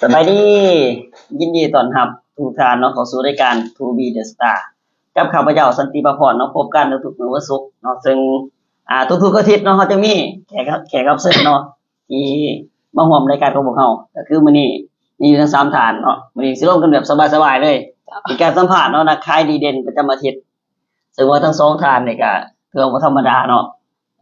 ສະບາຍດີ ຍິນດີຕ້ອນຮັບທຸກທ່ານເນາະ ເຂົ້າສູ່ລາຍການ ທູບີ ເດ ສະຕາ ກັບຂ້າພະເຈົ້າ ສັນຕິພາພອນເນາະ ພົບກັນທຸກໆມື້ວັນສຸກເນາະ ເຊິ່ງ ອ່າ ທຸກໆອາທິດເນາະ ເຮົາຈະມີແຂກ ແຂກຮັບເຊີນເນາະ ທີ່ມາຮ່ວມລາຍການຂອງພວກເຮົາ ກໍຄືມື້ນີ້ມີຢູ່ທັງສາມທ່ານເນາະ ມື້ນີ້ຊິລົມກັນແບບສະບາຍໆເລີຍ ເປັນການສຳພາດເນາະ ນັກຂາຍດີເດັ່ນປະຈຳອາທິດ ເຊິ່ງວ່າທັງສອງທ່ານນີ້ກໍຖືວ່າບໍ່ທຳມະດາເນາະ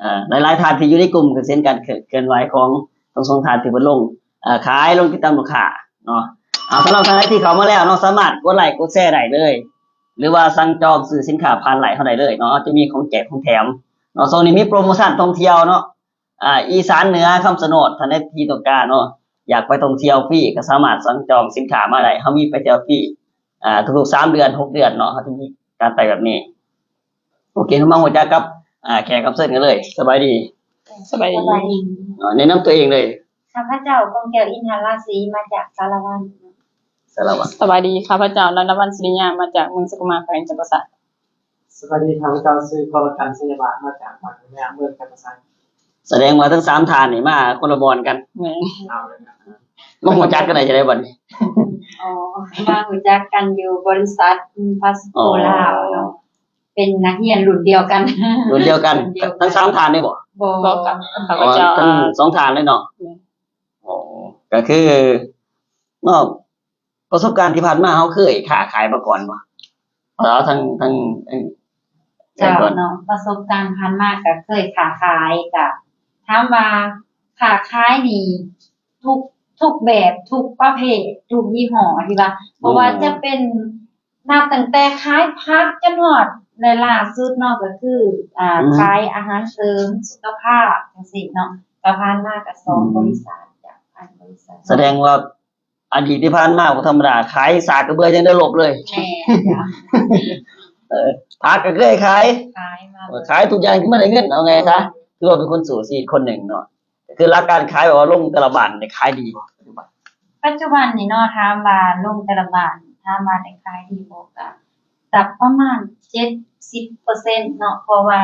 ເອີ ຫຼາຍໆທ່ານທີ່ຢູ່ໃນກຸ່ມກໍເຫັນການເຄື່ອນ ເຄື່ອນໄຫວຂອງທັງສອງທ່ານທີ່ເພິ່ນລົງ ເອີ ຂາຍ ລົງຕິດຕາມລູກຄ້າເນາະ ອາ ສຳລັບທ່ານໃດທີ່ເຂົ້າມາແລ້ວເນາະ ສາມາດກົດໄລກົດແຊໄດ້ເລີຍ ຫຼືວ່າສັ່ງຈອງຊື້ສິນຄ້າຜ່ານໄລເຮົາໄດ້ເລີຍເນາະ ເຮົາຈະມີຂອງແຈກຂອງແຖມເນາະ ຊ່ວງນີ້ມີໂປຣໂມຊັນທ່ອງທ່ຽວເນາະ ອາ ອີສານເໜືອ ຄຳຊະໂນດ ທ່ານໃດທີ່ຕ້ອງການເນາະ ຢາກໄປທ່ອງທ່ຽວຟຣີ ກໍສາມາດສັ່ງຈອງສິນຄ້າມາໄດ້ ເຮົາມີໄປທ່ຽວຟຣີ ອາ ທຸກໆສາມເດືອນ ຫົກເດືອນເນາະ ເຮົາຈະມີການໄປແບບນີ້. ໂອເຄ ເຮົາມາຮູ້ຈັກກັບ ອາ ແຂກຮັບເຊີນກັນເລີຍ. ສະບາຍດີ. ສະບາຍດີ. ສະບາຍດີ. ອາ ແນະນຳຕົວເອງເລີຍ. ຂ້າພະເຈົ້າ ກົງແກ້ວ ອິນທະລາສີ ມາຈາກສາລະວັນ. ສາລະວັນ. ສະບາຍດີ. ຂ້າພະເຈົ້າ ລັດດາວັນ ສິລິຍາ ມາຈາກເມືອງສະກຸມາ ແຂວງຈຳປາສັກ. ສະບາຍດີ ຂ້າພະເຈົ້າຊື່ ກໍລະກັນ ໄຊຍະບາດ ມາຈາກບ້ານແມ່ເມືອງຈຳປາສັກ. ສະແດງວ່າທັງສາມທ່ານນີ້ມາຄົນລະບ່ອນກັນ. ແມ່ນ. ເອົາເລີຍນະ ມາຮູ້ຈັກກັນໄດ້ຈັ່ງໃດບັດນີ້? ອໍ ມາຮູ້ຈັກກັນຢູ່ບໍລິສັດພາສໂກລາວເນາະ ເປັນນັກຮຽນລຸ້ນດຽວກັນ. ລຸ້ນດຽວກັນ ລຸ້ນດຽວກັນ ທັງສາມທ່ານນີ້ບໍ? ບໍ່ ບໍ່ກັບຂ້າພະເຈົ້າ ອໍ ທັງສອງທ່ານເລີຍເນາະ. ແມ່ນ. ອໍ ກໍຄືເນາະ ປະສົບການທີ່ຜ່ານມາເຮົາເຄີຍຄ້າຂາຍມາກ່ອນບໍ່? ເອົາທັງ ທັງ ເຈົ້າເນາະ ປະສົບການຜ່ານມາກໍເຄີຍຄ້າຂາຍ ກໍຖາມວ່າຄ້າຂາຍນີ້ ທຸກ ທຸກແບບ ທຸກປະເພດ ທຸກຍີ່ຫໍ້ ທີ່ວ່າ ບໍ່ວ່າຈະເປັນ ນັບຕັ້ງແຕ່ຂາຍຜັກຈົນຮອດ ແລະ ລ່າສຸດເນາະ ກໍຄື ອ່າ ຂາຍອາຫານເສີມສຸຂະພາບຈັ່ງຊີ້ເນາະ ກໍຜ່ານມາກໍສອງບໍລິສັດ ຈາກອັນບໍລິສັດ ສະແດງວ່າ ອະດີດທີ່ຜ່ານມາບໍ່ທຳມະດາ ຂາຍສາກກະເບືອຍັງໄດ້ລົບເລີຍ. ແມ່ນ. ເອີ ຜັກກໍເຄີຍຂາຍ ຂາຍມາ ເອີ ຂາຍທຸກຢ່າງທີ່ມັນໄດ້ເງິນ ເອົາໄງຊະ ຖືວ່າເປັນຄົນສູ້ຊີວິດຄົນໜຶ່ງເນາະ. ຄືຫຼັກການຂາຍ ແບບວ່າລົງແຕ່ລະບ້ານນີ້ຂາຍດີບໍ່ ປັດຈຸບັນ? ປັດຈຸບັນນີ້ເນາະ ຖາມວ່າລົງແຕ່ລະບ້ານ ຖາມວ່າໄດ້ຂາຍດີບໍ່ ກະ ກະປະມານເຈັດສິບເປີເຊັນເນາະ ເພາະວ່າ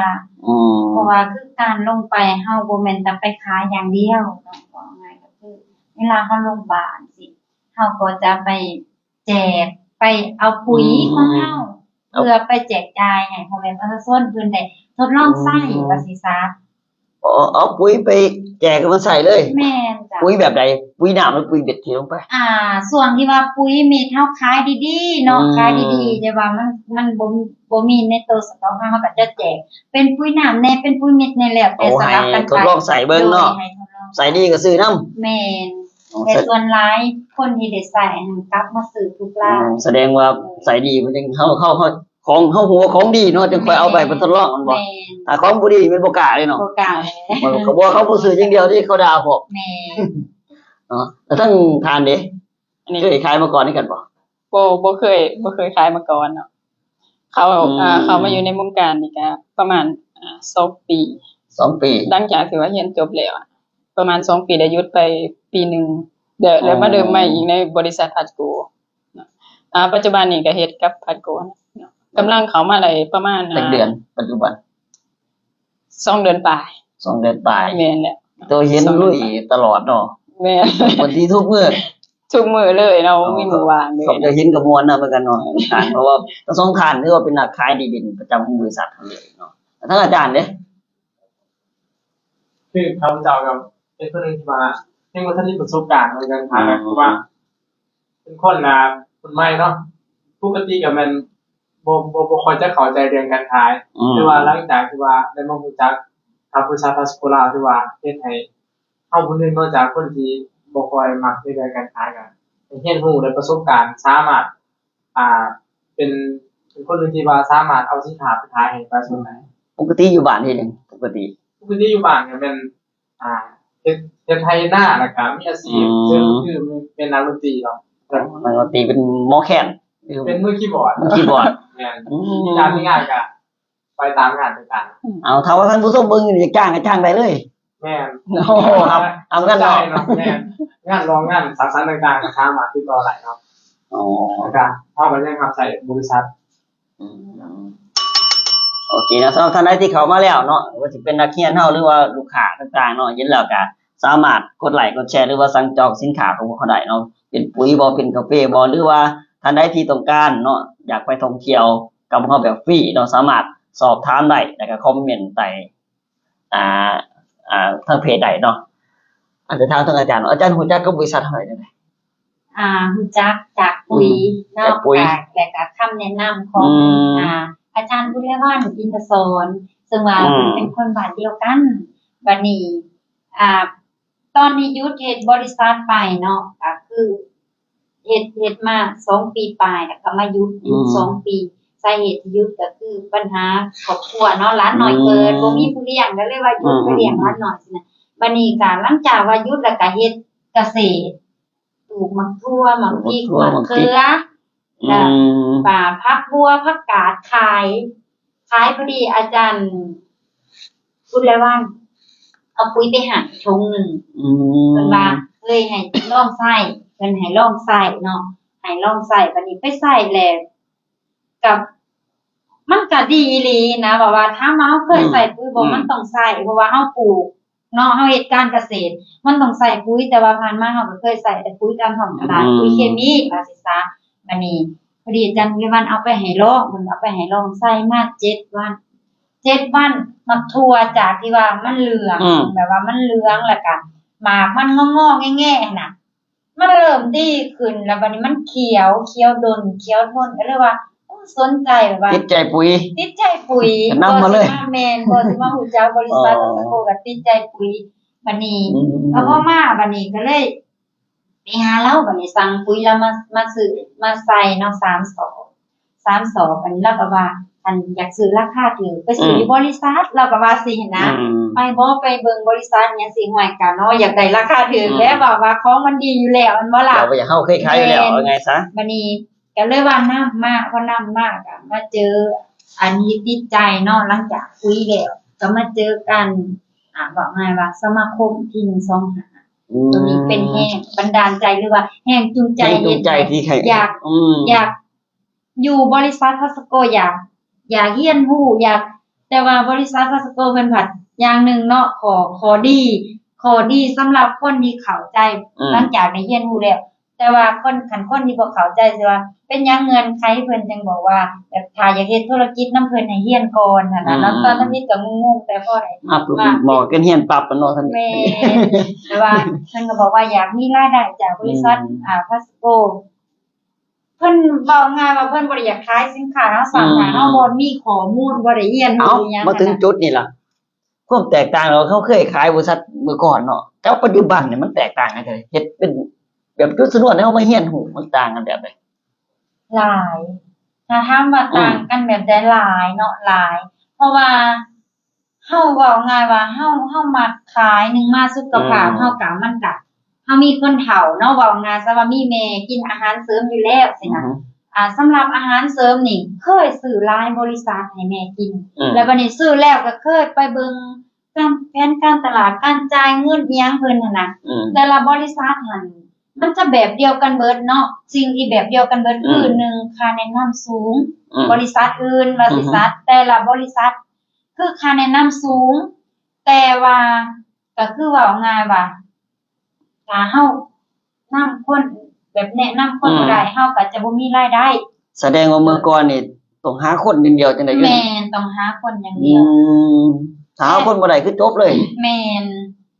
ເພາະວ່າຄືການລົງໄປ ເຮົາບໍ່ແມ່ນແຕ່ໄປຂາຍຢ່າງດຽວເນາະ ເວົ້າງ່າຍກໍຄື ເວລາເຮົາລົງບ້ານຊີ້ ເຮົາກໍຈະໄປແຈກ ໄປເອົາປຸຍຂອງເຮົາ ເພື່ອໄປແຈກຈ່າຍໃຫ້ພໍ່ແມ່ປະຊາຊົນເພິ່ນໄດ້ທົດລອງໃຊ້ວ່າຊີ້ຊະ. ອໍ ເອົາປຸຍໄປແຈກໃຫ້ເພິ່ນໃຊ້ເລີຍ. ແມ່ນເຈົ້າ. ປຸຍແບບໃດ? ປຸຍນ້ຳ ຫຼື ປຸຍເມັດທີ່ລົງໄປ? ອ່າ ຊ່ວງທີ່ວ່າປຸຍເມັດເຮົາຂາຍດີໆເນາະ ຂາຍດີໆ ແຕ່ວ່າມັນ ມັນບໍ່ ບໍ່ມີໃນໂຕສະຕັອກເຮົາ ເຮົາກໍຈະແຈກເປັນປຸຍນ້ຳແດ່ ເປັນປຸຍເມັດແດ່ ແລ້ວແຕ່ສະຫຼັບກັນໄປ ໃຫ້ທົດລອງໃຊ້ເບິ່ງເນາະ. ໃຊ້ດີກໍຊື້ນຳ. ແມ່ນ. ແຕ່ສ່ວນຫຼາຍຄົນທີ່ໄດ້ໃຊ້ຫັ້ນ ກັບມາຊື້ທຸກລາຍ. ສະແດງວ່າໃຊ້ດີ ມັນຈັ່ງ ເຮົາ ເຮົາ ເຮົາ ຂອງເຮົາຮູ້ວ່າຂອງດີເນາະ ຈຶ່ງຄ່ອຍເອົາໄປ ໄປທົດລອງແມ່ນບໍ່? ຖ້າຂອງບໍ່ດີແມ່ນບໍ່ກ້າເດ້ເນາະ. ບໍ່ກ້າ. ເຂົາບໍ່ ເຂົາບໍ່ຊື້ຢ່າງດຽວເດ້ ເຂົາດ່າພ້ອມ. ແມ່ນ. ເນາະ ແລ້ວທາງທ່ານເດ ອັນນີ້ເຄີຍຂາຍມາກ່ອນຄືກັນບໍ່? ບໍ່ ບໍ່ເຄີຍ ບໍ່ເຄີຍຂາຍມາກ່ອນເນາະ. ເຂົ້າ ເຂົ້າມາຢູ່ໃນວົງການນີ້ກະປະມານ ອ່າ ສອງປີ. ສອງປີ. ຫຼັງຈາກທີ່ວ່າຮຽນຈົບແລ້ວ ປະມານສອງປີ ໄດ້ຢຸດໄປປີໜຶ່ງ ແລ້ວ ແລ້ວມາເລີ່ມໃໝ່ອີກໃນບໍລິສັດພາສໂກເນາະ. ອ່າ ປັດຈຸບັນນີ້ກໍເຮັດກັບພາສໂກເນາະ ກຳລັງເຂົ້າມາໄດ້ປະມານ ຈັກເດືອນປັດຈຸບັນ? ສອງເດືອນປາຍ. ສອງເດືອນປາຍ. ແມ່ນແຫຼະ. ໂຕເຫັນລຸຍຕະຫຼອດເນາະ. ແມ່ນ. ເປັນທີ່ທຸກມື້. ທຸກມື້ເລີຍເນາະ ບໍ່ມີມື້ວ່າງເລີຍ. ເຂົາເຈົ້າເຫັນກໍມ່ວນນຳຄືກັນເນາະ ເພາະວ່າທັງສອງທ່ານຖືວ່າເປັນນັກຂາຍດີເດັ່ນປະຈຳຂອງບໍລິສັດເຮົາເລີຍເນາະ. ທາງອາຈານເດ? ຄືຂ້າພະເຈົ້າກໍເປັນຄົນໜຶ່ງທີ່ວ່າຍັງບໍ່ທັນມີປະສົບການໃນການຂາຍ ຄືວ່າເປັນຄົນ ອ່າ ຄົນໃໝ່ເນາະ ປົກກະຕິກໍແມ່ນບໍ່ ບໍ່ ບໍ່ຄ່ອຍຈະເຂົ້າໃຈເລື່ອງການຂາຍ ແຕ່ວ່າຫຼັງຈາກທີ່ວ່າໄດ້ມາຮູ້ຈັກກັບບໍລິສັດພາສໂກລາວ ຖືວ່າເຮັດໃຫ້ ເຮົາຜູ້ໜຶ່ງເນາະ ຈາກຄົນທີ່ບໍ່ຄ່ອຍມັກໃນເລື່ອງການຂາຍ ກໍໄດ້ຮຽນຮູ້ ໄດ້ປະສົບການ ສາມາດ ອ່າ ເປັນ ເປັນຄົນໜຶ່ງທີ່ວ່າສາມາດເອົາສິນຄ້າໄປຂາຍໃຫ້ປະຊາຊົນໄດ້. ປົກກະຕິຢູ່ບ້ານເຮັດຫຍັງ? ປົກກະຕິ ປົກກະຕິຢູ່ບ້ານກໍແມ່ນ ອ່າ ເຮັດ ເຮັດໄຮ່ເຮັດນາ ແລ້ວກໍມີອາຊີບເສີມ ຄືເປັນນັກດົນຕີເນາະ. ນັກດົນຕີ ເປັນໝໍແຄນ ເປັນມືຄີບອດ ມືຄີບອດ. ແມ່ນ. ມີການມີງານກໍ ໄປຕາມງານຕ່າງໆ. ເອົາ ຖ້າວ່າທ່ານຜູ້ຊົມເບິ່ງຢູ່ ຢາກຈ້າງກໍຈ້າງໄດ້ເລີຍ. ແມ່ນ. ໂອ້ ຮັບ ຮັບກັນເນາະ. ແມ່ນ. ງານຮ້ອງງານສັງສັນຕ່າງໆ ກໍສາມາດຕິດຕໍ່ໄດ້ເນາະ. ອໍ ແລ້ວກໍເຮົາກໍຍັງຮັບໃຊ້ບໍລິສັດ. ອືມ ໂອເຄເນາະ ສຳລັບທ່ານໃດທີ່ເຂົ້າມາແລ້ວເນາະ ບໍ່ວ່າຊິເປັນນັກຮຽນເຮົາ ຫຼືວ່າລູກຄ້າຕ່າງໆເນາະ ເຫັນແລ້ວກໍ ສາມາດກົດໄລ້ກົດແຊ ຫຼືວ່າສັ່ງຈອງສິນຄ້າຂອງພວກເຮົາໄດ້ເນາະ ເປັນປຸ໋ຍບໍ່ ເປັນກາເຟບໍ່ ຫຼືວ່າທ່ານໃດທີ່ຕ້ອງການເນາະ ຢາກໄປທ່ອງທ່ຽວກັບພວກເຮົາແບບຟຣີເນາະ ສາມາດສອບຖາມໄດ້ ແລ້ວກໍຄອມເມັນໃຕ້ ອ່າ ອ່າ ທາງເພຈໄດ້ເນາະ. ອັນຈະຖາມທາງອາຈານເນາະ ອາຈານຮູ້ຈັກກັບບໍລິສັດເຮົາໄດ້ຈັ່ງໃດ? ອ່າ ຮູ້ຈັກຈາກປຸ໋ຍເນາະ ຈາກປຸ໋ຍ ແລ້ວກໍຄຳແນະນຳຂອງ ອືມ ອ່າ ອາຈານບຸນລະວັນ ອິນທະສອນ ເຊິ່ງວ່າ ອືມ ເປັນຄົນບ້ານດຽວກັນ. ບັດນີ້ ອ່າ ຕອນນີ້ຢຸດເຮັດບໍລິສັດໄປເນາະ ກໍຄືເຮັດ ເຮັດມາສອງປີປາຍ ແລ້ວກໍມາຢຸດ ຢຸດ ອືມ ສອງປີ. ສາເຫດທີ່ຢຸດກໍຄືບັນຫາຄອບຄົວເນາະ ຫຼານນ້ອຍເກີດ ອືມ ບໍ່ມີຜູ້ລ້ຽງ ກໍເລີຍວ່າຢຸດ ອືມ ໄປລ້ຽງຫຼານນ້ອຍຊີ້ນະ. ບັດນີ້ກໍຫຼັງຈາກວ່າຢຸດແລ້ວກໍເຮັດກະເສດ ປູກໝາກຖົ່ວ ໝາກພິກ ປູກໝາກເຂືອ ແລ້ວ ອືມ ກະຜັກບົວ ຜັກກາດຂາຍ ຂາຍ. ພໍດີອາຈານບຸນລະວັນເອົາປຸ໋ຍໄປໃຫ້ຖົງໜຶ່ງ ອືມ ເພິ່ນວ່າເລີຍໃຫ້ລອງໃຊ້ ເພິ່ນໃຫ້ລອງໃຊ້ເນາະ ໃຫ້ລອງໃຊ້. ບັດນີ້ໄປໃຊ້ແລ້ວ ກໍ ມັນກໍດີອີ່ຫຼີນະ ແບບວ່າຖາມວ່າເຮົາເຄີຍໃຊ້ປຸ໋ຍບໍ່? ອືມ ມັນຕ້ອງໃຊ້ ເພາະວ່າເຮົາປູກເນາະ ເຮົາເຮັດການກະເສດ ມັນຕ້ອງໃຊ້ປຸ໋ຍ ແຕ່ວ່າຜ່ານມາເຮົາກໍເຄີຍໃຊ້ແຕ່ປຸ�ຍຍຕາມທ້ອງຕະຫຼາດ ອືມ ປຸ໋ຍເຄມີວ່າຊີ້ຊະ. ບັດນີ້ພໍດີອາຈານວິໄລວັນເອົາໄປໃຫ້ລອງ ເພິ່ນເອົາໄປໃຫ້ລອງໃຊ້ມາເຈັດວັນ ເຈັດວັນ ໝາກຖົ່ວຈາກທີ່ວ່າມັນເຫຼືອງ ອືມ ແບບວ່າມັນເຫຼືອງ ແລ້ວກໍໝາກມັນງໍໆແງ່ໆຫັ້ນນະ ມັນເລີ່ມດີຂຶ້ນ ແລ້ວບັດນີ້ມັນຂຽວ ຂຽວດົນ ຂຽວທົນ ກໍເລີຍວ່າ ໂອ້ ສົນໃຈ ແບບວ່າຕິດໃຈປຸ໋ຍ ຕິດໃຈປຸ໋ຍ ກໍນຳມາເລີຍ ກໍຊິມາ ແມ່ນ ກໍຊິມາຮູ້ຈັກບໍລິສັດ ອໍ ທາສະໂກ ກໍຕິດໃຈປຸ໋ຍ. ບັດນີ້ ອືມ ກໍພໍມາ ບັດນີ້ກໍເລີຍໄປຫາລາວ ບັດນີ້ສັ່ງປຸ໋ຍລາວມາ ມາຊື້ ມາໃສ່ເນາະ ສາມສອບ ສາມສອບ ອັນນີ້ລາວກໍວ່າ ອັນ ຢາກຊື້ລາຄາຖືກ ໄປຊື້ ອືມ ຢູ່ບໍລິສັດ ລາວກໍວ່າຊີ້ຫັ້ນນະ ອືມ ໄປບໍ່ ໄປເບິ່ງບໍລິສັດຫຍັງຊີ້ ຫ້ວຍ ກະເນາະ ຢາກໄດ້ລາຄາຖືກ ອືມ ແລ້ວ ເວົ້າວ່າຂອງມັນດີຢູ່ແລ້ວ ແມ່ນບໍ່ລະ? ເຮົາກໍຢາກ ເຮົາເຄີຍຂາຍຢູ່ແລ້ວ ແມ່ນ ເອົາງ່າຍຊະ ບັດນີ້ກໍເລີຍວ່ານຳມາ ພໍນຳມາກໍມາເຈີ ອັນນີ້ຕິດໃຈເນາະ ຫຼັງຈາກຄຸຍແລ້ວ ກໍມາເຈີກັນ ອ່າ ເວົ້າງ່າຍວ່າສະມາຄົມທີໜຶ່ງສອງຫ້າ ອືມ ໂຕນີ້ເປັນແຮງບັນດານໃຈ ຫຼືວ່າແຮງຈູງໃຈ ແຮງຈູງໃຈ ເຮັດໃຫ້ ທີ່ໃຫ້ ຢາກ ອືມ ຢາກ ຢູ່ບໍລິສັດທາສະໂກ ຢາກ ຢາກຮຽນຮູ້ ຢາກ ແຕ່ວ່າບໍລິສັດທາສະໂກເພິ່ນພັດຢ່າງໜຶ່ງເນາະ ຂໍ້ ຂໍ້ດີ ຂໍ້ດີສຳລັບຄົນທີ່ເຂົ້າໃຈ ອືມ ຫຼັງຈາກໄດ້ຮຽນຮູ້ແລ້ວ ແຕ່ວ່າຄົນ ຄັນຄົນທີ່ບໍ່ເຂົ້າໃຈ ຊິວ່າເປັນຫຍັງເງື່ອນໄຂເພິ່ນຈຶ່ງບອກວ່າ ແບບຖ້າຢາກເຮັດທຸລະກິດນຳເພິ່ນໃຫ້ຮຽນກ່ອນຫັ້ນນະເນາະ ອືມ ຕອນທຳອິດກໍງົງໆ ແຕ່ພໍໄດ້ ມາປຶບ ມາ ບອກກັນຮຽນປັບເນາະ ແມ່ນ ແຕ່ວ່າເພິ່ນກໍບອກວ່າຢາກມີລາຍໄດ້ຈາກບໍລິສັດ ອືມ ອ່າ ທາສະໂກ ເພິ່ນເວົ້າງ່າຍວ່າເພິ່ນບໍ່ໄດ້ຢາກຂາຍສິນຄ້າເຮົາ ອືມ ຊ້ຳວ່າເຮົາບໍ່ມີຂໍ້ມູນ ບໍ່ໄດ້ຮຽນຮູ້ຫຍັງ ເອົ້າ ມາເຖິງຈຸດນີ້ລະ ຄວາມແຕກຕ່າງລະຫວ່າງເຮົາເຄີຍຂາຍບໍລິສັດເມື່ອກ່ອນເນາະ ກັບປັດຈຸບັນນີ້ມັນແຕກຕ່າງກັນຈັ່ງໃດ? ເຮັດເປັນແບບຈຸດຊະນວນໃຫ້ເຮົາມາຮຽນຮູ້ ມັນຕ່າງກັນແບບໃດ? ຫຼາຍ ຖ້າຖາມວ່າ ອືມ ຕ່າງກັນແບບໃດ? ຫຼາຍເນາະ ຫຼາຍ ເພາະວ່າ ເຮົາເວົ້າງ່າຍວ່າເຮົາ ເຮົາມັກຂາຍ ໜຶ່ງມາສຸຂະພາບ ອືມ ເຮົາກະ ມັນກະ ເຮົາມີຄົນເຖົ້າເນາະ ເວົ້າງ່າຍຊະວ່າມີແມ່ກິນອາຫານເສີມຢູ່ແລ້ວຊີ້ນະ ອືມ ອ່າ ສຳລັບອາຫານເສີມນີ້ ເຄີຍຊື້ຫຼາຍບໍລິສັດໃຫ້ແມ່ກິນ ອືມ ແລ້ວບັດນີ້ຊື້ແລ້ວກໍເຄີຍໄປເບິ່ງການ ແຜນການຕະຫຼາດ ການຈ່າຍເງິນອີ່ຫຍັງເພິ່ນຫັ້ນນະ ອືມ ແຕ່ລະບໍລິສັດຫັ້ນ ມັນຈະແບບດຽວກັນເບິດເນາະ ສິ່ງທີ່ແບບດຽວກັນເບິດ ອືມ ຄື ໜຶ່ງ ຄ່າແນະນຳສູງ ອືມ ບໍລິສັດອື່ນວ່າ ອືມ ຊີ້ຊະ ແຕ່ລະບໍລິສັດ ຄືຄ່າແນະນຳສູງ ແຕ່ວ່າກໍຄືເວົ້າງ່າຍວ່າ ຖ້າເຮົານຳຄົນ ແບບແນະນຳຄົນ ອືມ ບໍ່ໄດ້ ເຮົາກໍຈະບໍ່ມີລາຍໄດ້. ສະແດງວ່າເມື່ອກ່ອນນີ້ຕ້ອງຫາຄົນຢ່າງດຽວຈັ່ງໃດ? ແມ່ນ ຕ້ອງຫາຄົນຢ່າງດຽວ. ອືມ ຖ້າຫາຄົນບໍ່ໄດ້ຄືຈົບເລີຍ. ແມ່ນ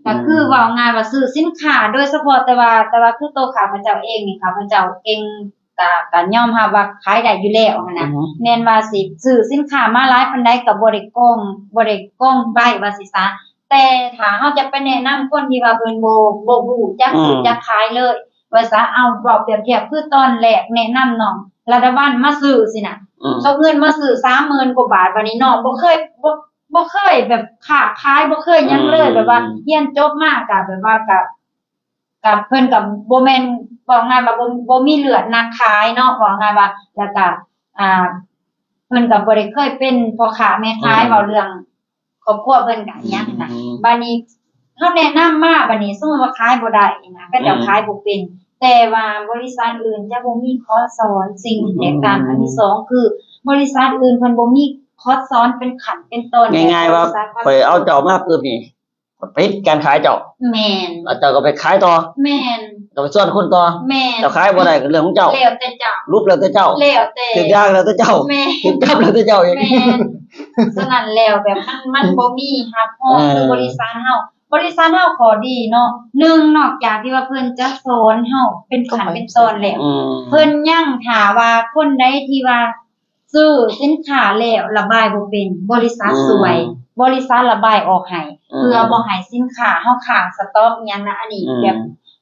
ອືມ ກໍຄືເວົ້າງ່າຍວ່າຊື້ສິນຄ້າ ໂດຍສະເພາະ ແຕ່ວ່າ ແຕ່ວ່າຄືໂຕຂ້າພະເຈົ້າເອງນີ້ ຂ້າພະເຈົ້າເກັ່ງ ກະ ກະຍອມຮັບວ່າຂາຍໄດ້ຢູ່ແລ້ວຫັ້ນນະ ອືຮຶ ແມ່ນວ່າຊິຊື້ສິນຄ້າມາຫຼາຍປານໃດກະບໍ່ໄດ້ກອງ ບໍ່ໄດ້ກອງໄວ້ວ່າຊີ້ຊະ ແຕ່ຖ້າເຮົາຈະໄປແນະນຳຄົນທີ່ວ່າເພິ່ນບໍ່ ບໍ່ຮູ້ຈັກຊື້ ອືມ ຈັກຂາຍເລີຍ ວ່າຊະ ເອົາ ເວົ້າປຽບທຽບຄືຕອນແລກແນະນຳນ້ອງລະດາວັນມາຊື້ຊີ້ນະ ອືມ ເອົາເງິນມາຊື້ສາມໝື່ນກວ່າບາດ ບາດນີ້ນ້ອງບໍ່ເຄີຍ ບໍ່ ບໍ່ເຄີຍແບບຄ້າຂາຍ ບໍ່ເຄີຍຫຍັງເລີຍ ອືມ ແບບວ່າຮຽນຈົບມາກະແບບວ່າກະ ກະເພິ່ນກະບໍ່ແມ່ນ ເວົ້າງ່າຍວ່າບໍ່ ບໍ່ມີເລືອດນັກຂາຍເນາະ ເວົ້າງ່າຍວ່າ ແລ້ວກະ ອ່າ ເພິ່ນກະບໍ່ໄດ້ເຄີຍເປັນພໍ່ຄ້າແມ່ຂາຍ ອືມ ເວົ້າເລື່ອງຄອບຄົວເພິ່ນກະອີ່ຫຍັງຫັ້ນນະ ອືມ ບາດນີ້ເຮົາແນະນຳມາ ບາດນີ້ສົມມຸດວ່າຂາຍບໍ່ໄດ້ນະ ເຂົາເຈົ້າ ອືມ ຂາຍບໍ່ເປັນ ແຕ່ວ່າບໍລິສັດອື່ນຈະບໍ່ມີຄອດສອນ ສິ່ງທີ່ແຕກຕ່າງ ອືມ ອັນທີສອງຄື ບໍລິສັດອື່ນເພິ່ນບໍ່ມີຄອດສອນເປັນຂັ້ນເປັນຕອນ ງ່າຍໆວ່າ ແບບບໍລິສັດ ຂ້ອຍເອົາເຈົ້າມາປຶບນີ້ ໄປເຮັດການຂາຍເຈົ້າ. ແມ່ນ. ແລ້ວເຈົ້າກໍໄປຂາຍຕໍ່. ແມ່ນ. ເຈົ້າໄປຊວນຄົນຕໍ່. ແມ່ນ. ເຈົ້າຂາຍບໍ່ໄດ້ກໍເລື່ອງຂອງເຈົ້າ. ແລ້ວແຕ່ເຈົ້າ. ຫຼຸບແລ້ວແຕ່ເຈົ້າ. ແລ້ວແຕ່. ຖືກຢາງແລ້ວແຕ່ເຈົ້າ. ແມ່ນ. ຖືກຈັບແລ້ວແຕ່ເຈົ້າອີກ. ແມ່ນ. ສະນັ້ນແລ້ວແບບມັນ ມັນບໍ່ມີຮັບຮອງ ເອີ ຄືບໍລິສັດເຮົາ. ບໍລິສັດເຮົາຂໍ້ດີເນາະ ໜຶ່ງ ນອກຈາກທີ່ວ່າເພິ່ນຈະສອນເຮົາເປັນຂັ້ນເປັນຕອນແລ້ວ ອືມ ເພິ່ນຍັງຖ້າວ່າຄົນໃດທີ່ວ່າຊື້ສິນຄ້າແລ້ວລະບາຍບໍ່ເປັນ ບໍລິສັດ ອືມ ຊ່ວຍ ບໍລິສັດລະບາຍອອກໃຫ້ ອືມ ເພື່ອບໍ່ໃຫ້ສິນຄ້າເຮົາຄ້າງສະຕັອກອີ່ຫຍັງນະ. ອັນນີ້ ອືມ ແບບ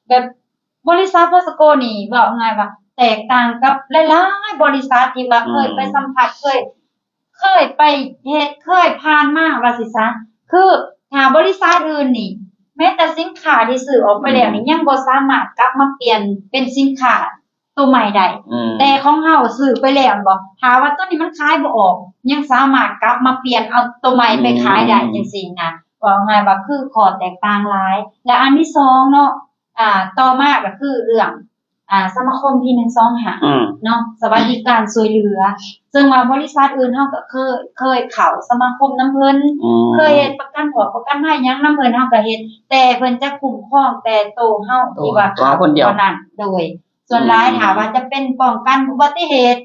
ແບບບໍລິສັດພາສະໂກນີ້ ເວົ້າງ່າຍວ່າແຕກຕ່າງກັບຫຼາຍໆບໍລິສັດທີ່ວ່າເຄີຍ ອືມ ໄປສຳຜັດ ເຄີຍ ເຄີຍໄປເຮັດ ເຄີຍຜ່ານມາວ່າຊີ້ຊະ. ຄືຖ້າບໍລິສັດອື່ນນີ້ ແມ້ແຕ່ສິນຄ້າທີ່ຊື້ອອກໄປແລ້ວນີ້ ອືມ ຍັງບໍ່ສາມາດກັບມາປ່ຽນເປັນສິນຄ້າໂຕໃໝ່ໄດ້ ອືມ ແຕ່ຂອງເຮົາຊື້ໄປແລ້ວແມ່ນບໍ່ ຖ້າວ່າໂຕນີ້ມັນຂາຍບໍ່ອອກ ຍັງສາມາດກັບມາປ່ຽນເອົາໂຕໃໝ່ໄປຂາຍໄດ້ ອືມ ຈັ່ງຊີ້ນະ. ເວົ້າງ່າຍວ່າຄືຂໍ້ແຕກຕ່າງຫຼາຍ. ແລະອັນທີສອງເນາະ ອ່າ ຕໍ່ມາກໍຄືເລື່ອງ ອ່າ ສະມາຄົມທີໜຶ່ງສອງຫ້າ ອືມ ເນາະ ສະຫວັດດີການຊ່ວຍເຫຼືອ ເຊິ່ງວ່າບໍລິສັດອື່ນເຮົາກໍເຄີຍ ເຄີຍເຂົ້າສະມາຄົມນຳເພິ່ນ ອືມ ເຄີຍເຮັດປະກັນພວກປະກັນໄພຫຍັງນຳເພິ່ນ ເຮົາກໍເຮັດ ແຕ່ເພິ່ນຈະຄຸ້ມຄອງແຕ່ໂຕເຮົາ ໂຕ ທີ່ວ່າຂາດ ໂຕເຮົາຄົນດຽວ ເທົ່ານັ້ນ. ໂດຍ ສ່ວນຫຼາຍ ອືມ ຖ້າວ່າຈະເປັນປ້ອງກັນອຸບັດຕິເຫດ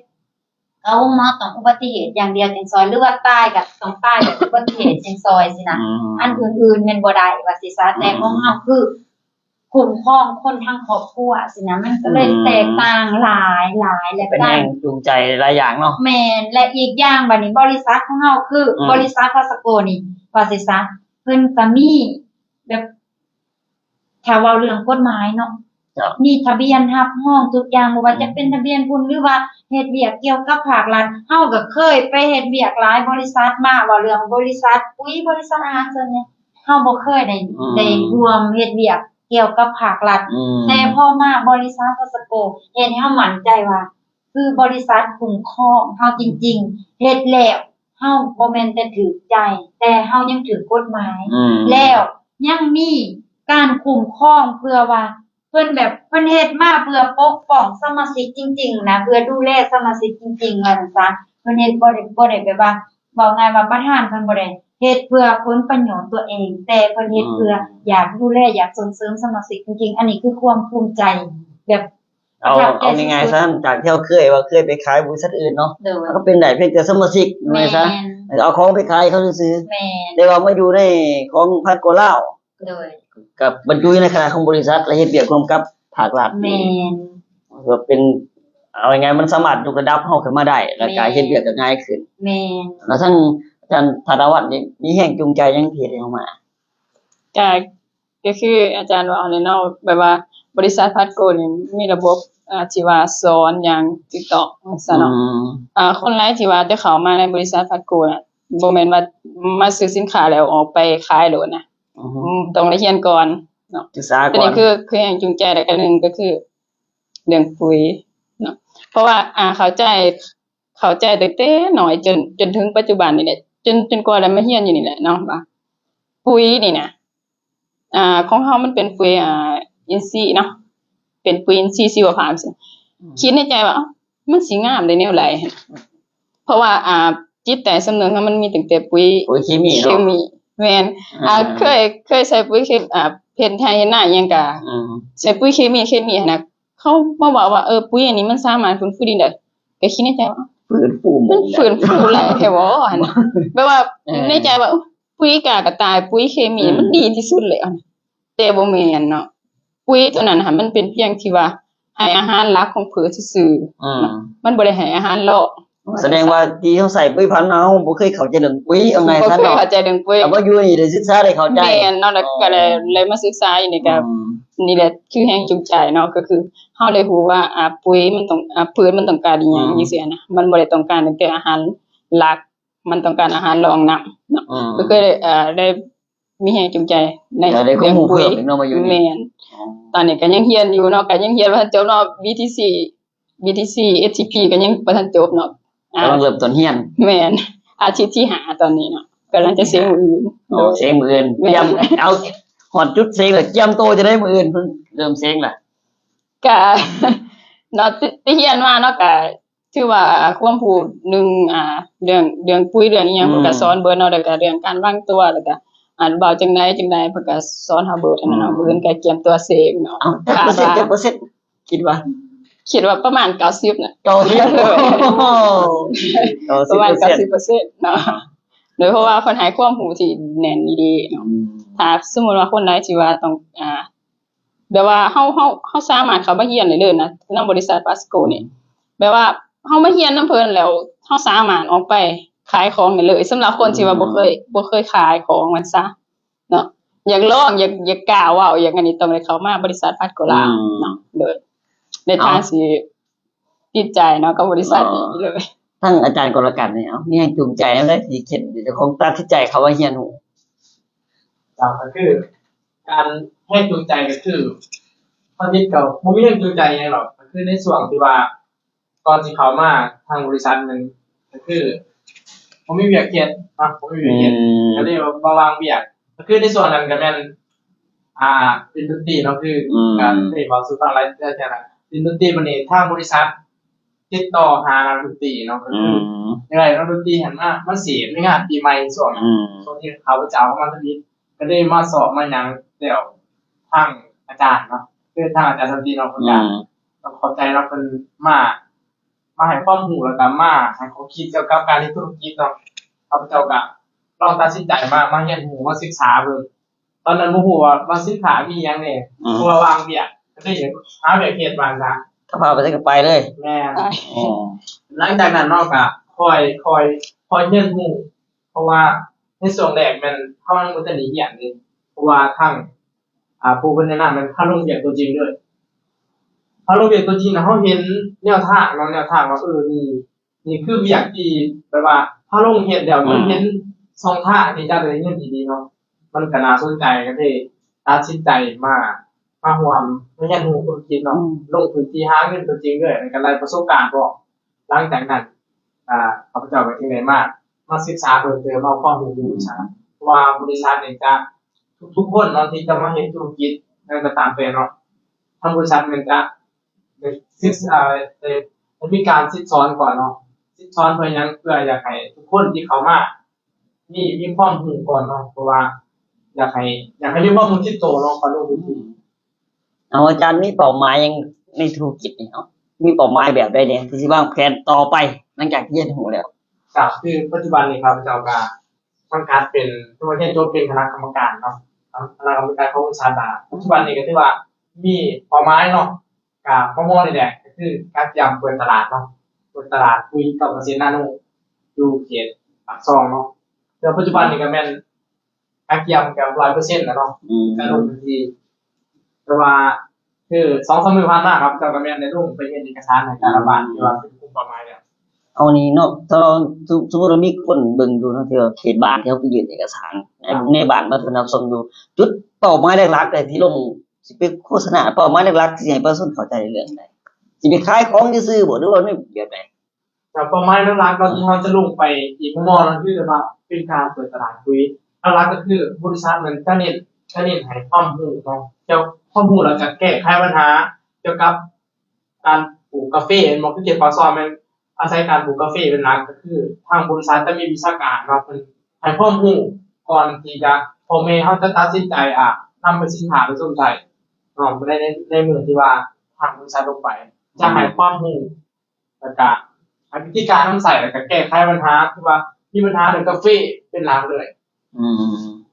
ກໍໂຮງໝໍຕ້ອງອຸບັດຕິເຫດຢ່າງດຽວຈຶ່ງຊ່ອຍ ຫຼືວ່າຕາຍກໍຕ້ອງຕາຍແບບອຸບັດຕິເຫດຈຶ່ງຊ່ອຍຊີ້ນະ ອືມ ອັນອື່ນໆແມ່ນບໍ່ໄດ້ວ່າຊີ້ຊະ. ອືມ ແຕ່ຂອງເຮົາຄືຄຸ້ມຄອງຄົນທັງຄອບຄົວຊີ້ນະ ມັນກໍເລີຍ ອືມ ແຕກຕ່າງຫຼາຍໆ ແລະເປັນແຮງຈູງໃຈຫຼາຍຢ່າງເນາະ. ແມ່ນ ແລະອີກຢ່າງບາດນີ້ບໍລິສັດຂອງເຮົາຄື ອືມ ບໍລິສັດພາສະໂກນີ້ ວ່າຊີ້ຊະ ເພິ່ນກໍມີແບບ ຖ້າເວົ້າເລື່ອງກົດໝາຍເນາະ ເຈົ້າ ມີທະບຽນຮັບຮອງທຸກຢ່າງ ບໍ່ວ່າຈະເປັນ ອືມ ທະບຽນທຶນ ຫຼືວ່າເຮັດວຽກກ່ຽວກັບພາກລັດ ເຮົາກໍເຄີຍໄປເຮັດວຽກຫຼາຍບໍລິສັດມາ ເວົ້າເລື່ອງບໍລິສັດປຸຍ ບໍລິສັດອາຫານເສີມຫຍັງ ເຮົາບໍ່ເຄີຍໄດ້ ອືມ ໄດ້ຮ່ວມເຮັດວຽກກ່ຽວກັບພາກລັດ ອືມ ແຕ່ພໍມາບໍລິສັດພາສະໂກ ເຮັດໃຫ້ເຮົາໝັ້ນໃຈວ່າ ຄືບໍລິສັດຄຸ້ມຄອງເຮົາຈິງໆ ເຮັດແລ້ວເຮົາບໍ່ແມ່ນແຕ່ຖືກໃຈ ແຕ່ເຮົາຍັງຖືກກົດໝາຍ ອືມ ແລ້ວຍັງມີການຄຸ້ມຄອງເພື່ອວ່າ ເພິ່ນແບບ ເພິ່ນເຮັດມາເພື່ອປົກປ້ອງສະມາຊິກຈິງໆນະ ເພື່ອດູແລສະມາຊິກຈິງໆ ວ່າຊັ້ນຊະ. ເພິ່ນເຮັດບໍ່ໄດ້ ບໍ່ໄດ້ແບບວ່າ ເວົ້າງ່າຍວ່າປະທານເພິ່ນບໍ່ໄດ້ເຮັດເພື່ອຜົນປະໂຫຍດຕົວເອງ ແຕ່ເພິ່ນເຮັດ ອືມ ເພື່ອຢາກດູແລ ຢາກສົ່ງເສີມສະມາຊິກຈິງໆ. ອັນນີ້ຄືຄວາມພູມໃຈແບບ ເອົາ ປະທັບໃຈ ເອົາງ່າຍໆ ສຸດໆ ຊັ້ນ ຈາກທີ່ເຮົາເຄີຍວ່າເຄີຍໄປຂາຍບໍລິສັດອື່ນເນາະ ໂດຍ ເຮົາກໍເປັນໄດ້ພຽງແຕ່ສະມາຊິກ ແມ່ນ ວ່າຊັ້ນ ແມ່ນ ເອົາຂອງໄປຂາຍເຂົາຊື່ໆ ແມ່ນ ແຕ່ວ່າມາຢູ່ໃນຂອງພັນກວ່າລາວ ໂດຍ ກັບບັນຈຸຢູ່ໃນຄະນະຂອງບໍລິສັດ ແລະເຮັດວຽກຮ່ວມກັບພາກລັດ ແມ່ນ ກໍເປັນ ເອົາງ່າຍໆ ມັນສາມາດຍົກລະດັບເຮົາຂຶ້ນມາໄດ້ ແລ້ວກໍ ແມ່ນ ເຮັດວຽກກໍງ່າຍຂຶ້ນ ແມ່ນ ແລ້ວທາງອາຈານທາດາວັດນີ້ມີແຮງຈູງໃຈຫຍັງທີ່ເຮັດໃຫ້ເຮົາມາ? ກໍ ກໍຄືອາຈານເວົ້າແຫຼະເນາະ ແບບວ່າບໍລິສັດພັດໂກນີ້ມີລະບົບ ອ່າ ທີ່ວ່າສອນຢ່າງຖືກຕ້ອງວ່າຊັ້ນເນາະ ອືມ ອ່າ ຄົນລາວທີ່ວ່າຈະເຂົ້າມາໃນບໍລິສັດພັດໂກນະ ບໍ່ແມ່ນວ່າມາຊື້ສິນຄ້າແລ້ວອອກໄປຂາຍໂລດນະ ອືຮຶ ອືມ ຕ້ອງໄດ້ຮຽນກ່ອນເນາະ ສຶກສາກ່ອນ ອັນນີ້ຄື ຄືແຮງຈູງໃຈ ແລ້ວກໍໜຶ່ງກໍຄືເລື່ອງປຸ໋ຍເນາະ ເພາະວ່າ ອ່າ ເຂົ້າໃຈ ເຂົ້າໃຈຕັ້ງແຕ່ນ້ອຍຈົນ ຈົນເຖິງປັດຈຸບັນນີ້ແຫຼະ ຈົນ ຈົນກວ່າໄດ້ມາຮຽນຢູ່ນີ້ແຫຼະເນາະ ວ່າປຸ໋ຍນີ້ນະ ອ່າ ຂອງເຮົາມັນເປັນປຸ໋ຍ ອ່າ ອິນຊີເນາະ ເປັນປຸ໋ຍອິນຊີຊີວະພາບ ອືມ ຄິດໃນໃຈວ່າ ເອົ້າ ມັນຊິງາມໄດ້ແນວໃດ ເພາະວ່າ ອ່າ ຈິດໃຕ້ສຳນຶກເຮົາມັນມີຕັ້ງແຕ່ປຸ໋ຍ ປຸ໋ຍເຄມີເນາະ ເຄມີ ແມ່ນ ອ່າ ອ່າ ເຄີຍ ເຄີຍໃສ່ປຸ໋ຍເຄ ອ່າ ເຮັດໄຮ່ເຮັດນາຫຍັງກະ ອືມ ໃສ່ປຸ໋ຍເຄມີ ເຄມີຫັ້ນນະ ເຂົາມາເວົ້າວ່າ ເອີ ປຸ໋ຍອັນນີ້ມັນສາມາດຟື້ນຟູດິນໄດ້ ກໍຄິດໃນໃຈວ່າ ຟື້ນຟູ ມັນຟື້ນຟູຫຼາຍແທ້ບໍ່ຫັ້ນນະ ແບບວ່າ ເອີ ໃນໃຈວ່າ ປຸ໋ຍກາກະຕ່າຍ ປຸ໋ຍເຄມີ ອືມ ມັນດີທີ່ສຸດແລ້ວ ແຕ່ບໍ່ແມ່ນເນາະ ປຸ໋ຍຕົວນັ້ນຫັ້ນ ມັນເປັນພຽງທີ່ວ່າໃຫ້ອາຫານຫຼັກຂອງພືດຊື່ໆ ອືມ ມັນບໍ່ໄດ້ໃຫ້ອາຫານລອງ ສະແດງວ່າທີ່ເຮົາໃສ່ປຸ໋ຍຜ່ານມາ ເຮົາບໍ່ເຄີຍເຂົ້າໃຈເລື່ອງປຸ�ຍ ເອົາງ່າຍຊັ້ນເນາະ ບໍ່ເຄີຍເຂົ້າໃຈເລື່ອງປຸ�ຍ ແຕ່ວ່າຢູ່ນີ້ໄດ້ສຶກສາໄດ້ເຂົ້າໃຈ ແມ່ນເນາະ ແລ້ວກໍໄດ້ ອໍ ໄດ້ມາສຶກສາຢູ່ນີ້ກໍ ອືມ ນີ້ແຫຼະຄືແຮງຈູງໃຈເນາະ ກໍຄືເຮົາໄດ້ຮູ້ວ່າ ອ່າ ປຸ໋ຍມັນຕ້ອງ ອ່າ ພືດມັນຕ້ອງການອີ່ຫຍັງ ອືມ ຈັ່ງຊີ້ນະ ມັນບໍ່ໄດ້ຕ້ອງການແຕ່ອາຫານຫຼັກ ມັນຕ້ອງການອາຫານລອງນຳເນາະ ອືມ ກໍຄືໄດ້ ເອີ ໄດ້ມີແຮງຈູງໃຈໃນ ໄດ້ຄວາມຮູ້ເພີ່ມອີກເນາະ ມາຢູ່ນີ້ ແມ່ນ ອໍ ຕອນນີ້ກໍຍັງຮຽນຢູ່ເນາະ ກໍຍັງຮຽນບໍ່ທັນຈົບເນາະ ບີທີຊີ ບີທີຊີ ເອສທີພີ ກໍຍັງບໍ່ທັນຈົບເນາະ ກຳລັງເລີ່ມຕົ້ນຮຽນ ແມ່ນ ອາທິດທີຫ້າຕອນນີ້ເນາະ ກຳລັງຈະເສັງມື້ອື່ນ ອໍ ໂດຍ ເສັງມື້ອື່ນ ແມ່ນ ກຽມ ເອົາ ຮອດຈຸດເສັງແລ້ວ ກຽມໂຕຈະໄດ້ມື້ອື່ນ ເລີ່ມເສັງລະ ກະ ເນາະ ທີ່ ທີ່ຮຽນມາເນາະ ກະ ຖືວ່າຄວາມຮູ້ໜຶ່ງ ອ່າ ເລື່ອງ ເລື່ອງປຸ໋ຍ ເລື່ອງອີ່ຫຍັງ ອືມ ເພິ່ນກໍສອນເບິດເນາະ ແລ້ວກໍເລື່ອງການວາງຕົວ ແລ້ວກໍ ອ່ານເວົ້າຈັ່ງໃດຈັ່ງໃດ ເພິ່ນກໍສອນເຮົາເບິດຫັ້ນນະເນາະ. ອືມ ມື້ອື່ນກໍກຽມຕົວເຊັກເນາະ. ເອົ້າ ຈັກເປີເຊັນ ຈັກເປີເຊັນຄິດວ່າ? ຄິດວ່າປະມານເກົ້າສິບນະ. ເກົ້າສິບ ໂດຍ ໂອ້ໂຫ ປະມານເກົ້າສິບເປີເຊັນ ເກົ້າສິບເປີເຊັນເນາະ. ອ່າ ໂດຍ ເພາະວ່າເພິ່ນໃຫ້ຄວາມຮູ້ທີ່ແໜ້ນອີ່ຫຼີເນາະ. ອືມ ຖ້າສົມມຸດວ່າຄົນໃດທີ່ວ່າຕ້ອງ ອ່າ ແບບວ່າເຮົາ ເຮົາ ເຮົາສາມາດເຂົ້າມາຮຽນໄດ້ເລີຍນະ ນຳບໍລິສັດພາສໂກນີ້. ແບບວ່າເຮົາມາຮຽນນຳເພິ່ນແລ້ວ ເຮົາສາມາດອອກໄປຂາຍຂອງໄດ້ເລີຍ ສຳລັບຄົນທີ່ວ່າ ອືມ ບໍ່ເຄີຍ ບໍ່ເຄີຍຂາຍຂອງວ່າຊະເນາະ. ຢາກລອງ ຢາກ ຢາກກ້າເວົ້າ ຢາກອັນນີ້ ຕ້ອງໄດ້ເຂົ້າມາບໍລິສັດພາສໂກລາວ ອືມ ເນາະ. ໂດຍ ໃນທາງ ເອົ້າ ທີ່ຕິດໃຈເນາະ ກັບບໍລິສັດນີ້ເລີຍ. ທາງອາຈານກໍລະກັນນີ້ ເອົ້າ ມີແຮງຈູງໃຈແນວໃດທີ່ເຮັດໃຫ້ເຈົ້າຂອງຕັດສິນໃຈເຂົ້າມາຮຽນຮູ້? ເຈົ້າ ກໍຄືການແຮງຈູງໃຈກໍຄື ເຮົາເຮັດກໍບໍ່ມີແຮງຈູງໃຈຫຍັງດອກ ກໍຄືໃນຊ່ວງທີ່ວ່າ ກ່ອນຊິເຂົ້າມາທາງບໍລິສັດນັ້ນ ກໍຄືບໍ່ມີວຽກເຮັດເນາະ ບໍ່ມີວຽກເຮັດ ອືມ ກໍເລີຍວ່າ ວ່າວ່າງວຽກ ກໍຄືໃນຊ່ວງນັ້ນກໍແມ່ນ ອ່າ ຫຼິ້ນດົນຕີເນາະ ຄື ອືມ ກໍໄດ້ເວົ້າສູ່ຟັງຫຼາຍເທື່ອແລ້ວ ຫຼິ້ນດົນຕີ. ບັດນີ້ທາງບໍລິສັດຕິດຕໍ່ຫານັກດົນຕີເນາະ ກໍຄື ອືມ ຢາກໄດ້ນັກດົນຕີຫັ້ນມາ ມາເສບໃນງານປີໃໝ່ຊ່ວງນັ້ນ ອືມ ຊ່ວງທີ່ຂ້າພະເຈົ້າເຂົ້າມາທຳອິດ ກໍໄດ້ມາສອບມາຫຍັງແລ້ວ ທາງອາຈານເນາະ ຄືທາງອາຈານສັນຕິເນາະ ເພິ່ນກໍ ອືມ ຕ້ອງຂອບໃຈເນາະ ເພິ່ນມາ ມາໃຫ້ຄວາມຮູ້ ແລ້ວກໍມາໃຫ້ຂໍ້ຄິດກ່ຽວກັບການເຮັດທຸລະກິດເນາະ. ຂ້າພະເຈົ້າກໍລອງຕັດສິນໃຈມາ ມາຮຽນຮູ້ ມາສຶກສາເບິ່ງ. ຕອນນັ້ນບໍ່ຮູ້ວ່າ ວ່າສິນຄ້າມີຫຍັງແດ່ ອືມ ເພາະວ່າວ່າງວຽກ ກໍເລີຍຫາວຽກເຮັດວ່າຊັ້ນຊະ ກໍພາໄປໃສກໍໄປເລີຍ. ແມ່ນ ອໍ ຫຼັງຈາກນັ້ນເນາະ ກໍຄ່ອຍ ຄ່ອຍ ຄ່ອຍຮຽນຮູ້ ເພາະວ່າໃນຊ່ວງແລກແມ່ນເຮົາຍັງບໍ່ທັນໄດ້ຮຽນເດ້ ເພາະວ່າທາງ ອ່າ ຜູ້ເພິ່ນແນະນຳແມ່ນພາລົງວຽກຕົວຈິງເລີຍ ພາລົງວຽກຕົວຈິງນະ ເຮົາເຫັນແນວທາງເນາະ ແນວທາງວ່າ ເອີ ນີ້ ນີ້ຄືວຽກທີ່ແບບວ່າພາລົງເຮັດແລ້ວ ອືມ ມັນເຫັນຊ່ອງທາງທີ່ຈະໄດ້ເງິນດີໆເນາະ ມັນກໍໜ້າສົນໃຈ ກໍເລີຍຕັດສິນໃຈມາ ມາຮ່ວມ ມາຮຽນຮູ້ທຸລະກິດເນາະ ອືມ ລົງພື້ນທີ່ຫາເງິນຕົວຈິງເລີຍ ແລ້ວກໍໄດ້ປະສົບການພ້ອມ. ຫຼັງຈາກນັ້ນ ອ່າ ຂ້າພະເຈົ້າກໍຈຶ່ງໄດ້ມາ ມາສຶກສາເພີ່ມເຕີມ ເອົາຄວາມຮູ້ຢູ່ບໍລິສັດ ເພາະວ່າບໍລິສັດນີ້ຈະ ທຸກໆຄົນເນາະ ທີ່ຈະມາເຮັດທຸລະກິດຫຍັງກໍຕາມແຕ່ເນາະ ທາງບໍລິສັດແມ່ນຈະໄດ້ສຶກ ເອີ ໄດ້ ໄດ້ມີການສິດສອນກ່ອນເນາະ ສິດສອນເພື່ອຫຍັງ? ເພື່ອຢາກໃຫ້ທຸກຄົນທີ່ເຂົ້າມາ ມີ ມີຄວາມຮູ້ກ່ອນເນາະ ເພາະວ່າຢາກໃຫ້ ຢາກໃຫ້ມີຄວາມຮູ້ຕິດໂຕເນາະ ກ່ອນລົງພື້ນທີ່. ເອົາ ອາຈານມີເປົ້າໝາຍຫຍັງໃນທຸລະກິດນີ້ເນາະ? ມີເປົ້າໝາຍແບບໃດແດ່ທີ່ຊິວາງແຜນຕໍ່ໄປ ຫຼັງຈາກທີ່ຮຽນຮູ້ແລ້ວ? ກໍຄືປັດຈຸບັນນີ້ຂ້າພະເຈົ້າກໍສັງກັດເປັນ ຖືວ່າຮຽນຈົບເປັນຄະນະກຳມະການເນາະ ຄະນະກຳມະການຂອງບໍລິສັດ ແລ້ວປັດຈຸບັນນີ້ກໍຖືວ່າມີເປົ້າໝາຍເນາະ ກໍພໍໆນີ້ແຫຼະ ກໍຄືກະກຽມເປີດຕະຫຼາດເນາະ ເປີດຕະຫຼາດປຸ໋ຍກັບກະເສດນາໂນ ຢູ່ເຂດປາກຊ່ອງເນາະ ແຕ່ປັດຈຸບັນນີ້ກໍແມ່ນ ກະກຽມກັບຮ້ອຍເປີເຊັນແລ້ວເນາະ ອືມ ກະລົງພື້ນທີ່ ແຕ່ວ່າຄືສອງສາມມື້ຜ່ານມາ ຂ້າພະເຈົ້າກໍແມ່ນໄດ້ລົງໄປເຮັດເອກະສານໃຫ້ແຕ່ລະບ້ານ ອືມ ທີ່ວ່າເປັນກຸ່ມເປົ້າໝາຍແລ້ວ. ເອົານີ້ເນາະ ຖ້າເຮົາ ສົມ ສົມມຸດວ່າມີຄົນເບິ່ງຢູ່ເນາະ ທີ່ວ່າເຂດບ້ານທີ່ເຮົາໄປຍື່ນເອກະສານ ໃນ ໃນບ້ານເພິ່ນຮັບຊົມຢູ່ ຈຸດເປົ້າໝາຍຫຼັກໆເລີຍທີ່ລົງ ຊິໄປໂຄສະນາ ເປົ້າໝາຍຫຼັກໆ ຊິໃຫ້ປະຊາຊົນເຂົ້າໃຈເລື່ອງໃດ? ຊິໄປຂາຍຂອງຊື່ໆບໍ່ ຫຼືວ່າແນວແບບໃດ? ແລ້ວເປົ້າໝາຍຫຼັກໆເນາະ ທີ່ເຮົາຈະລົງໄປອີກໝໍ່ໜຶ່ງ ກໍຄືວ່າເປັນການເປີດຕະຫຼາດປຸ໋ຍ. ຫຼັກໆກໍຄືບໍລິສັດນັ້ນຈະເນັ້ນ ຈະເນັ້ນໃຫ້ຄວາມຮູ້ເນາະ ກ່ຽວກັບຄວາມຮູ້ ແລ້ວກໍແກ້ໄຂບັນຫາກ່ຽວກັບການປູກກາເຟ ແມ່ນບໍ່? ຄືເຂດປາກຊ່ອງແມ່ນອາໄສການປູກກາເຟເປັນຫຼັກ ກໍຄືທາງບໍລິສັດຈະມີວິຊາການເນາະ ເພິ່ນໃຫ້ຄວາມຮູ້ກ່ອນທີ່ຈະ ພໍ່ແມ່ເຮົາຈະຕັດສິນໃຈ ອ່າ ນຳໄປສິນຄ້າໄປຊົມໃຊ້ເນາະ ໃນ ໃນ ໃນມື້ທີ່ວ່າທາງບໍລິສັດລົງໄປ ຈະໃຫ້ຄວາມຮູ້ ແລ້ວກະໃຫ້ວິທີການນຳໃຊ້ ແລ້ວກະແກ້ໄຂບັນຫາ ຄືວ່າມີບັນຫາເລື່ອງກາເຟເປັນຫຼັກເລີຍ. ອືມ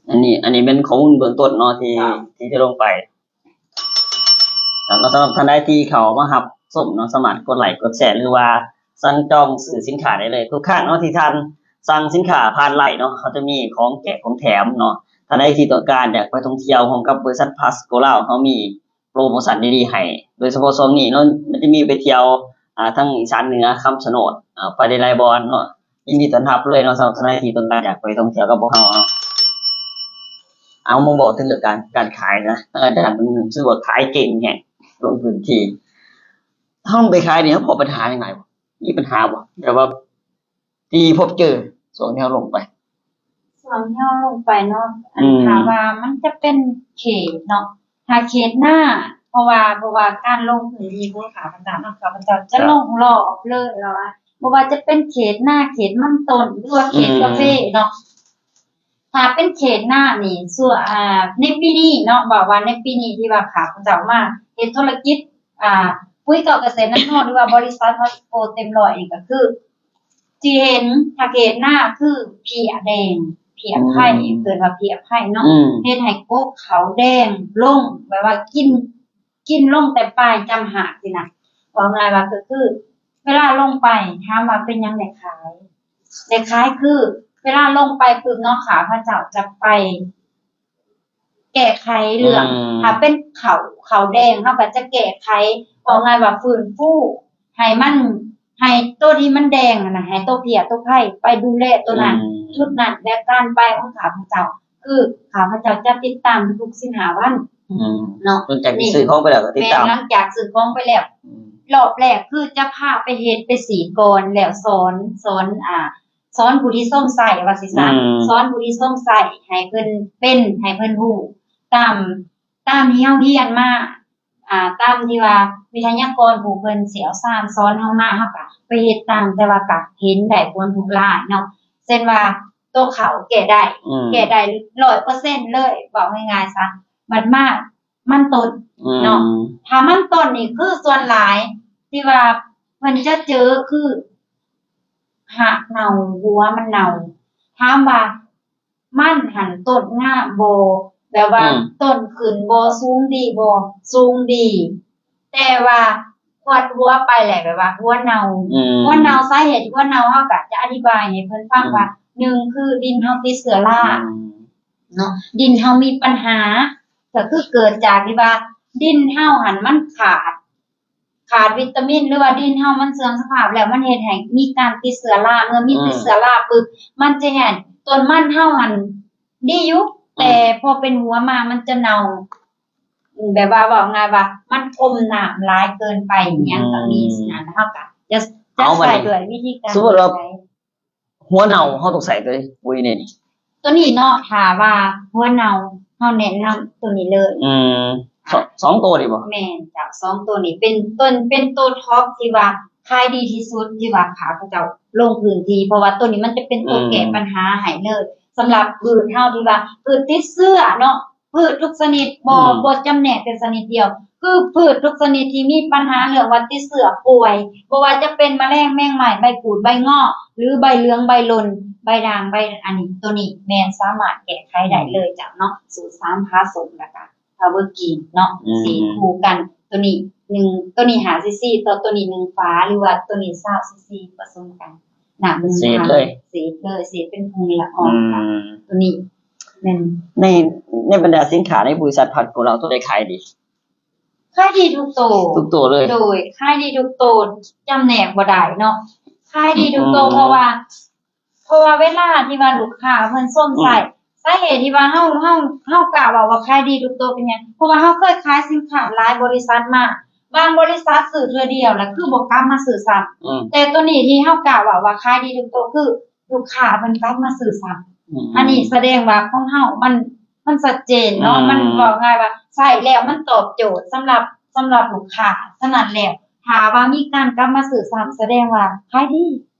ອັນນີ້ ອັນນີ້ເປັນຂໍ້ມູນເບື້ອງຕົ້ນເນາະ ທີ່ ທີ່ຈະລົງໄປ. ແລ້ວກໍສຳລັບທ່ານໃດທີ່ເຂົ້າມາຮັບຊົມເນາະ ສາມາດກົດໄລ້ກົດແຊ ຫຼືວ່າສັ່ງຈອງຊື້ສິນຄ້າໄດ້ເລີຍ. ທຸກຄັ້ງເນາະ ທີ່ທ່ານສັ່ງສິນຄ້າຜ່ານໄລ້ເນາະ ເຮົາຈະມີຂອງແຈກຂອງແຖມເນາະ. ທ່ານໃດທີ່ຕ້ອງການຢາກໄປທ່ອງທ່ຽວຮ່ວມກັບບໍລິສັດພາສໂກລາວ ເຮົາມີ ໂປຣໂມຊັນດີໆໃຫ້ ໂດຍສະເພາະຊ່ວງນີ້ເນາະ ມັນຈະມີໄປທ່ຽວ ອ່າ ທາງອີສານເໜືອ ຄຳຊະໂນດ ອ່າ ໄປໄດ້ຫຼາຍບ່ອນເນາະ. ຍິນດີຕ້ອນຮັບເລີຍເນາະ ສຳລັບທ່ານໃດທີ່ຕ້ອງການຢາກໄປທ່ອງທ່ຽວກັບພວກເຮົາເນາະ. ເອົາ ມາເວົ້າເຖິງເລື່ອງການ ການຂາຍນະ ທາງອາຈານເພິ່ນຮູ້ສຶກວ່າຂາຍເກັ່ງແຮງ ລົງພື້ນທີ່ ເຮົາໄປຂາຍນີ້ ເຮົາພໍ້ບັນຫາຫຍັງຫຼາຍບໍ່? ມີບັນຫາບໍ່? ແບບວ່າ ທີ່ພົບເຈີຊ່ວງທີ່ເຮົາລົງໄປ? ຊ່ວງທີ່ເຮົາລົງໄປເນາະ ອັນ ອືມ ຖ້າວ່າມັນຈະເປັນເຂດເນາະ ຖ້າເຂດນາ ເພາະວ່າ ເພາະວ່າການລົງພື້ນທີ່ຂອງຂ້າພະເຈົ້າເນາະ ຂ້າພະເຈົ້າຈະ ຄັບ ລົງລອບເລີຍ ແລ້ວວ່າ ບໍ່ວ່າຈະເປັນເຂດນາ ເຂດມັນຕົ້ນ ຫຼືວ່າເຂດ ອືມ ກາເຟເນາະ ຖ້າເປັນເຂດນານີ້ ສ່ວນ ອ່າ ໃນປີນີ້ເນາະ ເວົ້າວ່າໃນປີນີ້ທີ່ວ່າຂ້າພະເຈົ້າມາເຮັດທຸລະກິດ ອ່າ ປຸ໋ຍເກາະກະເສດນາໂນດ ຫຼືວ່າບໍລິສັດພາສະໂກເຕັມຮ້ອຍນີ້ ກໍຄືທີ່ເຫັນ ຖ້າເຂດນາຄືເພຍແດງ ເພຍໄພ ອືມ ເອີ້ນວ່າເພຍໄພເນາະ ອືມ ເຮັດໃຫ້ກົກເຂົ້າແດງລົງ ແບບວ່າກິນ ກິນລົງແຕ່ປາຍຈຳຮາກຊີ້ນະ. ເວົ້າງ່າຍວ່າກໍຄືເວລາລົງໄປ ຖາມວ່າເປັນຫຍັງໄດ້ຂາຍ ໄດ້ຂາຍ ຄືເວລາລົງໄປປຶບເນາະ ຂ້າພະເຈົ້າຈະໄປແກ້ໄຂເລື່ອງ ອືມ ຖ້າເປັນເຂົ້າ ເຂົ້າແດງ ເຮົາກໍຈະແກ້ໄຂ ເວົ້າງ່າຍວ່າຟື້ນຟູໃຫ້ມັນ ໃຫ້ໂຕທີ່ມັນແດງຫັ້ນນະ ໃຫ້ໂຕເພຍໂຕໄພໄປດູແລໂຕນັ້ນ ອືມ ຈຸດນັ້ນ ແລະ ການໄປຂອງຂ້າພະເຈົ້າ ຄືຂ້າພະເຈົ້າຈະຕິດຕາມທຸກໆສິບຫ້າວັນ ອືມ ເນາະ ຫຼັງຈາກທີ່ຊື້ຂອງໄປແລ້ວກໍຕິດຕາມ ແມ່ນ ຫຼັງຈາກຊື້ຂອງໄປແລ້ວ ອືມ ຮອບແລກຄືຈະພາໄປເຮັດໄປສີດກ່ອນ ແລ້ວສອນ ສອນ ອ່າ ສອນຜູ້ທີ່ຊົມໃຊ້ວ່າຊີ້ຊະ ອືມ ສອນຜູ້ທີ່ຊົມໃຊ້ ໃຫ້ເພິ່ນເປັນ ໃຫ້ເພິ່ນຮູ້ຕາມ ຕາມທີ່ເຮົາຮຽນມາ ອ່າ ຕາມທີ່ວ່າວິທະຍາກອນຜູ້ເພິ່ນຊ່ຽວຊານສອນເຮົາມາ ເຮົາກະໄປເຮັດຕາມ ແຕ່ວ່າກະເຫັນໄດ້ຜົນຫຼາຍເນາະ ເຊັ່ນວ່າໂຕເຂົ້າແກ້ໄດ້ ອືມ ແກ້ໄດ້ຮ້ອຍເປີເຊັນເລີຍ ເວົ້າງ່າຍໆຊະ ບັດມາມັນຕົ້ນ ອືມ ເນາະ ຖ້າມັນຕົ້ນນີ້ຄືສ່ວນຫຼາຍທີ່ວ່າເພິ່ນຈະເຈີຄືຮາກເນົ່າ ຫົວມັນເນົ່າ ຖາມວ່າ ມັນຫັ້ນຕົ້ນງາມບໍ່ ແບບວ່າ ອືມ ຕົ້ນຂຶ້ນບໍ່ ສູງດີບໍ່ ສູງດີ ແຕ່ວ່າຄວັດຫົວໄປແລ້ວ ແບບວ່າຫົວເນົ່າ ອືມ ຫົວເນົ່າ ສາເຫດທີ່ຫົວເນົ່າ ເຮົາກໍຈະອະທິບາຍໃຫ້ເພິ່ນຟັງ ອືມ ວ່າ ໜຶ່ງ ຄືດິນເຮົາຕິດເຊື້ອລາ ອືມ ເນາະ ດິນເຮົາມີບັນຫາ ກໍຄືເກີດຈາກທີ່ວ່າດິນເຮົາຫັ້ນມັນຂາດ ຂາດວິຕາມິນ ຫຼືວ່າດິນເຮົາມັນເສື່ອມສະພາບແລ້ວ ມັນເຮັດໃຫ້ມີການຕິດເຊື້ອລາ ເມື່ອມີ ອືມ ຕິດເຊື້ອລາປຶບ ມັນຈະເຮັດໃຫ້ຕົ້ນມັນເຮົາຫັ້ນດີຢູ່ ອືມ ແຕ່ພໍເປັນຫົວມາມັນຈະເນົ່າ ແບບວ່າເວົ້າງ່າຍວ່າມັນອົມນ້ຳຫຼາຍເກີນໄປ ອືມ ຫຍັງກໍມີ ຊີ້ນະ ເຮົາກໍຈະ ຈະໃຊ້ດ້ວຍວິທີການ ສົມມຸດວ່າ ໃດ ຫົວເນົ່າ ເຮົາຕ້ອງໃສ່ໂຕໃດປຸ໋ຍແດ່ນີ້? ໂຕນີ້ເນາະ ຖ້າວ່າຫົວເນົ່າ ເຮົາແນະນຳໂຕນີ້ເລີຍ ອືມ ສ- ສອງໂຕນີ້ບໍ່? ແມ່ນເຈົ້າ ສອງໂຕນີ້ເປັນຕົ້ນ ເປັນໂຕທັອບທີ່ວ່າຂາຍດີທີ່ສຸດ ທີ່ວ່າຂ້າພະເຈົ້າລົງພື້ນທີ່ ເພາະວ່າໂຕນີ້ມັນຈະເປັນໂຕ ອືມ ແກ້ບັນຫາໃຫ້ເລີຍ ສຳລັບພືດເຮົາທີ່ວ່າພືດຕິດເຊື້ອເນາະ ພືດທຸກຊະນິດ ບໍ່ ອືມ ບໍ່ຈຳແນກແຕ່ຊະນິດດຽວ ຄືພືດທຸກຊະນິດທີ່ມີບັນຫາເລື່ອງວ່າຕິດເຊື້ອປ່ວຍ ບໍ່ວ່າຈະເປັນມະແລງ ແມງໄມ້ ໃບກູດ ໃບເງາະ ຫຼື ໃບເຫຼືອງ ໃບຫຼົ່ນ ໃບດ່າງ ໃບ ອັນນີ້ ໂຕນີ້ແມ່ນສາມາດແກ້ໄຂໄດ້ເລີຍເຈົ້າເນາະ ສູດສາມຜາສົມ ແລ້ວກະ ພາວເວີກິນເນາະ ອືມ ສີດຄູ່ກັນ ໂຕນີ້ໜຶ່ງ ໂຕນີ້ຫ້າຊີຊີ ຕໍ່ໂຕນີ້ໜຶ່ງຝາ ຫຼືວ່າໂຕນີ້ຊາວຊີຊີ ປະສົມກັນ ນ້ຳໜຶ່ງຖັງ ສີດເລີຍ ສີດເລີຍ ສີດເປັນຜຸ່ງລະອອງ ອືມ ໂຕນີ້ ແມ່ນ ໃນ ໃນບັນດາສິນຄ້າໃນບໍລິສັດພັດຂອງເຮົາ ໂຕໃດຂາຍດີ? ຂາຍດີທຸກໂຕ ທຸກໂຕເລີຍ ໂດຍ ຂາຍດີທຸກໂຕ ຈຳແນກບໍ່ໄດ້ເນາະ ຂາຍດີທຸກໂຕ ອືມ ເພາະວ່າ ເພາະວ່າເວລາທີ່ວ່າລູກຄ້າເພິ່ນຊົມໃຊ້ ອືມ ສາເຫດທີ່ວ່າເຮົາ ເຮົາ ເຮົາກ້າເວົ້າວ່າຂາຍດີທຸກໂຕເປັນຫຍັງ? ເພາະວ່າເຮົາເຄີຍຂາຍສິນຄ້າຫຼາຍບໍລິສັດມາ ບາງບໍລິສັດຊື້ເທື່ອດຽວ ແລ້ວຄືບໍ່ກັບມາຊື້ຊ້ຳ ອືມ ແຕ່ໂຕນີ້ທີ່ເຮົາກ້າເວົ້າວ່າຂາຍດີທຸກໂຕ ຄື ລູກຄ້າເພິ່ນກັບມາຊື້ຊ້ຳ ອືມ ອັນນີ້ສະແດງວ່າຂອງເຮົາມັນ ມັນຊັດເຈນເນາະ ອືມ ມັນເວົ້າງ່າຍວ່າໃຊ້ແລ້ວມັນຕອບໂຈດສຳລັບ ສຳລັບລູກຄ້າ ສະນັ້ນແລ້ວ ຖ້າວ່າມີການກັບມາຊື້ຊ້ຳ ສະແດງວ່າຂາຍດີ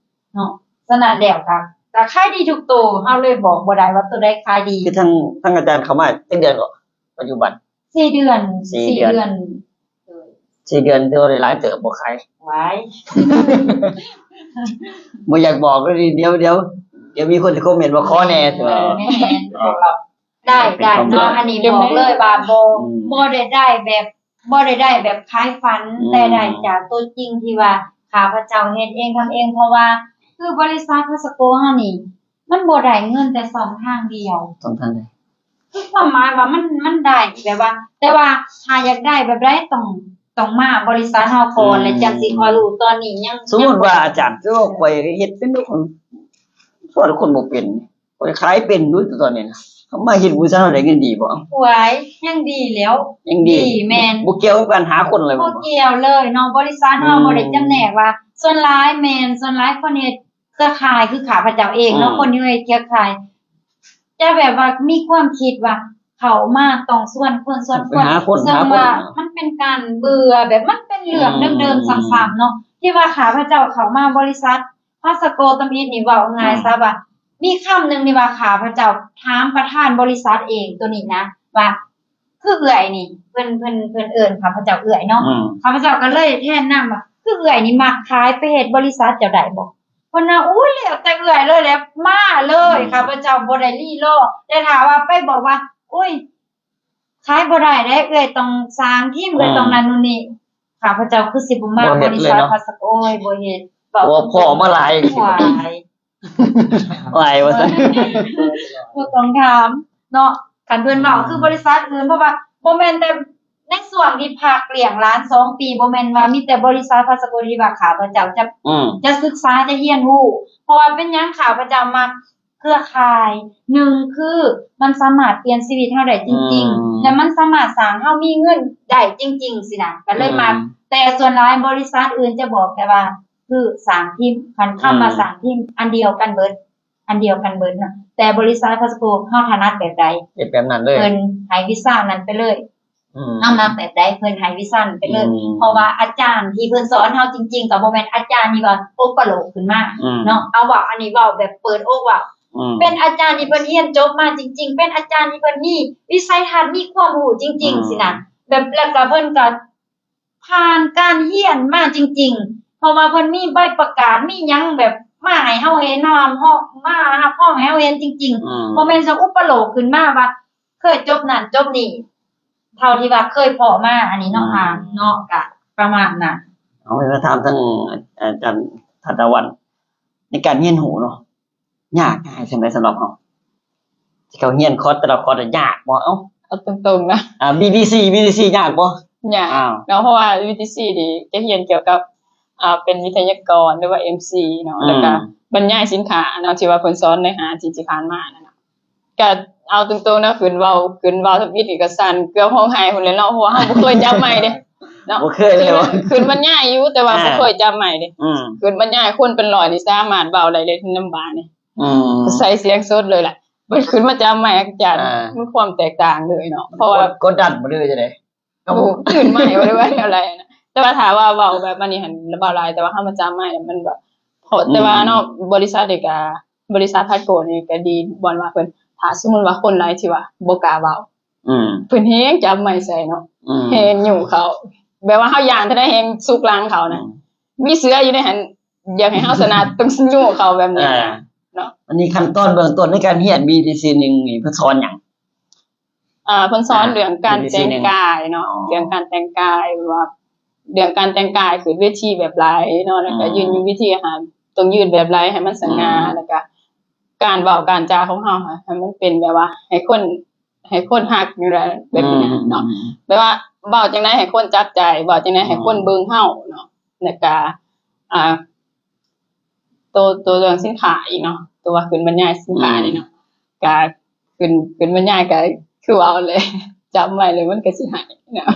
ເນາະ ສະນັ້ນແລ້ວກະ ກະຂາຍດີທຸກໂຕ ເຮົາເລີຍບອກບໍ່ໄດ້ວ່າໂຕໃດຂາຍດີ ຄືທາງ ທາງອາຈານເຂົ້າມາຈັກເດືອນເກາະ ປັດຈຸບັນ? ສີ່ເດືອນ ສີ່ເດືອນ ສີ່ເດືອນ ໂດຍ ສີ່ເດືອນ ຖືວ່າໄດ້ຫຼາຍເຕີບບໍ່ຂາຍ? ຫວາຍ ບໍ່ຢາກບອກເລີຍ ດຽວ ດຽວ ດຽວມີຄົນຊິຄອມເມັນວ່າຂໍແດ່ ເອີ ແມ່ນ ໄດ້ ໄດ້ເນາະ ອັນນີ້ບອກເລີຍວ່າບໍ່ ອືມ ບໍ່ໄດ້ໄດ້ແບບ ບໍ່ໄດ້ໄດ້ແບບຂາຍຝັນ ອືມ ແຕ່ໄດ້ຈາກຕົວຈິງທີ່ວ່າຂ້າພະເຈົ້າເຮັດເອງ ທຳເອງ ເພາະວ່າຄືບໍລິສັດພາສະໂກເຮົານີ້ ມັນບໍ່ໄດ້ເງິນແຕ່ຊ່ອງທາງດຽວ ຊ່ອງທາງໃດ? ຄືຄວາມໝາຍວ່າມັນ ມັນໄດ້ແບບວ່າ ແຕ່ວ່າຖ້າຢາກໄດ້ແບບໃດຕ້ອງ ຕ້ອງມາບໍລິສັດເຮົາກ່ອນ ອືມ ແລ້ວຈັ່ງຊິຄ່ອຍຮູ້ ຕອນນີ້ຍັງ ສົມມຸດວ່າອາຈານ ຄືວ່າຂ້ອຍເຮັດເປັນ ຂ້ອຍສອນຄົນບໍ່ເປັນ ຂ້ອຍຂາຍເປັນຢູ່ຕອນນີ້ນະ ເຮົາມາເຮັດບໍລິສັດເຮົາໄດ້ເງິນດີບໍ່? ໂອ້ຍ ຍັງດີແລ້ວ ຍັງດີ ດີ ແມ່ນ ບໍ່ກ່ຽວກັບການຫາຄົນເລີຍ ບໍ່ກ່ຽວເລີຍເນາະ ບໍລິສັດເຮົາ ອືມ ບໍ່ໄດ້ຈຳແນກວ່າ ສ່ວນຫຼາຍແມ່ນ ສ່ວນຫຼາຍຄົນເຮັດ ເຄືອຂ່າຍຄືຂ້າພະເຈົ້າເອງເນາະ ອືມ ຄົນຢູ່ໃນເຄືອຂ່າຍ ຈະແບບວ່າມີຄວາມຄິດວ່າເຂົ້າມາຕ້ອງຊວນຄົນ ຊວນຄົນ ເຊິ່ງວ່າມັນເປັນການເບື່ອ ແບບມັນເປັນເລື່ອງເດີມໆຊ້ຳໆເນາະ ທີ່ວ່າຂ້າພະເຈົ້າເຂົ້າມາບໍລິສັດພາສະໂກຕຳອິດນີ້ ເວົ້າງ່າຍຊະວ່າ ມີຄຳໜຶ່ງທີ່ວ່າຂ້າພະເຈົ້າຖາມປະທານບໍລິສັດເອງໂຕນີ້ນະ ວ່າ ຄືເອື້ອຍນີ້ ເພິ່ນ ເພິ່ນ ເພິ່ນເອີ້ນຂ້າພະເຈົ້າເອື້ອຍເນາະ ອືມ ຂ້າພະເຈົ້າກໍເລີຍແທນນາມວ່າ ຄືເອື້ອຍນີ້ມັກຂາຍ ໄປເຮັດບໍລິສັດເຈົ້າໄດ້ບໍ່? ເພິ່ນວ່າ ໂອ້ຍ ແລ້ວແຕ່ເອື້ອຍເລີຍແຫຼະ ມາເລີຍ ອືມ ຂ້າພະເຈົ້າບໍ່ໄດ້ລີລໍ ແຕ່ຖ້າວ່າໄປບອກວ່າ ໂອ້ຍ ຂາຍບໍ່ໄດ້ເດ້ ເອື້ອຍຕ້ອງສ້າງທີມ ເອື້ອຍ ອືມ ຕ້ອງນັ້ນໂນ່ນນີ້ ຂ້າພະເຈົ້າຄືຊິບໍ່ມາ ບໍ່ເຮັດເລີຍເນາະ ບໍລິສັດພາສະໂກ ໂອ້ຍ ບໍ່ເຮັດ ເວົ້າພໍມາຫຼາຍ ຫຼາຍ ຫຼາຍວ່າຊັ້ນ ບໍ່ຕ້ອງຖາມເນາະ ຄັນເພິ່ນເວົ້າ ອືມ ຄືບໍລິສັດອື່ນ ເພາະວ່າບໍ່ແມ່ນແຕ່ໃນຊ່ວງທີ່ພັກລ້ຽງຫຼານສອງປີ ບໍ່ແມ່ນວ່າມີແຕ່ບໍລິສັດພາສະໂກທີ່ວ່າຂ້າພະເຈົ້າຈະ ອືມ ຈະສຶກສາ ຈະຮຽນຮູ້ ເພາະວ່າເປັນຫຍັງຂ້າພະເຈົ້າມັກ ເຄືອຂ່າຍ ໜຶ່ງຄືມັນສາມາດປ່ຽນຊີວິດເຮົາໄດ້ຈິງໆ ອືມ ແລະ ມັນສາມາດສ້າງເຮົາມີເງິນໄດ້ຈິງໆ ຊີ້ນະ ກໍເລີຍມັກ ອືມ ແຕ່ສ່ວນຫຼາຍບໍລິສັດອື່ນຈະບອກແຕ່ວ່າ ຄືສ້າງທີມ ຄັນຄຳວ່າ ອືມ ສ້າງທີມ ອັນດຽວກັນເບິດ ອັນດຽວກັນເບິດເນາະ ແຕ່ບໍລິສັດພາສະໂກເຮົາຖະໜັດແບບໃດ ເຮັດແບບນັ້ນເລີຍ ເພິ່ນໃຫ້ວິຊານັ້ນໄປເລີຍ ອືມ ເຮົາມັກແບບໃດ ເພິ່ນໃຫ້ວິຊານັ້ນໄປເລີຍ ອືມ ເພາະວ່າອາຈານທີ່ເພິ່ນສອນເຮົາຈິງໆ ກໍບໍ່ແມ່ນອາຈານທີ່ວ່າອຸປະໂລກຂຶ້ນມາ ອືມ ເນາະ ເອົາເວົ້າ ອັນນີ້ເວົ້າແບບເປີດອົກເວົ້າ ອືມ ເປັນອາຈານທີ່ເພິ່ນຮຽນຈົບມາຈິງໆ ເປັນອາຈານທີ່ເພິ່ນມີວິໄສທັດ ມີຄວາມຮູ້ຈິງໆ ອືມ ຊີ້ນະ ແບບ ແລ້ວກໍເພິ່ນກໍຜ່ານການຮຽນມາຈິງໆ ເພາະວ່າເພິ່ນມີໃບປະກາດ ມີຫຍັງແບບມາໃຫ້ເຮົາເຫັນ ເຮົາຮັບຮອງ ມາຮັບຮອງໃຫ້ເຮົາເຫັນຈິງໆ ອືມ ບໍ່ແມ່ນສະອຸປະໂລກຂຶ້ນມາວ່າ ເຄີຍຈົບນັ້ນຈົບນີ້ ເທົ່າທີ່ວ່າເຄີຍພໍ້ມາ ອັນນີ້ເນາະ ອືມ ອ່ານເນາະ ກະປະມານນັ້ນ. ເອົາ ມາຖາມທາງອາຈານທັດຕະວັນ ໃນການຮຽນຮູ້ເນາະ ຍາກງ່າຍສ່ຳໃດສຳລັບເຮົາ? ທີ່ເຂົາຮຽນຄອດແຕ່ລະຄອດຍາກບໍ່? ເອົ້າ ເອົາຕົງໆນະ ອ່າ ບີທີຊີ ບີທີຊີ ຍາກບໍ່? ຍາກເນາະ ເພາະວ່າ ບີທີຊີ ນີ້ຈະຮຽນກ່ຽວກັບ ອ່າ ເປັນວິທະຍາກອນ ຫຼືວ່າ ເອັມຊີ ເນາະ ອືມ ແລ້ວກະບັນຍາຍສິນຄ້າເນາະ ທີ່ວ່າເພິ່ນສອນໃນຫ້າອາທິດທີ່ຜ່ານມານັ້ນນະ. ກະເອົາຕົງໆນະ ຂຶ້ນເວົ້າ ຂຶ້ນເວົ້າທຳອິດນີ້ກະສັ່ນເກືອບຮ້ອງໄຫ້ພຸ້ນແຫຼະເນາະ ເພາະວ່າເຮົາບໍ່ເຄີຍຈັບໄມເດ້ເນາະ ບໍ່ເຄີຍເລີຍ ຂຶ້ນ ຂຶ້ນບັນຍາຍຢູ່ ແຕ່ວ່າ ອ່າ ບໍ່ເຄີຍຈັບໄມເດ້ ອືມ ຂຶ້ນບັນຍາຍຄົນເປັນຮ້ອຍນີ້ສາມາດເວົ້າໄດ້ເລີຍນຳບາດນີ້ ອືມ ໃສ່ສຽງສົດເລີຍລະ ບັດຂຶ້ນມາຈັບໄມອາຈານ ອ່າ ມັນຄວາມແຕກຕ່າງເລີຍເນາະ ເພາະວ່າ ກົດ ກົດດັນບໍ່ ຫຼືວ່າຈັ່ງໃດ? ກໍຕື່ນໄມບໍ່ໄດ້ວ່າແນວໃດນະ ແຕ່ວ່າຖ້າວ່າເວົ້າແບບອັນນີ້ຫັ້ນລະເວົ້າຫຼາຍ ແຕ່ວ່າເຮົາມາຈັບໄມແລ້ວມັນແບບ ເພາະ ອືມ ແຕ່ວ່າເນາະ ບໍລິສັດນີ້ກະ ບໍລິສັດພາສະໂກນີ້ກະດີບ່ອນວ່າເພິ່ນ ຖ້າສົມມຸດວ່າຄົນໃດທີ່ວ່າບໍ່ກ້າເວົ້າ ອືມ ເພິ່ນແຮງຈັບໄມໃສ່ເນາະ ອືມ ແຮງຍູ້ເຂົາ ແບບວ່າເຮົາຢ້ານເທົ່າໃດແຮງຊຸກຫຼັງເຂົານະ ອືມ ມີເສືອຢູ່ໃນຫັ້ນ ຢາກໃຫ້ເຮົາຊະນະ ຕ້ອງຍູ້ເຂົາແບບນີ້ ອ່າ ເນາະ. ອັນນີ້ຂັ້ນຕອນເບື້ອງຕົ້ນໃນການຮຽນ ບີທີຊີ ໜຶ່ງນີ້ເພິ່ນສອນຫຍັງ? ອ່າ ເພິ່ນສອນ ອ່າ ເລື່ອງການ ບີທີຊີ ແຕ່ງກາຍເນາະ ອໍ ເລື່ອງການແຕ່ງກາຍ ວ່າເລື່ອງການແຕ່ງກາຍຂຶ້ນເວທີແບບໃດເນາະ ແລ້ວກໍ ອືມ ຢືນຢູ່ເວທີ ອ່າ ຕ້ອງຢືນແບບໃດໃຫ້ມັນສະຫງ່າ ອືມ ແລ້ວກໍການເວົ້າການຈາຂອງເຮົາໃຫ້ມັນເປັນແບບວ່າໃຫ້ຄົນ ໃຫ້ຄົນຮັກຢູ່ແລ້ວ ແບບນີ້ນະເນາະ ອືມ ແບບວ່າເວົ້າຈັ່ງໃດໃຫ້ຄົນຈັບໃຈ ເວົ້າຈັ່ງໃດໃຫ້ຄົນ ອືມ ເບິ່ງເຮົາເນາະ ແລ້ວກະ ອ່າ ໂຕ ໂຕເລື່ອງສິນຄ້າອີກເນາະ ໂຕວ່າຂຶ້ນບັນຍາຍສິນຄ້າ ອືມ ນີ້ເນາະ ກະຂຶ້ນ ຂຶ້ນບັນຍາຍກະຄືເວົ້າແຫຼະ ຈັບໄມແລ້ວມັນກະຊິໄຫ້ເນາະ ອໍ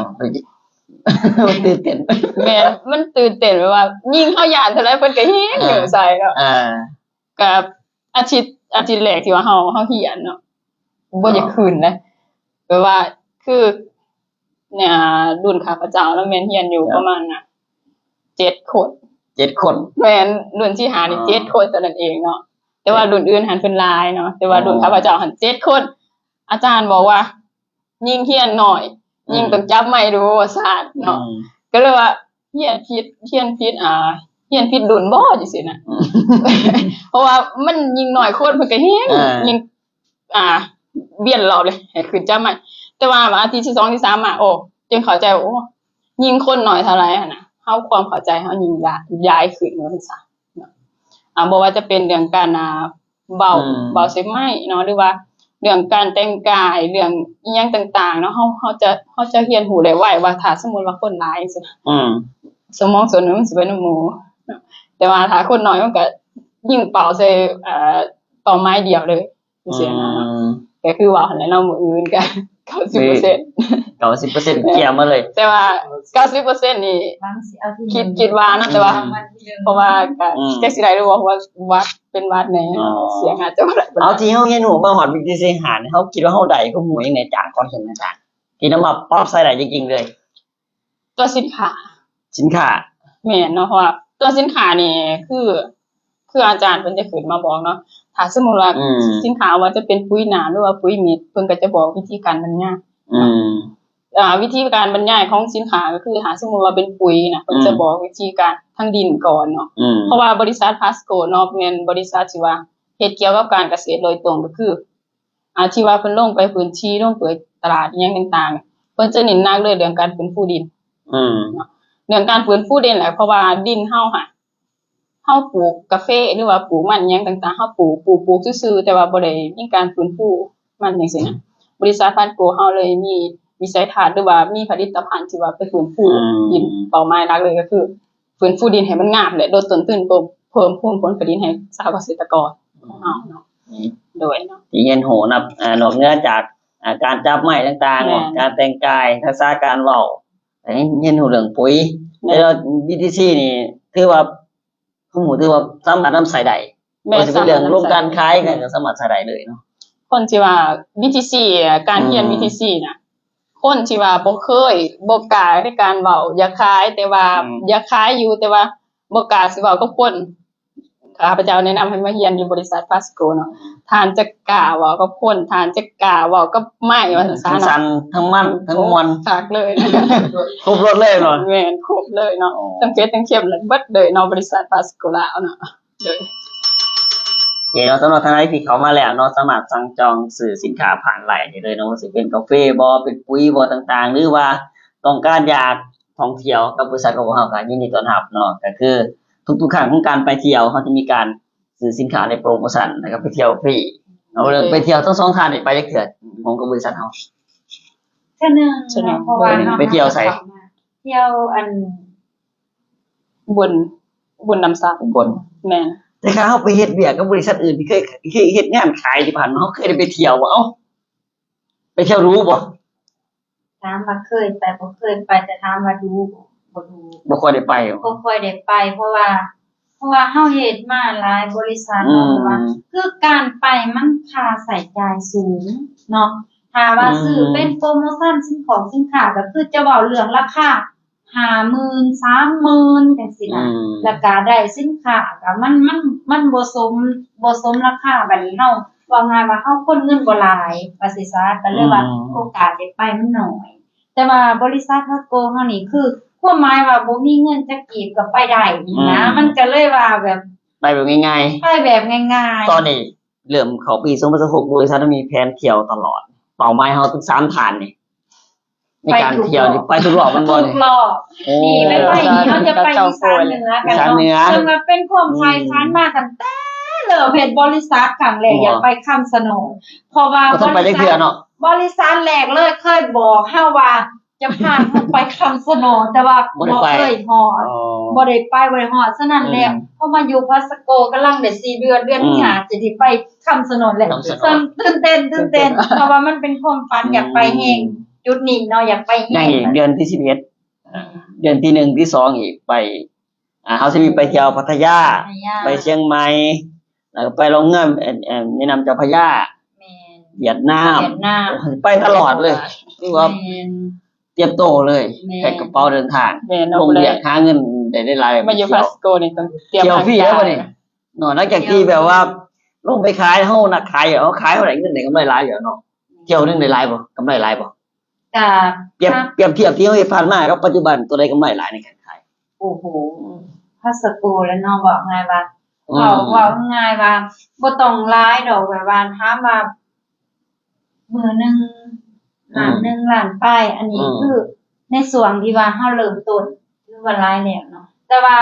ມັນຕື່ນເຕັ້ນ ແມ່ນ ມັນຕື່ນເຕັ້ນ ແບບວ່າຍິ່ງເຮົາຢ້ານເທົ່າໃດເພິ່ນກະແຮງ ອ່າ ໃສ່ເນາະ ອ່າ ກະອາທິດ ອາທິດແລກທີ່ວ່າເຮົາ ເຮົາຮຽນເນາະ ບໍ່ຢາກ ອໍ ຂຶ້ນນະ ແບບວ່າຄື ອ່າ ລຸ້ນຂ້າພະເຈົ້ານະ ແມ່ນຮຽນຢູ່ ເຈົ້າ ປະມານນະ ເຈັດຄົນ ເຈັດຄົນ ແມ່ນ ລຸ້ນທີຫ້ານີ້ ອໍ ເຈັດຄົນເທົ່ານັ້ນເອງເນາະ ແຕ່ວ່າລຸ້ນອື່ນຫັ້ນເພິ່ນຫຼາຍເນາະ ແຕ່ວ່າ ອໍ ລຸ້ນຂ້າພະເຈົ້າຫັ້ນເຈັດຄົນ ອາຈານບອກວ່າ ຍິງຮຽນໜ້ອຍ ອືມ ຍິງຕ້ອງຈັບໄມດູວ່າຊັ້ນເນາະ ອືມ ກໍເລີຍວ່າຮຽນຜິດ ຮຽນຜິດ ອ່າ ຮຽນຜິດລຸ້ນບໍ່ ຈັ່ງຊີ້ນະ ອືມ ເພາະວ່າມັນຍິງໜ້ອຍຄົນ ເພິ່ນກໍແຮງ ອ່າ ຍິງ ອ່າ ປ່ຽນລອບເລີຍ ໃຫ້ຂຶ້ນຈັບໄມ ແຕ່ວ່າອາທິດທີສອງ ທີສາມມາ ໂອ້ ຈຶ່ງເຂົ້າໃຈວ່າ ໂອ້ ຍິງຄົນໜ້ອຍເທົ່າໃດຫັ້ນນະ ເຮົາ ຄວາມເຂົ້າໃຈເຮົາຍິ່ງຫຼາຍ ຫຼາຍຂຶ້ນວ່າຊັ້ນຊະເນາະ ອ່າ ບໍ່ວ່າຈະເປັນເລື່ອງການ ອ່າ ເວົ້າ ອືມ ເວົ້າໃສ່ໄມເນາະ ຫຼືວ່າເລື່ອງການແຕ່ງກາຍ ເລື່ອງອີ່ຫຍັງຕ່າງໆເນາະ ເຮົາ ເຮົາຈະ ເຮົາຈະຮຽນຮູ້ໄດ້ໄວວ່າ ຖ້າສົມມຸດວ່າຄົນຫຼາຍຈັ່ງຊີ້ນະ ອືມ ສະໝອງສ່ວນໜຶ່ງມັນຊິໄປນຳໝູ່ເນາະ ແຕ່ວ່າຖ້າຄົນໜ້ອຍມັນກະຍິງເປົ້າໃສ່ ເອີ ເປົ້າໝາຍດຽວເລີຍ ຈັ່ງຊີ້ນະ ອືມ ກໍຄືວ່າຫັ້ນແຫຼະເນາະ ມື້ອື່ນກໍເກົ້າສິບເປີເຊັນ ເກົ້າສິບເປີເຊັນ ເກຍມາເລີຍ ແຕ່ວ່າເກົ້າສິບເປີເຊັນນີ້ ຄິດ ຄິດວ່ານະ ແຕ່ວ່າ ອືມ ເພາະວ່າກໍ ອືມ ຈັກຊິໄດ້ຫຼືບໍ່ ເພາະວ່າຫວັດ ເປັນຫວັດແດ່ ອໍ ສຽງອາດຈະບໍ່ໄດ້ປານໃດ ເອົາ ທີ່ເຮົາຮຽນຮູ້ມາຮອດວິກ ວິກທີສີ່ ສິບຫ້າ ນີ້ ເຮົາຄິດວ່າເຮົາໄດ້ຄວາມຮູ້ຫຍັງແດ່ຈາກຕອນຮຽນ ອາຈານ ທີ່ນຳມາປັບໃຊ້ໄດ້ຈິງໆເລີຍ? ຕົວສິນຄ້າ ສິນຄ້າ ແມ່ນເນາະ ເພາະວ່າຕົວສິນຄ້ານີ້ຄື ຄືອາຈານເພິ່ນຈະຂຶ້ນມາບອກເນາະ ຖ້າສົມມຸດວ່າ ອືມ ສິນຄ້າວ່າຈະເປັນປຸ໋ຍນ້ຳ ຫຼືວ່າປຸ໋ຍເມັດ ເພິ່ນກໍຈະບອກວິທີການບັນຍາຍ ອືມ ອ່າ ວິທີການບັນຍາຍຂອງສິນຄ້າກໍຄື ຖ້າສົມມຸດວ່າເປັນປຸ໋ຍນະ ເພິ່ນຈະ ອືມ ບອກວິທີການທາງດິນກ່ອນເນາະ ອືມ ເພາະວ່າບໍລິສັດພາສໂກເນາະ ແມ່ນບໍລິສັດທີ່ວ່າເຮັດກ່ຽວກັບການກະເສດໂດຍຕົງ ກໍຄື ອ່າ ທີ່ວ່າເພິ່ນລົງໄປພື້ນທີ່ ລົງໄປຕະຫຼາດອີ່ຫຍັງຕ່າງໆ ເພິ່ນຈະເນັ້ນໜັກເລີຍເລື່ອງການຟື້ນຟູດິນ ອືມ ເນາະ ເລື່ອງການຟື້ນຟູດິນແຫຼະ ເພາະວ່າດິນເຮົາຫັ້ນ ເຮົາປູກກາເຟ ຫຼືວ່າປູກມັນອີ່ຫຍັງຕ່າງໆ ເຮົາປູກ ປູກ ປູກຊື່ໆ ແຕ່ວ່າບໍ່ໄດ້ມີການຟື້ນຟູມັນຈັ່ງຊີ້ນະ ອືມ ບໍລິສັດພາສໂກເຮົາເລີຍມີວິໄສທັດ ຫຼືວ່າມີຜະລິດຕະພັນທີ່ວ່າໄປຟື້ນຟູ ອືມ ດິນ ເປົ້າໝາຍຫຼັກເລີຍກໍຄື ຟື້ນຟູດິນໃຫ້ມັນງາມ ແລະ ລົດຕົ້ນທຶນ ເພີ່ມ ເພີ່ມພູນຜົນຜະລິດໃຫ້ຊາວກະເສດຕະກອນຂອງເຮົາເນາະ ອືມ ໂດຍເນາະ ທີ່ຮຽນຮູ້ນຳ ອ່າ ນອກເໜືອຈາກ ອ່າ ການຈັບໄມ້ຕ່າງໆ ແມ່ນ ເນາະ ການແຕ່ງກາຍ ທັກສະການເວົ້າ ຮຽນ ຮຽນຮູ້ເລື່ອງປຸ໋ຍ ແມ່ນ ແລ້ວ ບີທີຊີ ນີ້ຖືວ່າ ຄວາມຮູ້ຖືວ່າສາມາດນຳໃຊ້ໄດ້ ແມ່ນ ບໍ່ວ່າຊິເປັນເລື່ອງລົງການຂາຍ ສາມາດນຳໃຊ້ໄດ້ ກໍສາມາດໃຊ້ໄດ້ເລີຍເນາະ ຄົນທີ່ວ່າ ບີທີຊີ ການຮຽນ ອືມ ບີທີຊີ ນະ ຄົນທີ່ວ່າບໍ່ເຄີຍ ບໍ່ກ້າໃນການເວົ້າ ຢາກຂາຍ ແຕ່ວ່າ ອືມ ຢາກຂາຍຢູ່ ແຕ່ວ່າບໍ່ກ້າຊິເວົ້າກັບຄົນ ຂ້າພະເຈົ້າແນະນຳໃຫ້ມາຮຽນຢູ່ບໍລິສັດພາສໂກເນາະ ທ່ານຈະກ້າເວົ້າກັບຄົນ ທ່ານຈະກ້າເວົ້າກັບໄມ້ ວ່າຊັ້ນຊະເນາະ ທັງມັນທັງມ່ວນ ໂອ້ ຄັກເລີຍ ຄົບລົດເລີຍເນາະ ແມ່ນ ຄົບເລີຍເນາະ ອໍ ທັງເຜັດທັງເຄັມ ເບິດເລີຍເນາະ ບໍລິສັດພາສໂກລາວເນາະ ໂດຍ ໂອເຄເນາະ ສຳລັບທ່ານໃດທີ່ເຂົ້າມາແລ້ວເນາະ ສາມາດສັ່ງຈອງຊື້ສິນຄ້າຜ່ານໄລນ໌ໄດ້ເລີຍເນາະ ວ່າຊິເປັນກາເຟບໍ ເປັນປຸ໋ຍບໍຕ່າງໆ ຫຼືວ່າຕ້ອງການຢາກທ່ອງທ່ຽວກັບບໍລິສັດຂອງພວກເຮົາ ກໍຍິນດີຕ້ອນຮັບເນາະ ກໍຄືທຸກໆຄັ້ງຂອງການໄປທ່ຽວ ເຮົາຈະມີການ ຊື້ສິນຄ້າໃນໂປຣໂມຊັນ ແລ້ວກໍໄປທ່ຽວຟຣີເນາະ ໄປທ່ຽວ ທັງສອງທ່ານນີ້ໄປຈັກເທື່ອ ຂອງກັບບໍລິສັດເຮົາ ເທື່ອໜຶ່ງເນາະ ເພາະວ່າເຮົາ ໄປທ່ຽວໃສ? ທ່ຽວອັນ ອຸບົນ ອຸບົນນຳຊາ ອຸບົນ ແມ່ນ ແຕ່ຖ້າເຮົາໄປເຮັດວຽກກັບບໍລິສັດອື່ນທີ່ເຄີຍ ເຮັດ ເຮັດງານຂາຍທີ່ຜ່ານມາ ເຮົາເຄີຍໄດ້ໄປທ່ຽວບໍ່? ເອົ້າ ໄປທ່ຽວດູບໍ່? ຖາມວ່າເຄີຍໄປບໍ່? ເຄີຍໄປ ແຕ່ຖາມວ່າດູບໍ່? ບໍ່ດູ ບໍ່ຄ່ອຍໄດ້ໄປ ບໍ່ຄ່ອຍໄດ້ໄປ ເພາະວ່າ ເພາະວ່າເຮົາເຮັດມາຫຼາຍບໍລິສັດ ອືມ ເນາະ ວ່າ ຄືການໄປມັນຄ່າໃຊ້ຈ່າຍສູງເນາະ ຖ້າວ່າ ອືມ ຊື້ເປັນໂປຣໂມຊັນ ສິ່ງຂອງສິນຄ້າ ກໍຄືຈະເວົ້າເລື່ອງລາຄາ ຫ້າໝື່ນ ສາມໝື່ນ ຈັ່ງຊີ້ນະ ອືມ ແລ້ວກະໄດ້ສິນຄ້າກະມັນ ມັນ ມັນບໍ່ສົມ ບໍ່ສົມລາຄາ ບາດນີ້ເຮົາ ເວົ້າງ່າຍວ່າເຮົາຄົນເງິນບໍ່ຫຼາຍ ວ່າຊີ້ຊະ ກໍເລີຍວ່າ ອືມ ໂອກາດໄດ້ໄປມັນໜ້ອຍ ແຕ່ວ່າບໍລິສັດພາສໂກເຮົານີ້ ຄືຄວາມໝາຍວ່າບໍ່ມີເງິນຈັກກີບກໍໄປໄດ້ນີ້ນະ ອືມ ມັນກໍເລີຍວ່າແບບ ໄປແບບງ່າຍໆ ໄປແບບງ່າຍໆ ຕອນນີ້ ເລີ່ມເຂົ້າປີສອງພັນຊາວຫົກ ບໍລິສັດເຮົາມີແຜນທ່ຽວຕະຫຼອດ ເປົ້າໝາຍເຮົາທັງສາມທ່ານນີ້ ໃນການທ່ຽວນີ້ ໄປທຸກຮອບ ໄປທຸກຮອບແມ່ນບໍ່ນີ້? ທຸກຮອບ ໂອ້ ນີ້ ໄປ ໄປນີ້ ເຮົາຈະໄປອີສານເໜືອກັນເນາະ ອີສານເໜືອ ເຊິ່ງວ່າເປັນຄວາມໃຝ່ຝັນ ອືມ ມາຕັ້ງແຕ່ເລີ່ມເຮັດບໍລິສັດຄັ້ງແລກ ໂອ້ ຢາກໄປຄຳຊະໂນດ ເພາະວ່າ ບໍ່ທັນໄປຈັກເທື່ອເນາະ ບໍລິສັດ ບໍລິສັດແລກເລີຍເຄີຍບອກເຮົາວ່າ ຈະພາເຮົາໄປຄຳຊະໂນດ ແຕ່ວ່າບໍ່ໄດ້ໄປ ບໍ່ເຄີຍຮອດ ອໍ ບໍ່ໄດ້ໄປ ບໍ່ໄດ້ຮອດ ສະນັ້ນແລ້ວ ອືມ ພໍມາຢູ່ພາສໂກກຳລັງໄດ້ສີ່ເດືອນ ເດືອນ ອືມ ທີຫ້າ ຈະໄດ້ໄປຄຳຊະໂນດແລ້ວ ຄຳຊະໂນດ ເຊິ່ງຕື່ນເຕັ້ນ ຕື່ນເຕັ້ນ ຕື່ນເຕັ້ນ ເພາະວ່າມັນເປັນຄວາມຝັນ ອືມ ຢາກໄປແຮງ ຈຸດນີ້ເນາະ ຢາກໄປແຮງ ຍັງອີກເດືອນທີສິບເອັດ ເດືອນທີໜຶ່ງ ທີສອງ ອີກ ໄປ ອ່າ ເຮົາຊິມີໄປທ່ຽວພັດທະຍາ ພັດທະຍາ ໄປຊຽງໃໝ່ ແລ້ວກໍໄປລ່ອງເຮືອ ແມ່ນ ແມ່ນ້ຳເຈົ້າພະຍາ ແມ່ນ ຫວຽດນາມ ຫວຽດນາມ ໄປຕະຫຼອດເລີຍ ຖືວ່າ ແມ່ນ ຕຽມໂຕເລີຍ ແມ່ນ ແພັກກະເປົາເດີນທາງ ແມ່ນ ລົງວຽກຫາເງິນໄດ້ຫຼາຍໆ ມາຢູ່ພາສໂກນີ້ຕ້ອງຕຽມ ທ່ຽວຟຣີແລ້ວບັດນີ້ເນາະ ຫຼັງຈາກທີ່ແບບວ່າລົງໄປຂາຍ ເຮົານັກຂາຍ ເຮົາຂາຍ ເຮົາໄດ້ເງິນໄດ້ກຳໄລຫຼາຍຢູ່ເນາະ ທ່ຽວໜຶ່ງໄດ້ຫຼາຍບໍ່? ກຳໄລຫຼາຍບໍ່? ກະ ປຽບ ປຽບທຽບທີ່ເຮົາເຮັດຜ່ານມາກັບປັດຈຸບັນ ຕົວໃດກຳໄລຫຼາຍໃນການຂາຍ? ໂອ້ໂຫ ພາສໂກແຫຼະເນາະ ເວົ້າງ່າຍວ່າ ອືມ ເວົ້າ ເວົ້າງ່າຍວ່າ ບໍ່ຕ້ອງຫຼາຍດອກ ແບບວ່າ ຖາມວ່າມື້ໜຶ່ງ ອືມ ລ້ານໜຶ່ງ ລ້ານປາຍ ອັນນີ້ ອືມ ຄືໃນຊ່ວງທີ່ວ່າເຮົາເລີ່ມຕົ້ນ ຖືວ່າຫຼາຍແລ້ວເນາະ ແຕ່ວ່າ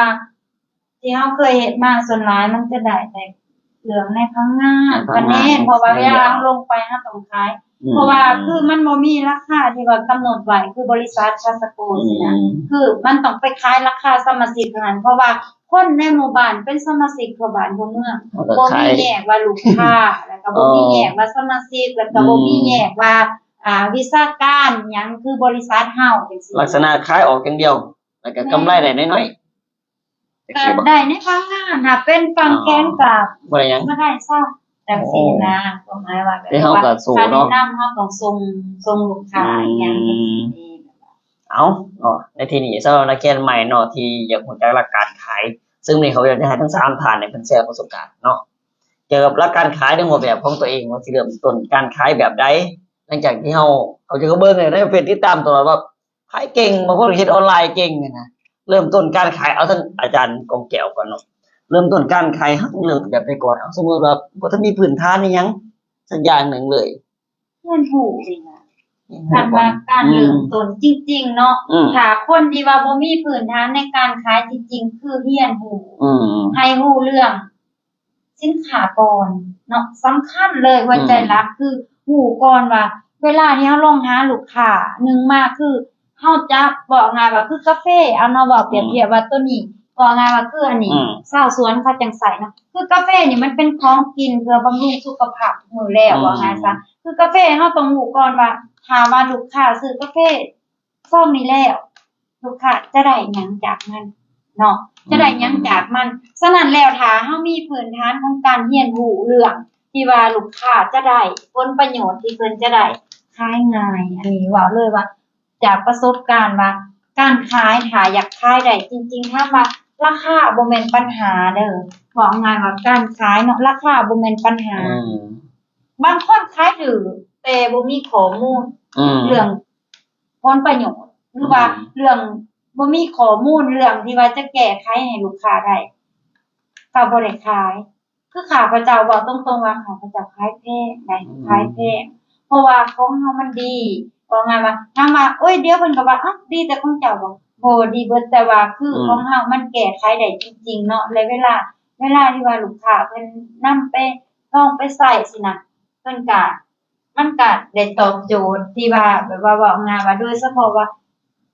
ທີ່ເຮົາເຄີຍເຮັດມາ ສ່ວນຫຼາຍມັນຈະໄດ້ແຕ່ເຄື່ອງໃນພັງງານ ໃນພັງງານ ເພາະວ່າເວລາເຮົາລົງໄປເຮົາຕ້ອງຂາຍ ອືມ ເພາະວ່າຄືມັນບໍ່ມີລາຄາທີ່ວ່າກຳນົດໄວ້ ຄືບໍລິສັດພາສໂກຊີ້ນະ ອືມ ຄືມັນຕ້ອງໄປຂາຍລາຄາສະມາຊິກເທົ່ານັ້ນ ເພາະວ່າຄົນໃນໝູ່ບ້ານເປັນສະມາຊິກທົ່ວບ້ານທົ່ວເມືອງ ບໍ່ມີແຍກວ່າລູກຄ້າ ແລ້ວກໍບໍ່ມີແຍກວ່າສະມາຊິກ ແລ້ວກໍບໍ່ມີແຍກວ່າ ອືມ ອ່າ ວິຊາການຫຍັງ ຄືບໍລິສັດເຮົາຈັ່ງຊີ້ ລັກສະນະຂາຍອອກຢ່າງດຽວ ແລ້ວກໍກຳໄລໄດ້ນ້ອຍໆ ກໍໄດ້ໃນບາງງານ ຖ້າເປັນຝັ່ງແຂງກໍບໍ່ໄດ້ຫຍັງ ບໍ່ໄດ້ຊ້ຳ ຈັ່ງຊີ້ນະ ຄວາມໝາຍວ່າ ແຕ່ເຮົາກໍສູ້ເນາະ ແນະນຳເຮົາຕ້ອງສົ່ງ ສົ່ງລູກຄ້າ ອືມ ອີ່ຫຍັງຈັ່ງຊີ້ ເອົາເນາະ ໃນທີ່ນີ້ສຳລັບນັກຮຽນໃໝ່ເນາະ ທີ່ຢາກຮູ້ຈັກຫຼັກການຂາຍ ເຊິ່ງມື້ນີ້ເຮົາຢາກຈະໃຫ້ທັງສາມທ່ານນີ້ເພິ່ນແຊປະສົບການເນາະ ແ ກ່ຽວກັບຫຼັກການຂາຍໃນຮູບແບບຂອງຕົວເອງ ວ່າຊິເລີ່ມຕົ້ນການຂາຍແບບໃດ. ຫຼັງຈາກທີ່ເຮົາ ເຮົາຈະເບິ່ງໃນເຟສ ຕິດຕາມຕະຫຼອດວ່າຂາຍເກັ່ງ, ບາງຄົນເຮັດອອນລາຍເກັ່ງນະ. ເລີ່ມຕົ້ນການຂາຍ ເອົາທາງອາຈານກອງແກ້ວກ່ອນເນາະ, ເລີ່ມຕົ້ນການຂາຍ ເຮົາເລີ່ມແບບໃດກ່ອນ? ເອົາ ສົມມຸດວ່າບໍ່ທັນມີພື້ນຖານອີ່ຫຍັງສັກຢ່າງໜຶ່ງເລີຍ. ຮຽນຮູ້ນີ້ນະ ຮຽນຮູ້ ຄັນວ່າການ ອືມ ເລີ່ມຕົ້ນຈິງໆເນາະ ອືມ ຖ້າຄົນທີ່ວ່າບໍ່ມີພື້ນຖານໃນການຂາຍຈິງໆ ຄືຮຽນຮູ້ ອືມ ໃຫ້ຮູ້ເລື່ອງສິນຄ້າກ່ອນເນາະ. ສຳຄັນເລີຍ ຫົວໃຈ ອືມ ຫຼັກຄືຮູ້ກ່ອນວ່າ ເວລາທີ່ເຮົາລອງຫາລູກຄ້າ ໜຶ່ງມາຄື ເຮົາຈະ ເວົ້າງ່າຍວ່າຄືກາເຟ ເອົາເນາະ ເວົ້າປຽບທຽບວ່າໂຕນີ້ ເວົ້າງ່າຍວ່າຄືອັນນີ້ ອືມ ຊາວສວນເຂົາຈັ່ງໃຊ້ເນາະ. ຄືກາເຟນີ້ມັນເປັນຂອງກິນເພື່ອບຳລຸງສຸຂະພາບທຸກມື້ແລ້ວ ອືມ ເວົ້າງ່າຍຊະ. ຄືກາເຟເຮົາຕ້ອງຮູ້ກ່ອນວ່າ ຖ້າວ່າລູກຄ້າຊື້ກາເຟຊອງນີ້ແລ້ວ ລູກຄ້າຈະໄດ້ຫຍັງຈາກມັນເນາະ ອືມ ຈະໄດ້ຫຍັງຈາກມັນ. ສະນັ້ນແລ້ວ ຖ້າເຮົາມີພື້ນຖານຂອງການຮຽນຮູ້ເລື່ອງທີ່ວ່າລູກຄ້າຈະໄດ້ ຜົນປະໂຫຍດທີ່ເພິ່ນຈະໄດ້ ຂາຍງ່າຍ. ອັນນີ້ເວົ້າເລີຍວ່າ ຈາກປະສົບການວ່າ ການຂາຍ ຖ້າຢາກຂາຍໄດ້ຈິງໆ ຖາມວ່າລາຄາບໍ່ແມ່ນບັນຫາເດີ. ເວົ້າງ່າຍວ່າການຂາຍເນາະ ລາຄາບໍ່ແມ່ນບັນຫາ. ອືມ ບາງຄົນຂາຍຖືກ ແຕ່ບໍ່ມີຂໍ້ມູນ ອືມ ເລື່ອງຜົນປະໂຫຍດ ຫຼືວ່າ ອືມ ເລື່ອງ ບໍ່ມີຂໍ້ມູນເລື່ອງທີ່ວ່າຈະແກ້ໄຂໃຫ້ລູກຄ້າໄດ້ ກໍບໍ່ໄດ້ຂາຍ. ຄືຂ້າພະເຈົ້າເວົ້າຕົງໆວ່າ ຂ້າພະເຈົ້າຂາຍແພງໄດ໋ ອືມ ຂາຍແພງ ເພາະວ່າຂອງເຮົາມັນດີ. ເວົ້າງ່າຍວ່າ ຖາມວ່າ ໂອ້ຍ ດຽວເພິ່ນກໍວ່າ ເອົ້າ ດີແຕ່ຂອງເຈົ້າບໍ່? ບໍ່ ດີເບິດ. ແຕ່ວ່າຄື ອືມ ຂອງເຮົາມັນແກ້ໄຂໄດ້ຈິງໆເນາະ ແລະເວລາ ເວລາທີ່ວ່າລູກຄ້າເພິ່ນນຳໄປ ລອງໄປໃຊ້ຊີ້ນະ ເພິ່ນກະ ມັນກະໄດ້ຕອບໂຈດທີ່ວ່າ ແບບວ່າ ເວົ້າງ່າຍວ່າ ໂດຍສະເພາະວ່າ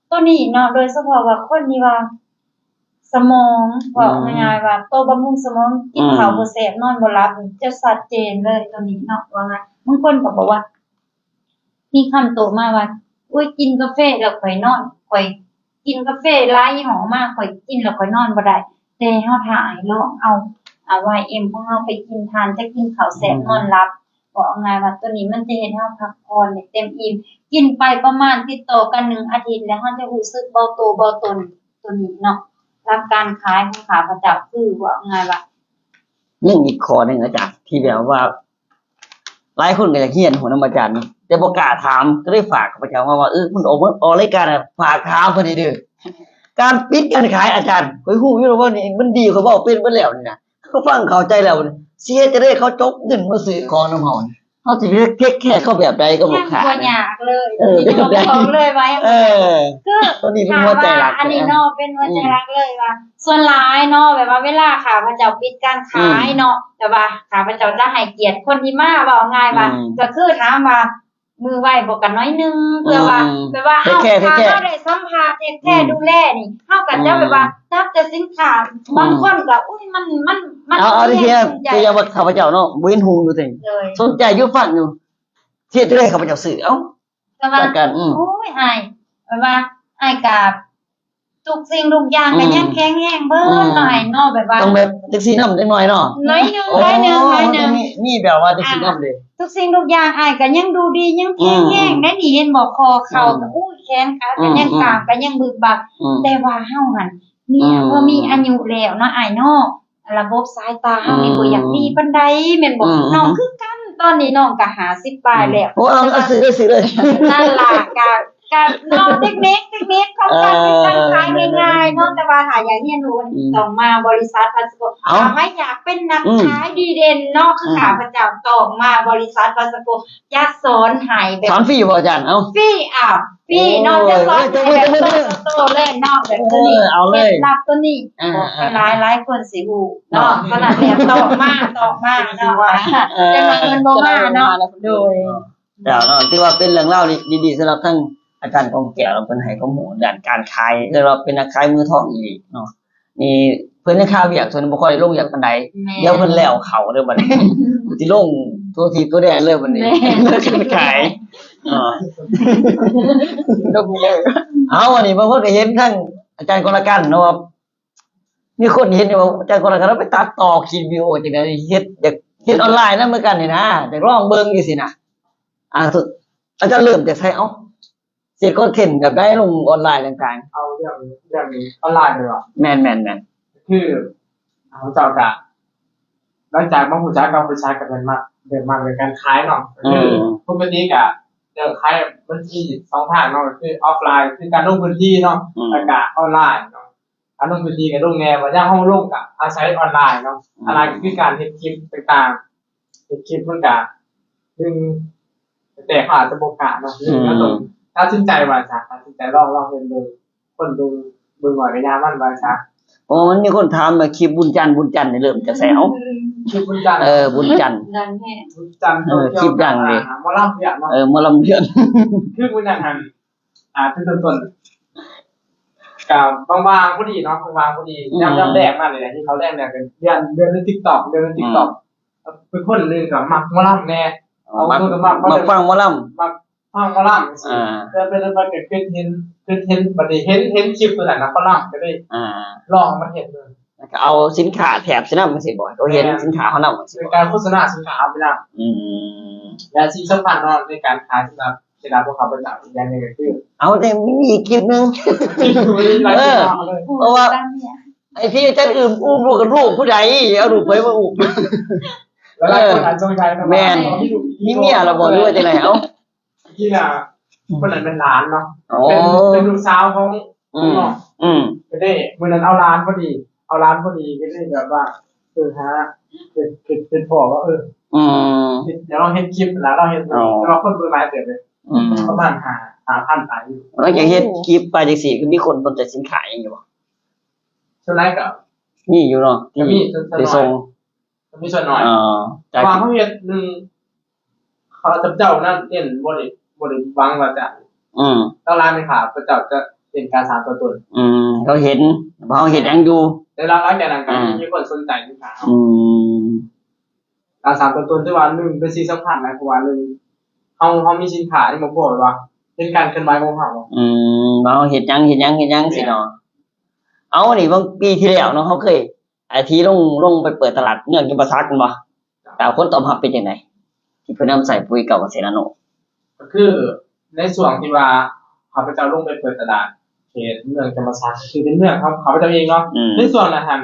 ໂຕນີ້ເນາະ ໂດຍສະເພາະວ່າຄົນທີ່ວ່າສະໝອງ ອືມ ເວົ້າງ່າຍໆວ່າໂຕບຳລຸງສະໝອງ ກິນ ອືມ ເຂົ້າບໍ່ແຊບ ນອນບໍ່ຫຼັບ ຈະຊັດເຈນເລີຍໂຕນີ້ເນາະ. ເວົ້າງ່າຍ ບາງຄົນກໍບອກວ່າ ມີຄຳໂຕ້ມາວ່າ ໂອ້ຍ ກິນກາເຟແລ້ວຂ້ອຍນອນ ຂ້ອຍກິນກາເຟຫຼາຍຍີ່ຫໍ້ມາ ຂ້ອຍກິນແລ້ວຂ້ອຍນອນບໍ່ໄດ້. ແຕ່ເຮົາຖ້າໃຫ້ລອງເອົາ ອາ ວາຍເອັມ ຂອງເຮົາໄປກິນ ທ່ານຈະກິນເຂົ້າແຊບ ອືມ ນອນຫຼັບ. ເວົ້າງ່າຍວ່າໂຕນີ້ມັນຈະເຮັດໃຫ້ເຮົາພັກຜ່ອນໄດ້ເຕັມອີ່ມ ກິນໄປປະມານຕິດຕໍ່ກັນໜຶ່ງອາທິດ ແລ້ວເຮົາຈະຮູ້ສຶກເບົາໂຕເບົາຕົນ ໂຕນີ້ເນາະ. ຫຼັກການຂາຍຂອງຂ້າພະເຈົ້າຄື ເວົ້າງ່າຍວ່າ ຍັງອີກຂໍ້ໜຶ່ງອາຈານ ທີ່ແບບວ່າ ຫຼາຍຄົນກໍຢາກຮຽນຮູ້ນຳອາຈານ ແຕ່ບໍ່ກ້າຖາມ ກໍເລີຍຝາກຂ້າພະເຈົ້າມາວ່າ ເອີ ມັນອອກ ອອກລາຍການ ຝາກຖາມເພິ່ນແດ່ເດີ ການປິດການຂາຍອາຈານ ຂ້ອຍຮູ້ຢູ່ແລ້ວວ່ານີ້ມັນດີ ຂ້ອຍເວົ້າເປັນເບິດແລ້ວນີ້ນະ ເຂົາຟັງເຂົ້າໃຈແລ້ວ ຊິເຮັດຈັ່ງໃດເຂົາຈົກເງິນມາຊື້ຂອງນຳເຮົາ ເຮົາຊິໄປເທກແຄເຂົາແບບໃດກັບລູກຄ້າ? ຍັງບໍ່ຍາກເລີຍ ເອີ ເປັນແບບໃດ? ບອກເລີຍວ່າ ເອີ ຄືໂຕນີ້ເປັນຫົວໃຈຫຼັກ ອັນນີ້ເນາະ ເປັນຫົວໃຈຫຼັກເລີຍວ່າ ສ່ວນຫຼາຍເນາະ ແບບວ່າເວລາຂ້າພະເຈົ້າປິດການຂາຍເນາະ ອືມ ແບບວ່າຂ້າພະເຈົ້າຈະໃຫ້ກຽດຄົນທີ່ມາ ເວົ້າງ່າຍວ່າ ອືມ ກໍຄືຖາມວ່າມືໄວບໍ່ ກໍໜ້ອຍໜຶ່ງ ເພື່ອວ່າ ອືມ ແບບວ່າເຮົາ ເທກແຄ ເທກແຄ ຖ້າເຮົາໄດ້ສຳພາດ ເທກແຄ ອືມ ດູແລນີ້ ເຮົາກໍຈະ ອືມ ແບບວ່າຈັບແຕ່ສິນຄ້າ ອືມ ບາງຄົນກໍ ອຸ້ຍ ມັນ ມັນ ມັນ ເອົາ ເອົາ ເຮັດ ຕົວຢ່າງວ່າຂ້າພະເຈົ້າເນາະ ບໍ່ເຫັນຫຸງຢູ່ຕິ ໂດຍ ສົນໃຈຢູ່ຟັງຢູ່ ເຮັດຈັ່ງໃດຂ້າພະເຈົ້າຊື້ ເອົ້າ ກໍວ່າ ປະກັນ ອືມ ໂອ້ຍ ອ້າຍ ແບບວ່າອ້າຍກໍ ທຸກສິ່ງທຸກຢ່າງກໍ ອືມ ຍັງແຂງແຮງເບິດ ອືມ ເນາະ ອ້າຍເນາະ ແບບວ່າ ຕ້ອງແບບຈັກຊີ້ນຳຈັກໜ້ອຍເນາະ ໜ້ອຍໜຶ່ງ ໂອ້ ໜ້ອຍໜຶ່ງ ໜ້ອຍໜຶ່ງ ມີ ມີແບບວ່າຈັກຊີ້ນຳເດ້ ອ່າ ທຸກສິ່ງທຸກຢ່າງອ້າຍກໍຍັງດູດີ ຍັງແຂງແຮງ ອືມ ໄດ໋ນີ້ ເຫັນບໍ່ ຂໍ້ເຂົ່າ ອືມ ກໍ ໂອ້ຍ ແຂນຂາ ອືມ ກໍຍັງກ້າມ ອືມ ກໍຍັງບຶບບັບ ອືມ ແຕ່ວ່າເຮົາຫັ້ນ ມີ ອືມ ພໍມີອາຍຸແລ້ວເນາະ ອ້າຍເນາະ ລະບົບສາຍຕາເຮົານີ້ ອືມ ບໍ່ຢາກດີປານໃດແມ່ນບໍ່? ອືມ ນ້ອງຄືກັນ ຕອນນີ້ນ້ອງກໍຫ້າສິບປາຍແລ້ວ ອືມ ໂອ້ ເອົາ ເອົາ ຊື້ເລີຍ ຊື້ເລີຍ ນັ້ນລະ ກະ ກະເນາະ ເຕັກນິກ ເຕັກນິກຂອງການ ເອີ ເຮັດການຂາຍງ່າຍໆເນາະ ແຕ່ວ່າຖ້າຢາກຮຽນຮູ້ ອືມ ຕ້ອງມາບໍລິສັດພາສະໂກ ເອົາ ຖ້າໃຜຢາກເປັນນັກ ອືມ ຂາຍດີເດັ່ນເນາະ ຄື ອືມ ຂ້າພະເຈົ້າ ຕ້ອງມາບໍລິສັດພາສະໂກ ຈະສອນໃຫ້ແບບ ສອນຟຣີບໍ່ອາຈານ? ເອົ້າ ຟຣີ ອ້າວ ຟຣີເນາະ ໂອ້ຍ ຈະສອນໃຫ້ແບບເປີດສະໂຕເລີຍເນາະ ແບບໂຕນີ້ ເອີ ເອົາເລີຍ ເຄັດລັບໂຕນີ້ ອ່າ ບອກໄປຫຼາຍ ຫຼາຍຄົນຊິຮູ້ເນາະ ເນາະ ສະນັ້ນແລ້ວ ຕອບມາ ຕອບມາເນາະ ເອີ ແຕ່ວ່າເພິ່ນບໍ່ມາເນາະ ໂດຍ ເຈົ້າເນາະ ຖືວ່າເປັນເລື່ອງລາວດີໆ ສຳລັບທັງອາຈານກອງແກ້ວ ເພິ່ນໃຫ້ຄວາມຮູ້ດ້ານການຂາຍ ເອີ້ນວ່າເປັນນັກຂາຍມືທອງອີ່ຫຼີເນາະ. ນີ້ເພິ່ນຍັງຄາວຽກ ສ່ວນບໍ່ຄ່ອຍໄດ້ລົງວຽກປານໃດ ແມ່ນ ດຽວເພິ່ນແລ້ວເຂົ້າເດີບັດນີ້ ຊິລົງທົ່ວທີບທົ່ວແດນເລີຍບັດນີ້ ແມ່ນ ເລີຍຂຶ້ນໄປຂາຍ ເອີ ລົງເລີຍ ເອົາ ອັນນີ້ບາງຄົນກໍເຫັນທັງອາຈານກອລະກັນເນາະ ວ່າມີຄົນເຫັນຢູ່ວ່າອາຈານກອລະກັນເອົາໄປຕັດຕໍ່ຄລິບວິດີໂອຈັ່ງໃດ ເຮັດ ຢາກເຮັດອອນລາຍນຳຄືກັນນີ້ນະ ຢາກລອງເບິ່ງຈັ່ງຊີ້ນະ ອ່າ ອາຈານເລີ່ມຈາກໃສ? ເອົ້າ ເຮັດຄອນເທັນແບບໃດລົງອອນລາຍຕ່າງໆ? ເອົາເລື່ອງ ເລື່ອງອອນລາຍເລີຍຫວາ? ແມ່ນໆໆ ຄືເຮົາເຈົ້າກະ ຫຼັງຈາກມາຮູ້ຈັກກັບບໍລິສັດ ກໍເລີ່ມມັກ ເລີ່ມມັກເລື່ອງການຂາຍເນາະ. ກໍຄື ອືມ ປົກກະຕິກະເລີ່ມຂາຍ ມັນມີສອງທາງເນາະ ກໍຄືອອຟລາຍ ຄືການລົງພື້ນທີ່ເນາະ ອືມ ແລ້ວກະອອນລາຍເນາະ. ການລົງພື້ນທີ່ກໍລົງແດ່ ວ່າຢາກເຮົາລົງກໍອາໄສອອນລາຍເນາະ. ອືມ ອອນລາຍກໍຄືການເຮັດຄລິບຕ່າງໆ ເຮັດຄລິບມັນກະ ໜຶ່ງ ແຕ່ເຂົາອາດຈະບໍ່ກ້າເນາະ ອືມ ເຮົາຕ້ອງຕັດສິນໃຈວ່າຊະ ຕັດສິນໃຈລອງ ລອງເຮັດເບິ່ງ ຄົນເບິ່ງ ເບິ່ງໜ້ອຍກໍຢ່າມັນວ່າຊະ. ໂອ້ ມັນມີຄົນຖາມວ່າຄລິບບຸນຈັນ ບຸນຈັນນີ້ເລີ່ມຈາກໃສ? ເອົ້າ ຄລິບບຸນຈັນ ເອີ ບຸນຈັນ ດັງແຮງ ບຸນຈັນ ເອີ ຄລິບດັງເດ້ ອ່າ ໝໍລຳວຽກເນາະ ເອີ ໝໍລຳວຽກ ຄືມື້ນັ້ນຫັ້ນ ອ່າ ເປັນຕົ້ນໆ ກະວ່າງໆ ພໍດີເນາະ ວ່າງໆ ພໍດີ ອືມ ຍາມ ຍາມແລກມານີ້ແຫຼະ ທີ່ເຂົາແລກແລ້ວ ກໍເລື່ອນ ເລື່ອນໃນ TikTok ເລື່ອນໃນ ອືມ TikTok ເປັນຄົນໜຶ່ງກໍມັກໝໍລຳແດ່ ອໍ ເອົາ ມັກ ຄົນກໍມັກ ມັກຟັງໝໍລຳ ມັກຟັງໝໍລຳຈັ່ງຊີ້ ອ່າ ເປັນ ເປັນ ເປັນ ກໍຄິດເຫັນ ຄິດເຫັນ ບັດນີ້ເຫັນ ເຫັນຄລິບຕົວນັ້ນນະ ເຂົາລຳ ກໍເລີຍ ອ່າ ລອງມາເຮັດເບິ່ງ ແລ້ວກໍເອົາສິນຄ້າແຖມໃສ່ນຳຈັ່ງຊີ້ບໍ? ເຂົາເຫັນ ແມ່ນ ສິນຄ້າເຮົານຳຈັ່ງຊີ້ບໍ? ເປັນການໂຄສະນາສິນຄ້າເຮົາໄປນຳ ອືມ ແລະ ສິ່ງສຳຄັນເນາະ ໃນການຂາຍສຳລັບ ສຳລັບພວກຂ້າພະເຈົ້າ ອີກຢ່າງໜຶ່ງກໍຄື ເອົາ ແຕ່ມີອີກຄລິບໜຶ່ງ ເອີ ເພາະວ່າ ໄອ້ທີ່ອາຈານອຶ້ມອຸ້ມລູກ ກັບລູກຜູ້ໃດ? ເອົາລູກໃຜມາອຸ້ມ? ແລ້ວຫຼາຍຄົນອາດສົງໄສເນາະ ແມ່ນ ວ່າມີລູກ ມີເມຍແລ້ວບໍ່ ຫຼືວ່າຈັ່ງໃດ? ເອົ້າ ທີ່ລະ ອືມ ຄົນນັ້ນແມ່ນຫຼານເນາະ ອໍ ເປັນ ເປັນລູກສາວຂອງ ອືມ ຂອງນ້ອງ ອືມ ກໍໄດ້ ມື້ນັ້ນເອົາຫຼານພໍດີ ເອົາຫຼານພໍດີ ກໍໄດ້ແບບວ່າ ເອີ ຫາ ເຮັດ ເຮັດ ເຮັດພໍ້ວ່າ ເອີ ອືມ ເຮັດ ດຽວລອງເຮັດຄລິບຫັ້ນລະ ລອງເຮັດ ອໍ ແຕ່ວ່າຄົນເບິ່ງຫຼາຍເຕີບເດ ອືມ ປະມານຫ້າ ຫ້າພັນປາຍຢູ່ ຫຼັງຈາກເຮັດຄລິບໄປຈັ່ງຊີ້ ກໍມີຄົນສົນໃຈສິນຄ້າຫຍັງຢູ່ບໍ່? ສ່ວນຫຼາຍກໍມີຢູ່ເນາະ ກໍມີ ທີ່ ທີ່ສົ່ງ ກໍມີສ່ວນໜ້ອຍ ເອີ ຈາກ ວ່າເຮົາເຮັດໜຶ່ງ ເຂົາເຈົ້ານັ້ນເນັ້ນ ບໍ່ໄດ້ ບໍ່ໄດ້ຫວັງວ່າຈະ ອືມ ເທົ່າຫຼາຍແມ່ນຂ້າພະເຈົ້າຈະເປັນການສ້າງຕົວຕົນ ອືມ ເຂົາເຫັນວ່າເຮົາເຮັດຫຍັງຢູ່ ແຕ່ຫຼັງຈາກນັ້ນກໍ ອືມ ມີຄົນສົນໃຈສິນຄ້າເຮົາ ອືມ ການສ້າງຕົວຕົນຖືວ່າ ໜຶ່ງ ເປັນສິ່ງສຳຄັນນະ ເພາະວ່າ ໜຶ່ງ ເຮົາ ເຮົາມີສິນຄ້າທີ່ບໍ່ພໍ ແບບວ່າເຫັນການເຄື່ອນໄຫວຂອງເຮົາ ອືມ ວ່າເຮົາເຮັດຫຍັງ ເຮັດຫຍັງ ເຮັດຫຍັງ ແມ່ນ ຊີ້ເນາະ. ເອົາ ນີ້ ບາງປີທີ່ແລ້ວເນາະ ເຮົາເຄີຍ ໄອ້ທີ່ລົງ ລົງໄປເປີດຕະຫຼາດເມືອງຈຳປາສັກແມ່ນບໍ່? ແລ້ວຜົນຕອບຮັບເປັນຈັ່ງໃດ? ທີ່ເພິ່ນນຳໃຊ້ປຸຍເກົ່າກະເສດນາໂນ ກໍຄືໃນຊ່ວງທີ່ວ່າຂ້າພະເຈົ້າລົງໄປເປີດຕະຫຼາດເຂດເມືອງຈຳປາສັກ ທີ່ເປັນເມືອງຂອງຂ້າພະເຈົ້າເອງເນາະ ອືມ ໃນຊ່ວງນັ້ນຫັ້ນ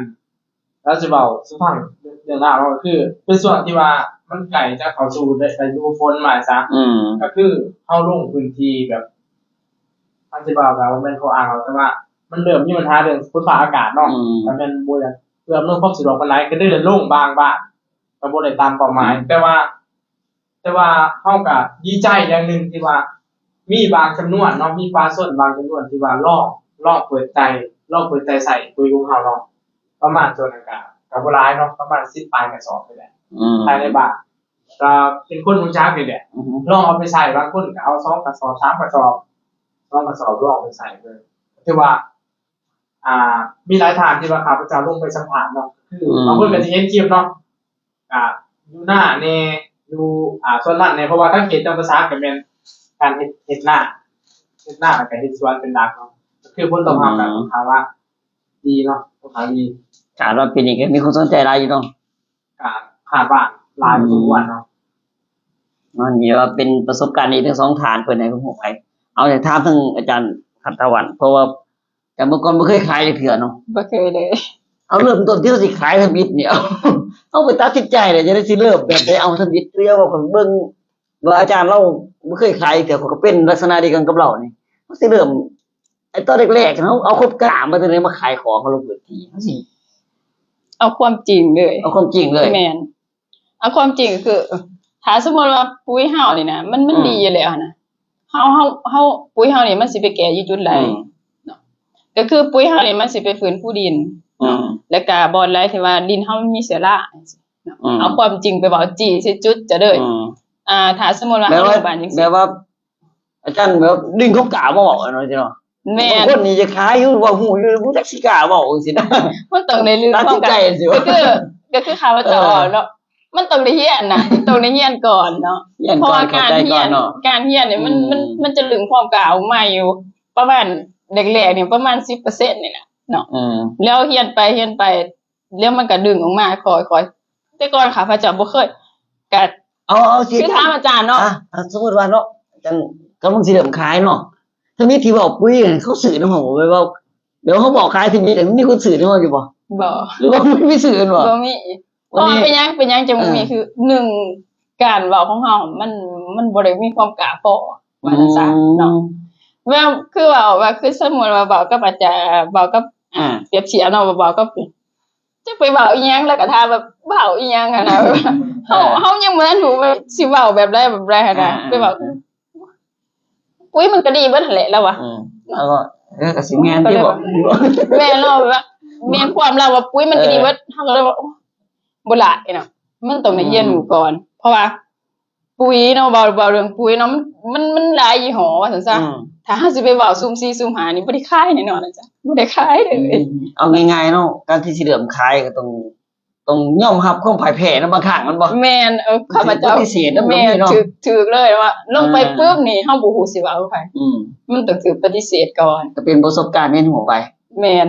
ລາວຊິເວົ້າສູ່ຟັງເລື່ອງລາວເນາະ ກໍຄືເປັນຊ່ວງທີ່ວ່າມັນໃກ້ຈະເຂົ້າສູ່ ໄດ້ ໄດ້ດູຝົນມາຊະ ອືມ ກໍຄືເຮົາລົງພື້ນທີ່ແບບ ອາດຊິເວົ້າກໍບໍ່ແມ່ນຂໍ້ອ້າງດອກ ແຕ່ວ່າມັນເລີ່ມມີບັນຫາເລື່ອງຝົນຟ້າອາກາດເນາະ ອືມ ກໍແມ່ນບໍ່ຢາກເອື້ອອຳນວຍຄວາມສະດວກປານໃດ ກໍໄດ້ລົງບາງບ້ານ ກໍບໍ່ໄດ້ຕາມເປົ້າໝາຍ ອືມ ແຕ່ວ່າ ແຕ່ວ່າເຮົາກໍດີໃຈຢ່າງໜຶ່ງທີ່ວ່າມີບາງຈຳນວນເນາະ ມີປະຊາຊົນບາງຈຳນວນທີ່ວ່າລອງ ລອງເປີດໃຈ ລອງເປີດໃຈໃຊ້ປຸຍຂອງເຮົາເນາະ ປະມານສ່ວນນັ້ນກໍ ກໍບໍ່ຫຼາຍເນາະ ປະມານສິບປາຍກະສອບນີ້ແຫຼະ ອືມ ພາຍໃນບ້ານ ກໍເປັນຄົນຮູ້ຈັກນີ້ແຫຼະ ອືຮຶ ລອງເອົາໄປໃຊ້ ບາງຄົນກໍເອົາສອງກະສອບ ສາມກະສອບ ສອງກະສອບ ລອງເອົາໄປໃຊ້ເບິ່ງ ຖືວ່າ ອ່າ ມີຫຼາຍທ່ານທີ່ວ່າຂ້າພະເຈົ້າລົງໄປສຳພາດເນາະ ຄື ອືມ ບາງຄົນກໍຊິເຫັນຄລິບເນາະ ອ່າ ຢູ່ນາແດ່ ຢູ່ ອ່າ ສວນມັນແດ່ ເພາະວ່າທາງເຂດຈຳປາສັກກໍແມ່ນການເຮັດ ເຮັດນາ ເຮັດນາ ແລ້ວກໍເຮັດສວນເປັນຫຼັກເນາະ ກໍຄືຜົນຕອບຮັບ ອືມ ກໍຖືວ່າດີເນາະ ຄ່ອນຂ້າງດີ ຄາດວ່າປີນີ້ກໍມີຄົນສົນໃຈຫຼາຍຢູ່ເນາະ ກໍຄາດວ່າຫຼາຍພໍສົມຄວນເນາະ ອືມ ອັນນີ້ວ່າເປັນປະສົບການດີທັງສອງທ່ານ ເພິ່ນໃຫ້ຄວາມຮູ້ໄປ ເອົາ ຢາກຖາມທາງອາຈານ ຄັນຕະວັນ ເພາະວ່າ ແຕ່ເມື່ອກ່ອນບໍ່ເຄີຍຂາຍຈັກເທື່ອເນາະ ບໍ່ເຄີຍເລີຍ ເອົາ ເລີ່ມຕົ້ນທີ່ເຮົາຊິຂາຍທຳອິດນີ້ ເອົາ ເຮົາໄປຕັດສິນໃຈໄດ້ຈັ່ງໃດ ຊິເລີ່ມແບບໃດ ເອົາທຳອິດ ຄືເວົ້າກັບເບິ່ງວ່າອາຈານລາວບໍ່ເຄີຍຂາຍຈັກເທື່ອ ຂ້ອຍກໍເປັນລັກສະນະດຽວກັນກັບລາວນີ້ ເຮົາຊິເລີ່ມ ໄອ້ຕອນແລກໆ ເຮົາເອົາຄວາມກ້າມາແຕ່ໃດມາຂາຍຂອງ ເຮົາລົງພື້ນທີ່ ເຮົາຊິ ເອົາຄວາມຈິງເລີຍ ເອົາຄວາມຈິງເລີຍ ແມ່ນ ເອົາຄວາມຈິງກໍຄື ຖ້າສົມມຸດວ່າປຸຍເຮົານີ້ນະ ມັນ ມັນ ອືມ ດີຢູ່ແລ້ວຫັ້ນນະ ເຮົາ ເຮົາ ເຮົາ ປຸຍເຮົານີ້ມັນຊິໄປແກ້ຢູ່ຈຸດໃດ ອືມ ເນາະ ກໍຄືປຸຍເຮົານີ້ມັນຊິໄປຟື້ນຟູດິນ ອືມ ເນາະ ແລ້ວກະບ່ອນໃດທີ່ວ່າດິນເຮົາມັນມີເຊື້ອລາ ອືມ ເອົາຄວາມຈິງໄປເວົ້າ ຈີ້ໃສ່ຈຸດຈະເລີຍ ອືມ ອ່າ ຖ້າສົມມຸດວ່າເຮົາລົງບ້ານຈັ່ງຊີ້ ແບບວ່າ ອາຈານແບບດຶງຄວາມກ້າມາເວົ້າເນາະ ເນາະ ແມ່ນ ບາງຄົນນີ້ຈະຂາຍຢູ່ ເວົ້າຮູ້ຢູ່ ບໍ່ຈັກຊິກ້າເວົ້າຈັ່ງຊີ້ນະ ມັນຕ້ອງໄດ້ດຶງຄວາມກ້າ ຕັດສິນໃຈ ກໍຄື ກໍຄືຂ້າພະເຈົ້າ ເອີ ເວົ້າເນາະ ມັນຕ້ອງໄດ້ຮຽນນະ ຕ້ອງໄດ້ຮຽນກ່ອນເນາະ ຮຽນກ່ອນ ເພາະວ່າການຮຽນ ເຂົ້າໃຈກ່ອນເນາະ ການຮຽນນີ້ມັນ ອືມ ມັນ ມັນຈະດຶງຄວາມກ້າອອກມາຢູ່ປະມານແລກໆນີ້ ປະມານສິບເປີເຊັນນີ້ແຫຼະເນາະ ອືມ ແລ້ວຮຽນໄປ ຮຽນໄປ ແລ້ວມັນກໍດຶງອອກມາຄ່ອຍໆ ແຕ່ກ່ອນຂ້າພະເຈົ້າບໍ່ເຄີຍ ກໍ ເອົາ ເອົາຊິ ຄືຖາມອາຈານເນາະ ອ່ະ ສົມມຸດວ່າເນາະ ອາຈານກຳລັງຊິເລີ່ມຂາຍເນາະ ທຳອິດທີ່ເວົ້າປຸຍເຂົາຊື້ນຳເຮົາ ແບບວ່າ ແບບເຮົາເວົ້າຂາຍທຳອິດ ມີຄົນຊື້ນຳເຮົາຢູ່ບໍ່? ບໍ່ ຫຼືວ່າບໍ່ມີຊື້ແມ່ນບໍ່? ບໍ່ມີ ເພາະວ່າເປັນຫຍັງ ເປັນຫຍັງຈັ່ງບໍ່ມີ ເອີ ຄື ໜຶ່ງ ການເວົ້າຂອງເຮົາມັນ ມັນບໍ່ໄດ້ມີຄວາມກ້າພໍ ວ່າຊັ້ນຊະເນາະ. ອືມ ແບບຄືເວົ້າວ່າ ຄືສົມມຸດວ່າເວົ້າກັບອາຈານ ເວົ້າກັບ ອ່າ ປຽບທຽບເນາະ ເວົ້າກັບ ຈະໄປເວົ້າອີ່ຫຍັງ ແລ້ວກໍຖາມວ່າເວົ້າອີ່ຫຍັງຫັ້ນນະ. ເຮົາ ເອີ ເຮົາຍັງບໍ່ທັນຮູ້ວ່າຊິເວົ້າແບບໃດແບບໃດຫັ້ນນະ ອ່າ ໄປເວົ້າ ປຸ໋ຍມັນກໍດີເບິດຫັ້ນແຫຼະ ລາວວ່າ. ອືມ ລາວກໍ ເອີ ກໍຊິແມ່ນຕິບໍ? ແມ່ນເນາະ ແມ່ນຄວາມລາວວ່າ ປຸ໋ຍມັນກໍດີເບິດ. ເອີ ເຮົາກໍເລີຍວ່າ ໂອ້ ບໍ່ຫຼາຍເນາະ ມັນຕ້ອງໄດ້ຮຽນຮູ້ກ່ອນ ອືມ ເພາະວ່າປຸ໋ຍເນາະ ເວົ້າ ເວົ້າເລື່ອງປຸ໋ຍເນາະ ມັນ ມັນ ມັນຫຼາຍຍີ່ຫໍ້ວ່າຊັ້ນຊະ. ອືມ ຖ້າເຮົາຊິໄປເວົ້າຊຸ່ມສີ່ຊຸ່ມຫ້ານີ້ ບໍ່ໄດ້ຂາຍແນ່ນອນວ່າຊັ້ນ ບໍ່ໄດ້ຂາຍເລີຍ. ອືມ ເອົາງ່າຍໆເນາະ ການທີ່ຊິເລີ່ມຂາຍກໍຕ້ອງ ຕ້ອງຍອມຮັບຄວາມພ່າຍແພ້ນຳບາງຄັ້ງ ແມ່ນບໍ່? ແມ່ນ ເອີ ຂ້າພະເຈົ້າ ຖືກປະຕິເສດນຳ ແມ່ນ ກໍມີເນາະ ຖືກ ຖືກເລີຍວ່າ ລົງໄປ ອ່າ ປຶບນີ້ ເຮົາບໍ່ຮູ້ຊິເວົ້າກັບໃຜ. ອືມ ມັນຕ້ອງຖືກປະຕິເສດກ່ອນ ກໍເປັນປະສົບການຮຽນຮູ້ໄປ. ແມ່ນ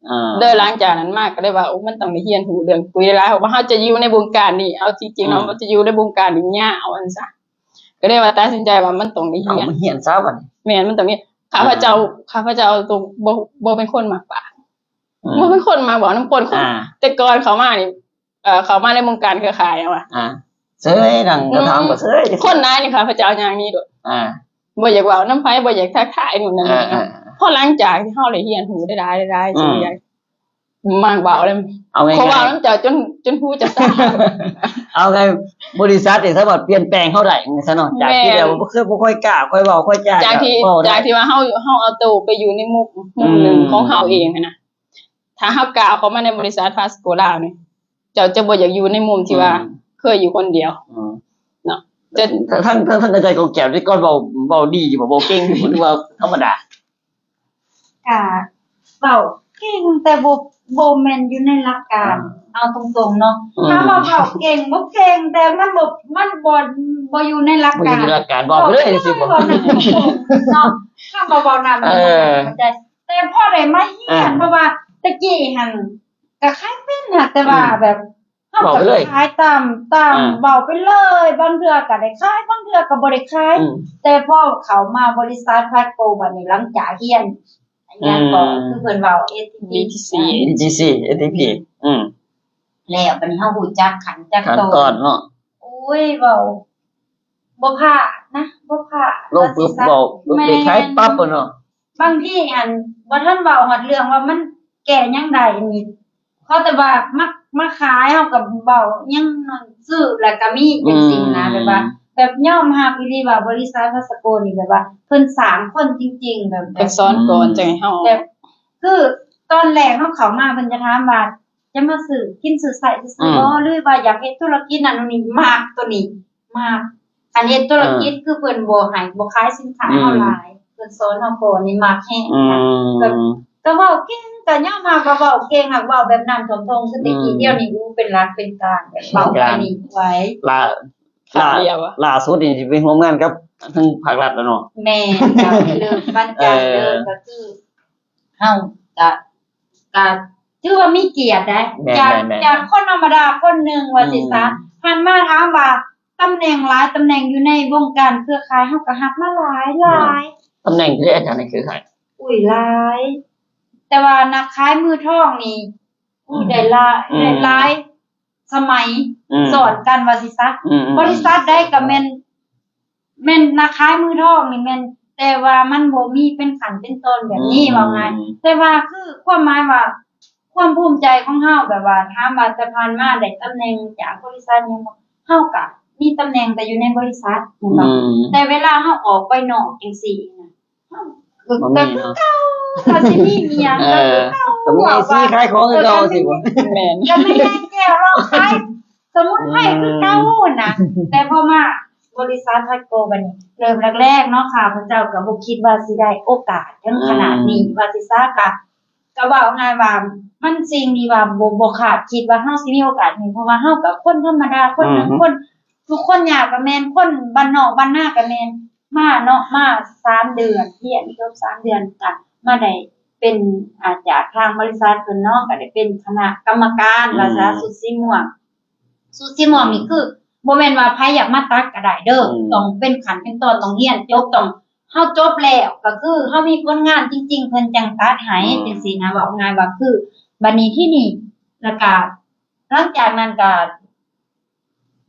ອ່າ ໂດຍຫຼັງຈາກນັ້ນມາກໍໄດ້ວ່າ ໂອ້ ມັນຕ້ອງໄດ້ຮຽນຮູ້ເລື່ອງປຸ໋ຍຫຼາຍໆ ເພາະວ່າເຮົາຈະຢູ່ໃນວົງການນີ້ ເອົາທີ່ຈິງເນາະ ອືມ ມັນຈະຢູ່ໃນວົງການນີ້ຍາວວ່າຊັ້ນຊະ ກໍໄດ້ວ່າຕັດສິນໃຈວ່າມັນຕ້ອງໄດ້ຮຽນ ຕ້ອງຮຽນຊະບັດນີ້. ແມ່ນ ມັນຕ້ອງຮຽນ ຂ້າພະເຈົ້າ ອ່າ ຂ້າພະເຈົ້າຕ້ອງບໍ່ ບໍ່ເປັນຄົນມັກປາກ ອືມ ບໍ່ເປັນຄົນມັກເວົ້ານຳຄົນ ອ່າ ແຕ່ກ່ອນເຂົ້າມານີ້ ເອີ ເຂົ້າມາໃນວົງການເຄືອຂ່າຍຫຍັງວະ ອ່າ ເຊີຍ ນັ່ງກະຖາມກໍເຊີຍ ອືມ ຄົນຫຼາຍນີ້ຂ້າພະເຈົ້າຍ່າງໜີໂລດ ອ່າ ບໍ່ຢາກເວົ້ານຳໃຜ ບໍ່ຢາກທັກທາຍ ໂນ່ນນັ້ນນີ້. ອ່າໆໆ ພໍຫຼັງຈາກທີ່ເຮົາໄດ້ຮຽນຮູ້ໄດ້ຫຼາຍໆ ອືມ ສ່ວນໃຫຍ່ມັກເວົ້າແລ້ວ ເອົາງ່າຍໆ ເຂົາເວົ້ານຳເຈົ້າຈົນ ຈົນຫູຈະຊາ. ເອົາໄງ ບໍລິສັດນີ້ສາມາດປ່ຽນແປງເຮົາໄດ້ຊັ້ນເນາະ ຈາກທີ່ ແມ່ນ ແບບວ່າບໍ່ເຄີຍ ບໍ່ຄ່ອຍກ້າ ຄ່ອຍເວົ້າ ຄ່ອຍຈາ ຈາກທີ່ ຈາກທີ່ວ່າເຮົາ ເຮົາເອົາໂຕໄປຢູ່ໃນມຸມ ມຸມໜຶ່ງ ອືມ ຂອງເຮົາເອງຫັ້ນນະ ຖ້າເຮົາກ້າວເຂົ້າມາໃນບໍລິສັດພາສະໂກລາວນີ້ ເຈົ້າຈະບໍ່ຢາກຢູ່ໃນມຸມທີ່ວ່າ ອືມ ເຄີຍຢູ່ຄົນດຽວ ອືມ ເນາະ. ຈະ ທາງ ທາງ ທາງອາຈານກອງແກ້ວນີ້ກ່ອນເວົ້າ ເວົ້າດີຢູ່ບໍ່? ເວົ້າເກັ່ງຢູ່ບໍ່ ຫຼືວ່າທຳມະດາ? ກະເວົ້າເກັ່ງ ແຕ່ບໍ່ ບໍ່ແມ່ນຢູ່ໃນຫຼັກການ ອ່າ ເອົາຕົງໆເນາະ ອືມ ຖາມວ່າເວົ້າເກັ່ງບໍ່ເກັ່ງ ແຕ່ມັນບໍ່ ມັນບໍ່ ບໍ່ຢູ່ໃນຫຼັກການ ບໍ່ຢູ່ໃນຫຼັກການ ເວົ້າໄປເລີຍ ເວົ້າໄປເລີຍຈັ່ງຊີ້ບໍ່? ເວົ້ານຳຕົງໆເນາະ ຄຳວ່າເວົ້ານຳ ເອີ ເຂົ້າໃຈ. ແຕ່ພໍໄດ້ມາຮຽນ ອ່າ ເພາະວ່າແຕ່ກີ້ຫັ້ນກໍຂາຍເປັນຫັ້ນ ແຕ່ວ່າ ອືມ ແບບເຮົາກໍ ເວົ້າໄປເລີຍ ຂາຍຕາມ ຕາມ ອ່າ ເວົ້າໄປເລີຍ ບາງເທື່ອກໍໄດ້ຂາຍ ບາງເທື່ອກໍບໍ່ໄດ້ຂາຍ ອືມ ແຕ່ພໍເຂົ້າມາບໍລິສັດພາສະໂກບັດນີ້ ຫຼັງຈາກຮຽນ ອືມ ຫຍັງກໍ ຄືເພິ່ນເວົ້າ ເອທີພີ ບີທີຊີ ບີທີຊີ ເອທີພີ ອືມ ແລ້ວບັດນີ້ເຮົາຮູ້ຈັກຂັ້ນຈັກຕອນ ຂັ້ນຕອນເນາະ ໂອ້ຍ ເວົ້າບໍ່ພາດນະ ບໍ່ພາດ ລົງປຶບເວົ້າ ແມ່ນ ໄດ້ຂາຍປັບເນາະ. ບາງທີອັນ ບໍ່ທັນເວົ້າຮອດເລື່ອງວ່າມັນແກ້ຫຍັງໄດ້ນີ້ ຂໍແຕ່ວ່າມາ ມາຂາຍ ເຮົາກໍເວົ້າຫຍັງ ຊື້ແລ້ວກໍມີ ອືມ ຈັ່ງຊີ້ນະ ແບບວ່າ ແບບຍອມຮັບອີ່ຫຼີວ່າບໍລິສັດພາສະໂກນີ້ ແບບວ່າເພິ່ນສ້າງຄົນຈິງໆ ແບບ ເພິ່ນສອນກ່ອນ ອືມ ຈັ່ງໃຫ້ເຮົາ ແບບ ຄືຕອນແລກເຮົາເຂົ້າມາ ເພິ່ນຈະຖາມວ່າ ຈະມາຊື້ກິນຊື້ໃຊ້ຊື່ໆ ອືມ ບໍ່ ຫຼືວ່າຢາກເຮັດທຸລະກິດນັ້ນໂນ່ນນີ້ ມັກໂຕນີ້ ມາ ຄັນເຮັດທຸລະກິດ ອ່າ ຄືເພິ່ນບໍ່ໃຫ້ ບໍ່ຂາຍສິນຄ້າ ອືມ ເຮົາຫຼາຍ ເພິ່ນສອນເຮົາກ່ອນນີ້ມັກແຮງ ອືມ ແບບ ກໍເວົ້າເກັ່ງ ກໍຍອມຮັບວ່າເວົ້າເກັ່ງ ຫາກເວົ້າແບບນ້ຳຖ້ວມທົ່ງ ຄືແຕ່ກີ້ ອືມ ດຽວນີ້ ອູ້ ເປັນຫຼັກເປັນການ ແບບເວົ້າໄປນີ້ໄວ ຫຼ້າ ຫຼ້າ ຫຼ້າສຸດນີ້ຊິໄປຮ່ວມງານກັບທາງພາກລັດແລ້ວເນາະ ແມ່ນ ກໍເລີ່ມວັນຈັນເດີ ເອີ ກໍຄື ເຮົາກະ ກະຖືວ່າມີກຽດໄດ໋ ແມ່ນໆໆ ຈາກ ຈາກຄົນທຳມະດາຄົນໜຶ່ງວ່າຊີ້ຊະ ອືມ ຫັນມາຖາມວ່າຕຳແໜ່ງຫຼາຍຕຳແໜ່ງຢູ່ໃນວົງການເຄືອຂ່າຍ ເຮົາກະຮັບມາຫຼາຍ ຫຼາຍ ຕຳແໜ່ງທີ່ໄດ້ອາຈານໃນເຄືອຂ່າຍ ອຸ້ຍ ຫຼາຍ ແຕ່ວ່ານັກຂາຍມືທອງນີ້ ອຸ້ຍ ອືມ ໄດ້ຫຼາຍ ອືມ ໄດ້ຫຼາຍ ສະໄໝ ອືມ ສອນກັນວ່າຊີ້ຊະ ອືມໆໆ ບໍລິສັດໃດກໍແມ່ນ ແມ່ນນັກຂາຍມືທອງນີ້ແມ່ນ ແຕ່ວ່າມັນບໍ່ມີເປັນຂັ້ນເປັນຕອນແບບນີ້ ອືມ ເວົ້າງ່າຍ ແຕ່ວ່າຄືຄວາມໝາຍວ່າ ຄວາມພູມໃຈຂອງເຮົາ ແບບວ່າຖາມວ່າແຕ່ຜ່ານມາໄດ້ຕຳແໜ່ງຈາກບໍລິສັດຫຍັງບໍ່ ເຮົາກະມີຕຳແໜ່ງແຕ່ຢູ່ໃນບໍລິສັດແມ່ນບໍ່ ອືມ ແຕ່ເວລາເຮົາອອກໄປນອກຈັ່ງຊີ້ນະ ກໍ ບໍ່ມີເນາະ ກໍຄືເກົ່າ ກໍຊິມີອີ່ຫຍັງ ເອີ ກໍຄືເກົ່າ ກໍມີໄອຊີຂາຍຂອງຄືເກົ່າ ເອີ ຊິບໍ່ ແມ່ນ ກໍມີແມ່ແກ້ວເລາະຂາຍສະໝຸນໄພຄືເກົ່ານະ ອືມ ແຕ່ພໍມາບໍລິສັດພາສະໂກບັດນີ້ ເລີ່ມແລກໆເນາະ ຂ້າພະເຈົ້າກໍບໍ່ຄິດວ່າຊິໄດ້ໂອກາດເຖິງຂະໜາດນີ້ ອືມ ວ່າຊິຊະ ກໍ ກໍເວົ້າງ່າຍວ່າ ມັນສິ່ງທີ່ວ່າບໍ່ ບໍ່ຄາດຄິດວ່າເຮົາຊິມີໂອກາດນີ້ ເພາະວ່າເຮົາກໍຄົນທຳມະດາຄົນໜຶ່ງ ອືມ ຄົນ ທຸກຄົນຍາກກໍແມ່ນ ຄົນບ້ານນອກບ້ານນາກໍແມ່ນ ມາເນາະ ມາສາມເດືອນ ຮຽນຈົບສາມເດືອນ ກໍມາໄດ້ເປັນ ອາ ຈາກທາງບໍລິສັດເພິ່ນເນາະ ກໍໄດ້ເປັນຄະນະກຳມະການ ອືມ ວ່າຊະ ຊຸດສີມ່ວງ ຊຸດສີມ່ວງນີ້ ອືມ ຄືບໍ່ແມ່ນວ່າໃຜຢາກມາຕັດກໍໄດ້ເດີ ອືມ ຕ້ອງເປັນຂັ້ນເປັນຕອນ ຕ້ອງຮຽນຈົບ ຕ້ອງ ເຮົາຈົບແລ້ວ ກໍຄືເຮົາມີຜົນງານຈິງໆ ເພິ່ນຈັ່ງຕັດໃຫ້ ອືມ ຈັ່ງຊີ້ນະ ເວົ້າງ່າຍວ່າ ຄືບັດນີ້ທີ່ນີ້ ແລ້ວກໍ ຫຼັງຈາກນັ້ນກໍ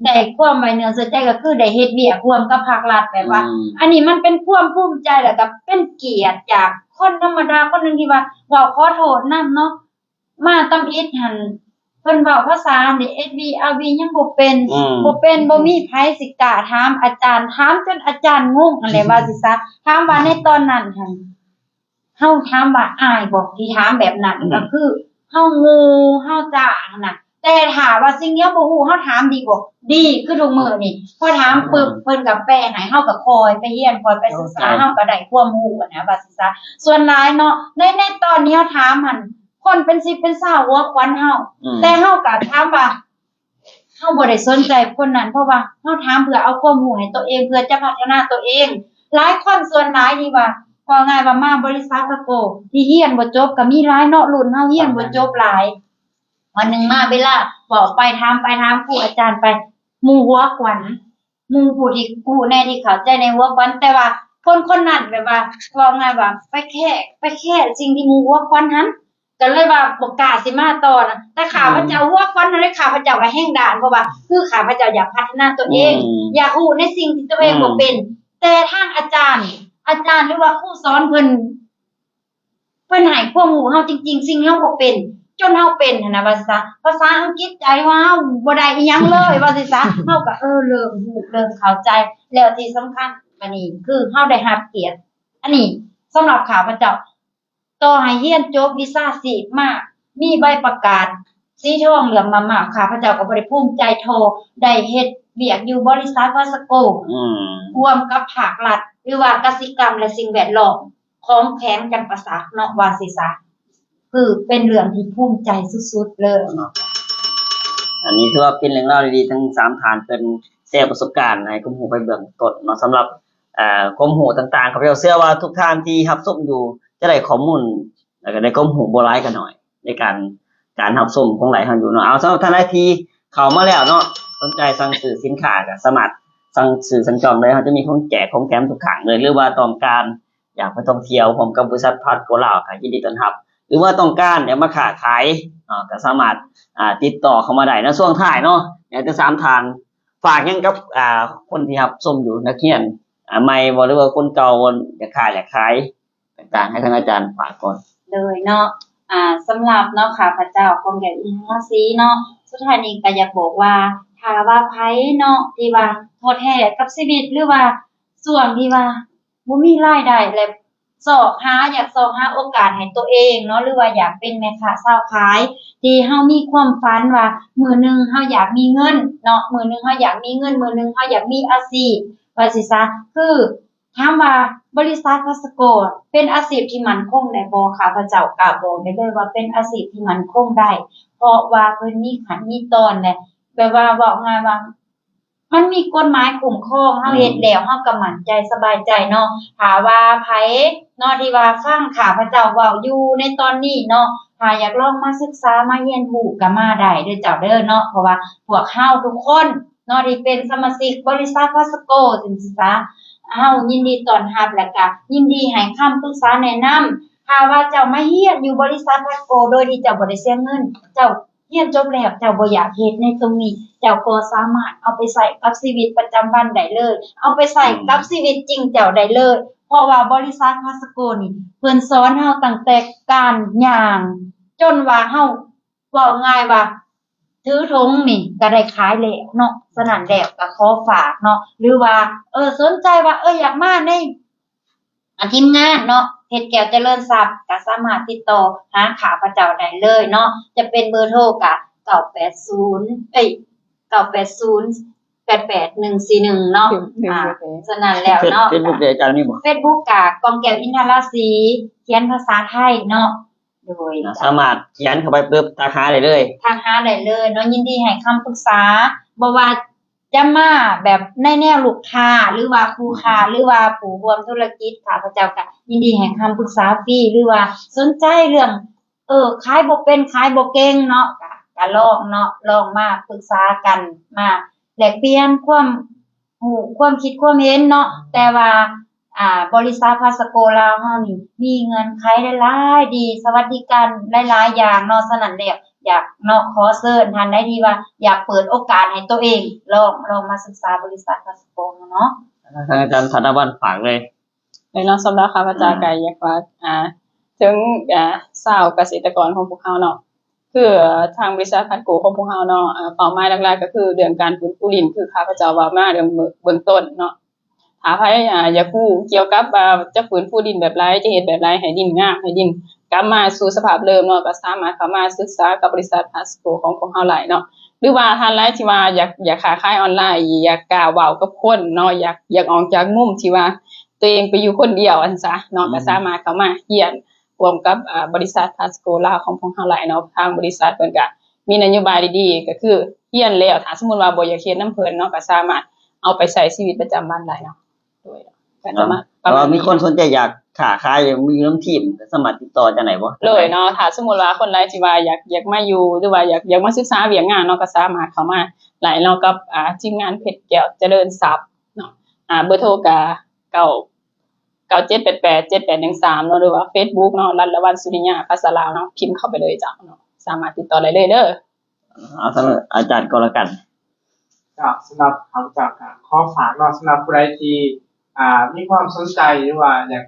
ໄດ້ຄວາມໄວ້ເນື້ອເຊື່ອໃຈ ກໍຄືໄດ້ເຮັດວຽກຮ່ວມກັບພາກລັດ ແບບວ່າ ອືມ ອັນນີ້ມັນເປັນຄວາມພູມໃຈ ແລ້ວກໍເປັນກຽດຈາກຄົນທຳມະດາຄົນໜຶ່ງທີ່ວ່າເວົ້າຂໍໂທດນຳເນາະ ມາຕຳອິດຫັ້ນ ເພິ່ນເວົ້າພາສານີ້ ເອສວີ ອາວີ ຍັງບໍ່ເປັນ ອືມ ບໍ່ເປັນ ບໍ່ມີໃຜຊິກ້າຖາມອາຈານ ຖາມຈົນອາຈານງົງຫັ້ນແຫຼະ ອືມ ວ່າຊິຊະ ຖາມວ່າໃນຕອນນັ້ນຫັ້ນ ເຮົາຖາມວ່າອາຍບໍ່ທີ່ຖາມແບບນັ້ນ ອືມ ກໍຄືເຮົາໂງ່ ເຮົາຊ້າຫັ້ນນະ ແຕ່ຖ້າວ່າສິ່ງທີ່ເຮົາບໍ່ຮູ້ ເຮົາຖາມດີບໍ່? ດີ ຄືທຸກມື້ນີ້ ພໍຖາມປຶບ ອືມ ເພິ່ນກໍແປໃຫ້ ເຮົາກໍຄ່ອຍໄປຮຽນ ຄ່ອຍໄປສຶກສາ ເຮົາກໍໄດ້ຄວາມຮູ້ຫັ້ນນະ ວ່າຊິຊະ ສ່ວນຫຼາຍເນາະ ໃນ ໃນຕອນທີ່ເຮົາຖາມຫັ້ນ ຄົນເປັນສິບເປັນຊາວຫົວຂວັນເຮົາ ອືມ ແຕ່ເຮົາກໍຖາມວ່າ ເຮົາບໍ່ໄດ້ສົນໃຈຄົນນັ້ນ ເພາະວ່າເຮົາຖາມເພື່ອເອົາຄວາມຮູ້ໃຫ້ຕົວເອງ ເພື່ອຈະພັດທະນາຕົວເອງ. ຫຼາຍຄົນສ່ວນຫຼາຍທີ່ວ່າ ເວົ້າງ່າຍວ່າມາບໍລິສັດ Vasco ທີ່ຮຽນບໍ່ຈົບກໍມີຫຼາຍເນາະ, ລຸ້ນເຮົາຮຽນບໍ່ຈົບຫຼາຍ. ວັນໜຶ່ງມາເວລາເວົ້າໄປ ຖາມໄປ ຖາມຄູອາຈານໄປ ໝູ່ຫົວຂວັນ ໝູ່ຜູ້ທີ່ຮູ້ແດ່ ທີ່ເຂົ້າໃຈໃນຫົວຂວັນ, ແຕ່ວ່າຄົນຄົນນັ້ນແບບວ່າ ເວົ້າງ່າຍວ່າໄປແຄະ ໄປແຄະສິ່ງທີ່ໝູ່ຫົວຂວັນຫັ້ນ ກໍເລີຍວ່າບໍ່ກ້າຊິມາຕໍ່ນະ. ແຕ່ຂ້າພະເຈົ້າ ອືມ ຫົວຂວັນຫັ້ນເດ້ ຂ້າພະເຈົ້າກໍແຮງດ້ານ ເພາະວ່າຄືຂ້າພະເຈົ້າຢາກພັດທະນາຕົວເອງ ອືມ ຢາກຮູ້ໃນສິ່ງທີ່ຕົວເອງ ອືມ ບໍ່ເປັນ. ແຕ່ທາງອາຈານ ອາຈານ ຫຼືວ່າຄູສອນເພິ່ນ ເພິ່ນໃຫ້ຄວາມຮູ້ເຮົາຈິງໆ ສິ່ງທີ່ເຮົາບໍ່ເປັນ ຈົນເຮົາເປັນຫັ້ນນະ ວ່າຊະ. ພາສາອັງກິດໃຈວ່າເຮົາບໍ່ໄດ້ອີ່ຫຍັງເລີຍ ວ່າຊິຊະ ເຮົາກໍ ເອີ ເລີ່ມຮູ້ ເລີ່ມເຂົ້າໃຈ. ແລ້ວທີ່ສຳຄັນ ອັນນີ້ຄືເຮົາໄດ້ຮັບກຽດ ອັນນີ້ສຳລັບຂ້າພະເຈົ້າ ຕໍ່ໃຫ້ຮຽນຈົບວິຊາຊີບມາ ມີໃບປະກາດສີທອງເຫຼືອມມາບໆ ຂ້າພະເຈົ້າກໍບໍ່ໄດ້ພູມໃຈທໍ່ໄດ້ເຮັດວຽກຢູ່ບໍລິສັດ Vasco ອືມ ຮ່ວມກັບພາກລັດ ຫຼືວ່າກະສິກຳ ແລະ ສິ່ງແວດລ້ອມຂອງແຂວງຈຳປາສັກເນາະ ວ່າຊິຊະ ຄືເປັນເລື່ອງທີ່ພູມໃຈສຸດໆເລີຍເນາະ. ອັນນີ້ຖືວ່າເປັນເລື່ອງລາວດີໆ ທັງສາມທ່ານເພິ່ນແຊປະສົບການໃຫ້ຄວາມຮູ້ໄປເບື້ອງຕົ້ນເນາະ. ສຳລັບ ເອີ ຄວາມຮູ້ຕ່າງໆ ຂ້າພະເຈົ້າເຊື່ອວ່າທຸກທ່ານທີ່ຮັບຊົມຢູ່ຈະໄດ້ຂໍ້ມູນ ແລ້ວກໍໄດ້ຄວາມຮູ້ບໍ່ຫຼາຍກໍໜ້ອຍ ໃນການ ການຮັບຊົມຂອງໄລເຮົາຢູ່ເນາະ. ເອົາ ສຳລັບທ່ານໃດທີ່ເຂົ້າມາແລ້ວເນາະ ສົນໃຈສັ່ງຊື້ສິນຄ້າກໍສາມາດສັ່ງຊື້ສັ່ງຈອງໄດ້ ເຮົາຈະມີຂອງແຈກຂອງແຖມທຸກຄັ້ງເລີຍ. ຫຼືວ່າຕ້ອງການຢາກໄປທ່ອງທ່ຽວຮ່ວມກັບບໍລິສັດ Vasco ລາວ ກໍຍິນດີຕ້ອນຮັບ. ຫຼືວ່າຕ້ອງການຢາກມາຄ້າຂາຍເນາະ ກໍສາມາດ ອ່າ ຕິດຕໍ່ເຂົ້າມາໄດ້ໃນຊ່ວງທ້າຍເນາະ. ຢາກຈະຖາມທ່ານ ຝາກຫຍັງກັບ ອ່າ ຄົນທີ່ຮັບຊົມຢູ່ ນັກຮຽນ ອ່າ ໃໝ່ບໍ່ ຫຼືວ່າຄົນເກົ່າ ຢາກຄ້າຢາກຂາຍ ຕ່າງໆ ໃຫ້ທາງອາຈານຝາກກ່ອນ. ໂດຍເນາະ ອ່າ ສຳລັບເນາະ ຂ້າພະເຈົ້າ ກອງແກ້ວ ອິນທະລາສີ ເນາະ ສຸດທ້າຍນີ້ກໍຢາກບອກວ່າ ຖ້າວ່າໃຜເນາະ ທີ່ວ່າທໍ້ແທ້ກັບຊີວິດ ຫຼືວ່າຊ່ວງທີ່ວ່າບໍ່ມີລາຍໄດ້ ແລະ ຊອກຫາ ຢາກຊອກຫາໂອກາດໃຫ້ຕົວເອງເນາະ ຫຼືວ່າຢາກເປັນແມ່ຄ້າຊາວຂາຍ ທີ່ເຮົາມີຄວາມຝັນວ່າມື້ໜຶ່ງເຮົາຢາກມີເງິນເນາະ ມື້ໜຶ່ງເຮົາຢາກມີເງິນ ມື້ໜຶ່ງເຮົາຢາກມີອາຊີບ ວ່າຊິຊະ ຄື ຖາມວ່າບໍລິສັດ Vasco ເປັນອາຊີບທີ່ໝັ້ນຄົງໄດ້ບໍ່? ຂ້າພະເຈົ້າກ້າບອກໄດ້ເລີຍວ່າເປັນອາຊີບທີ່ໝັ້ນຄົງໄດ້ ເພາະວ່າເພິ່ນມີຂັ້ນມີຕອນ ແລະ ແບບວ່າເວົ້າງ່າຍວ່າ ມັນມີກົດໝາຍຄຸ້ມຄອງ ເຮົາເຮັດແລ້ວ ອືມ ເຮົາກໍໝັ້ນໃຈສະບາຍໃຈເນາະ. ຖ້າວ່າໃຜເນາະ ທີ່ວ່າຟັງຂ້າພະເຈົ້າເວົ້າຢູ່ໃນຕອນນີ້ເນາະ ຖ້າຢາກລອງມາສຶກສາມາຮຽນຮູ້ກໍມາໄດ້ເດີເຈົ້າເດີເນາະ ເພາະວ່າພວກເຮົາທຸກຄົນ ເນາະ ທີ່ເປັນສະມາຊິກບໍລິສັດ Vasco ຈັ່ງຊີ້ຊະ ເຮົາຍິນດີຕ້ອນຮັບ ແລະກະຍິນດີໃຫ້ຄຳປຶກສາແນະນຳ. ຖ້າວ່າເຈົ້າມາຮຽນຢູ່ບໍລິສັດ Vasco ໂດຍທີ່ເຈົ້າບໍ່ໄດ້ເສຍເງິນ ເຈົ້າຮຽນຈົບແລ້ວ ເຈົ້າບໍ່ຢາກເຮັດໃນຕົງນີ້ ເຈົ້າກໍສາມາດເອົາໄປໃຊ້ກັບຊີວິດປະຈຳວັນໄດ້ເລີຍ ເອົາໄປໃຊ້ ອືມ ກັບຊີວິດຈິງເຈົ້າໄດ້ເລີຍ ເພາະວ່າບໍລິສັດ Vasco ນີ້ ເພິ່ນສອນເຮົາຕັ້ງແຕ່ການຍ່າງ ຈົນວ່າເຮົາ ເວົ້າງ່າຍວ່າຖືຖົງນີ້ກໍໄດ້ຂາຍແລ້ວເນາະ. ສະນັ້ນແລ້ວກໍຂໍຝາກເນາະ ຫຼືວ່າ ເອີ ສົນໃຈວ່າ ເອີ ຢາກມາໃນ ອາ ທີມງານເນາະ ເພັດແກ້ວຈະເລີນຊັບ ກໍສາມາດຕິດຕໍ່ຫາຂ້າພະເຈົ້າໄດ້ເລີຍເນາະ. ຈະເປັນເບີໂທກໍ ເກົ້າແປດສູນ ເອີຍ ເກົ້າແປດສູນ ແປດແປດໜຶ່ງສີ່ໜຶ່ງເນາະ. ອາ ສະນັ້ນແລ້ວເນາະ ເຟສບຸກເດ ອາຈານມີບໍ່? ເຟສບຸກກໍ ກອງແກ້ວ ອິນທະລາສີ ຂຽນພາສາໄທເນາະ. ໂດຍ ສາມາດຂຽນເຂົ້າໄປປຶບ ທັກຫາໄດ້ເລີຍ ທັກຫາໄດ້ເລີຍເນາະ. ຍິນດີໃຫ້ຄຳປຶກສາ ບໍ່ວ່າຈະມາແບບໃນແນວລູກຄ້າ ຫຼືວ່າຄູ່ຄ້າ ຫຼືວ່າຜູ້ຮ່ວມທຸລະກິດ ຂ້າພະເຈົ້າກະຍິນດີໃຫ້ຄຳປຶກສາຟຣີ ຫຼືວ່າສົນໃຈເລື່ອງ ເອີ ຂາຍບໍ່ເປັນ ຂາຍບໍ່ເກັ່ງເນາະ ກະ ກະລອງເນາະ ລອງມາປຶກສາກັນ ມາແລກປ່ຽນຄວາມ ຮູ້ຄວາມຄິດຄວາມເຫັນເນາະ. ແຕ່ວ່າ ອ່າ ບໍລິສັດ Vasco ລາວເຮົານີ້ ມີເງື່ອນໄຂຫຼາຍໆ ດີ ສະຫວັດດີການຫຼາຍໆຢ່າງເນາະ. ສະນັ້ນແລ້ວ ຢາກເນາະ ຂໍເຊີນທ່ານໃດທີ່ວ່າຢາກເປີດໂອກາດໃຫ້ໂຕເອງ ລອງ ລອງມາສຶກສາບໍລິສັດພາສະໂກເນາະ. ທາງອາຈານຖານະວັນຝາກເລີຍ. ໂດຍເນາະ ສຳລັບຂ້າພະເຈົ້າ ອືມ ກໍຢາກຝາກ ອ່າ ເຖິງ ອ່າ ຊາວກະເສດຕະກອນຂອງພວກເຮົາເນາະ ຄື ອ່າ ທາງບໍລິສັດພາສະໂກຂອງພວກເຮົາເນາະ ອ່າ ເປົ້າໝາຍຫຼັກໆກໍຄືເລື່ອງການຟື້ນຟູດິນ ຄືຂ້າພະເຈົ້າເວົ້າມາເບື້ອງ ເບື້ອງຕົ້ນເນາະ. ຖ້າໃຜ ອ່າ ຢາກຮູ້ກ່ຽວກັບວ່າຈະຟື້ນຟູດິນແບບໃດ ຈະເຮັດແບບໃດໃຫ້ດິນງາມ ໃຫ້ດິນກັບມາສູ່ສະພາບເດີມເນາະ ກໍສາມາດເຂົ້າມາສຶກສາກັບບໍລິສັດພາສະໂກຂອງພວກເຮົາໄດ້ເນາະ. ຫຼືວ່າທ່ານໃດທີ່ວ່າຢາກ ຢາກຄ້າຂາຍອອນລາຍ ຢາກກ້າເວົ້າກັບຄົນເນາະ ຢາກ ຢາກອອກຈາກມຸມທີ່ວ່າ ຕົວເອງໄປຢູ່ຄົນດຽວ ວ່າຊັ້ນຊະເນາະ ອືມ ກໍສາມາດເຂົ້າມາຮຽນຮ່ວມກັບ ອ່າ ບໍລິສັດພາສະໂກລາວຂອງພວກເຮົາໄດ້ເນາະ. ທາງບໍລິສັດເພິ່ນກໍມີນະໂຍບາຍດີໆ ກໍຄືຮຽນແລ້ວ ຖ້າສົມມຸດວ່າບໍ່ຢາກຮຽນນຳເພິ່ນເນາະ ກໍສາມາດເອົາໄປໃຊ້ຊີວິດປະຈຳວັນໄດ້ເນາະ. ໂດຍ ກໍຈະມາ ເນາະ ປະມານນີ້ເນາະ. ຖ້າວ່າມີຄົນສົນໃຈຢາກຄ້າຂາຍ ຢາກມາຢູ່ນຳທີມ ກໍສາມາດຕິດຕໍ່ຈັ່ງໃດບໍ່? ໂດຍເນາະ ຖ້າສົມມຸດວ່າຄົນໃດທີ່ວ່າຢາກ ຢາກມາຢູ່ ຫຼືວ່າຢາກ ຢາກມາສຶກສາວຽກງານເນາະ ກໍສາມາດເຂົ້າມາໄດ້ເນາະ ກັບ ອ່າ ທີມງານເພັດແກ້ວຈະເລີນຊັບເນາະ. ອ່າ ເບີໂທກໍ ເກົ້າ ເກົ້າເຈັດແປດແປດ ເຈັດແປດໜຶ່ງສາມເນາະ ຫຼືວ່າເຟສບຸກເນາະ ລັດລະວັນ ສຸລິຍາ ພາສາລາວເນາະ ພິມເຂົ້າໄປເລີຍເຈົ້າເນາະ ສາມາດຕິດຕໍ່ໄດ້ເລີຍເດີ. ເອົາ ສຳລັບອາຈານກໍແລ້ວກັນ. ເຈົ້າ ສຳລັບຂ້າພະເຈົ້າກໍຂໍຝາກເນາະ ສຳລັບຜູ້ໃດທີ່ ອ່າ ມີຄວາມສົນໃຈ ຫຼືວ່າຢາກ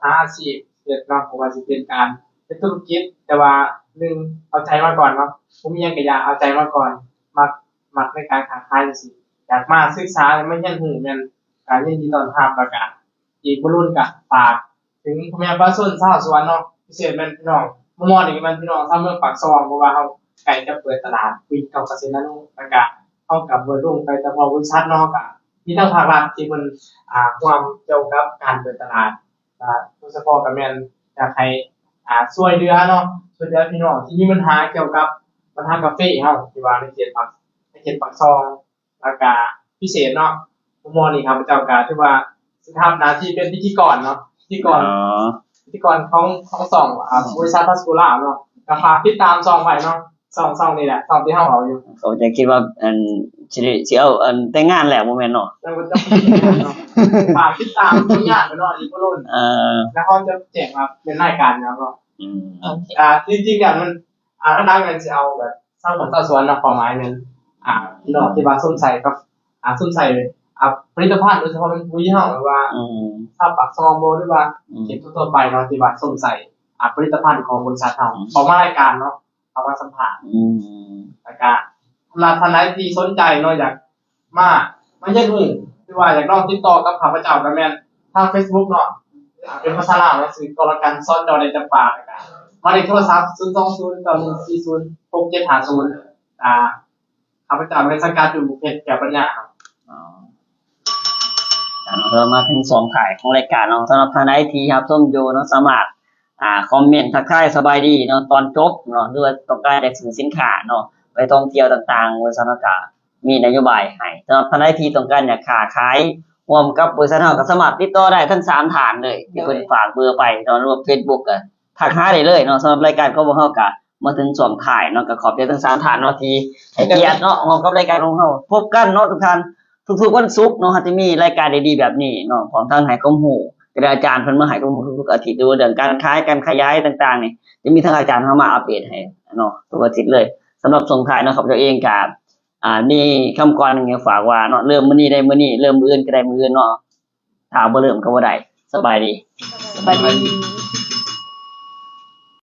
ຫາອາຊີບເຮັດເນາະ ບໍ່ວ່າຊິເປັນການເຮັດທຸລະກິດ ແຕ່ວ່າໜຶ່ງເອົາໃຈມາກ່ອນເນາະ ບໍ່ມີຫຍັງກໍຢ່າ ເອົາໃຈມາກ່ອນ ມັກ ມັກໃນການຄ້າຂາຍຈັ່ງຊີ້ ຢາກມາສຶກສາ ຢາກມາຮຽນຮູ້ ແມ່ນການຍິນດີຕ້ອນຮັບ ແລ້ວກະ ອີກບໍ່ລຸນກະຝາກເຖິງພໍ່ແມ່ປະຊາຊົນຊາວສວນເນາະ ພິເສດແມ່ນພີ່ນ້ອງ ໝໍ່ໆນີ້ກໍແມ່ນພີ່ນ້ອງຊາວເມືອງປາກຊ່ອງ ເພາະວ່າເຮົາໃກ້ຈະເປີດຕະຫຼາດວິກເກົ້າກະເສດນາໂນ ແລ້ວກະເຮົາກະບໍ່ລົງໄປແຕ່ພວກບໍລິສັດເນາະ ກະມີທັງພາກລັດທີ່ເພິ່ນ ອ່າ ຮ່ວມກ່ຽວກັບການເປີດຕະຫຼາດ ກະໂດຍສະເພາະກະແມ່ນຢາກໃຫ້ ອ່າ ຊ່ວຍເຫຼືອເນາະ ຊ່ວຍເຫຼືອພີ່ນ້ອງທີ່ມີບັນຫາກ່ຽວກັບບັນຫາກາເຟເຮົາ ທີ່ວ່າໃນເຂດປາກ ໃນເຂດປາກຊ່ອງ ແລ້ວກະພິເສດເນາະ ໝໍ່ໆນີ້ ຂ້າພະເຈົ້າກະຖືວ່າຊິຮັບໜ້າທີ່ເປັນພິທີກອນເນາະ ພິທີກອນ ອໍ ພິທີກອນຂອງ ຂອງຊ່ອງ ອ່າ ບໍລິສັດພາສະໂກລາວເນາະ ກະຝາກຕິດຕາມຊ່ອງໄວ້ເນາະ ຊ່ອງ ຊ່ອງນີ້ແຫຼະ ຊ່ອງທີ່ເຮົາເວົ້າຢູ່. ເຂົາຈະຄິດວ່າ ອັນ ຊິ ຊິເອົາ ອັນ ແຕ່ງງານແລ້ວ ບໍ່ແມ່ນເນາະ? ຍັງບໍ່ ຍັງບໍ່ແຕ່ງງານເນາະ ຝາກຕິດຕາມຜົນງານໄວ້ເນາະ ອີກບໍ່ດົນ ເອີ ແລ້ວເຮົາຈະແຈ້ງວ່າເປັນລາຍການຫຍັງເນາະ. ອືມ ໂອເຄ ອ່າ ທີ່ຈິງແລ້ວມັນ ອ່າ ອັນນັ້ນແມ່ນຊິເອົາແບບຊາວສວນ ຊາວສວນເນາະ ຄວາມໝາຍແມ່ນ ອ່າ ພີ່ນ້ອງທີ່ວ່າສົນໃຈກັບ ອ່າ ສົນໃຈ ອ່າ ຜະລິດຕະພັນ ໂດຍສະເພາະແມ່ນປຸ໋ຍເຮົາ ຫຼືວ່າ ອືມ ຊາວປາກຊ່ອງບໍ່ ຫຼືວ່າ ອືມ ເຂດທົ່ວໆໄປເນາະ ທີ່ວ່າສົນໃຈ ອ່າ ຜະລິດຕະພັນຂອງບໍລິສັດເຮົາ ອືມ ເຂົ້າມາລາຍການເນາະ ເຂົ້າມາສຳພາດ ອືມ ແລ້ວກະ ສຳລັບທ່ານໃດທີ່ສົນໃຈເນາະ ຢາກ ມາ ມາຮຽນຮູ້ ຫຼືວ່າຢາກລອງຕິດຕໍ່ກັບຂ້າພະເຈົ້າກໍແມ່ນທາງເຟສບຸກເນາະ ເປັນພາສາລາວເນາະ ຊື່ກໍລະກັນ ສຈ ແດນຈຳປາ ແລ້ວກະໝາຍເລກໂທລະສັບ ສູນສອງສູນ ເກົ້າໜຶ່ງສີ່ສູນ ຫົກເຈັດຫ້າສູນ ອ່າ ຂ້າພະເຈົ້າແມ່ນສັງກັດຢູ່ເຂດແກ້ວປັນຍາເນາະ. ອໍ ເຮົາມາເຖິງຊ່ວງທ້າຍຂອງລາຍການເນາະ ສຳລັບທ່ານໃດທີ່ຮັບຊົມຢູ່ເນາະ ສາມາດ ອ່າ ຄອມເມັນທັກທາຍສະບາຍດີເນາະ ຕອນຈົບເນາະ ຫຼືວ່າຕ້ອງການຢາກຊື້ສິນຄ້າເນາະ ໄປທ່ອງທ່ຽວຕ່າງໆ ບໍລິສັດເຮົາກະ ມີນະໂຍບາຍໃຫ້ ສຳລັບທ່ານໃດທີ່ຕ້ອງການຢາກຄ້າຂາຍຮ່ວມກັບບໍລິສັດເຮົາ ກໍສາມາດຕິດຕໍ່ໄດ້ທັງສາມທ່ານເລີຍ ທີ່ເພິ່ນຝາກເບີໄປເນາະ ຫຼືວ່າເຟສບຸກກໍທັກຫາໄດ້ເລີຍເນາະ. ສຳລັບລາຍການຂອງພວກເຮົາກໍມາເຖິງຊ່ວງທ້າຍເນາະ ກໍຂອບໃຈທັງສາມທ່ານເນາະ ທີ່ໃຫ້ກຽດເນາະ ຮ່ວມກັບລາຍການຂອງເຮົາ. ພົບກັນເນາະທຸກທ່ານ ທຸກໆວັນສຸກເນາະ ເຮົາຈະມີລາຍການດີໆແບບນີ້ເນາະ ພ້ອມທັງໃຫ້ຄວາມຮູ້ ກໍໄດ້ອາຈານເພິ່ນມາໃຫ້ຄວາມຮູ້ທຸກໆອາທິດ ຫຼືວ່າເລື່ອງການຂາຍ ການຂະຫຍາຍຕ່າງໆນີ້ ຈະມີທາງອາຈານເຮົາມາອັບເດດໃຫ້ເນາະ ທຸກອາທິດເລີຍ. ສຳລັບຊ່ວງທ້າຍເນາະ ຂ້າພະເຈົ້າເອງກໍ ອ່າ ມີຄຳກວອນຫຍັງຝາກວ່າເນາະ ເລີ່ມມື້ນີ້ໄດ້ມື້ນີ້ ເລີ່ມມື້ອື່ນກໍໄດ້ມື້ອື່ນເນາະ ຖ້າບໍ່ເລີ່ມກໍບໍ່ໄດ້. ສະບາຍດີ. ສະບາຍດີ.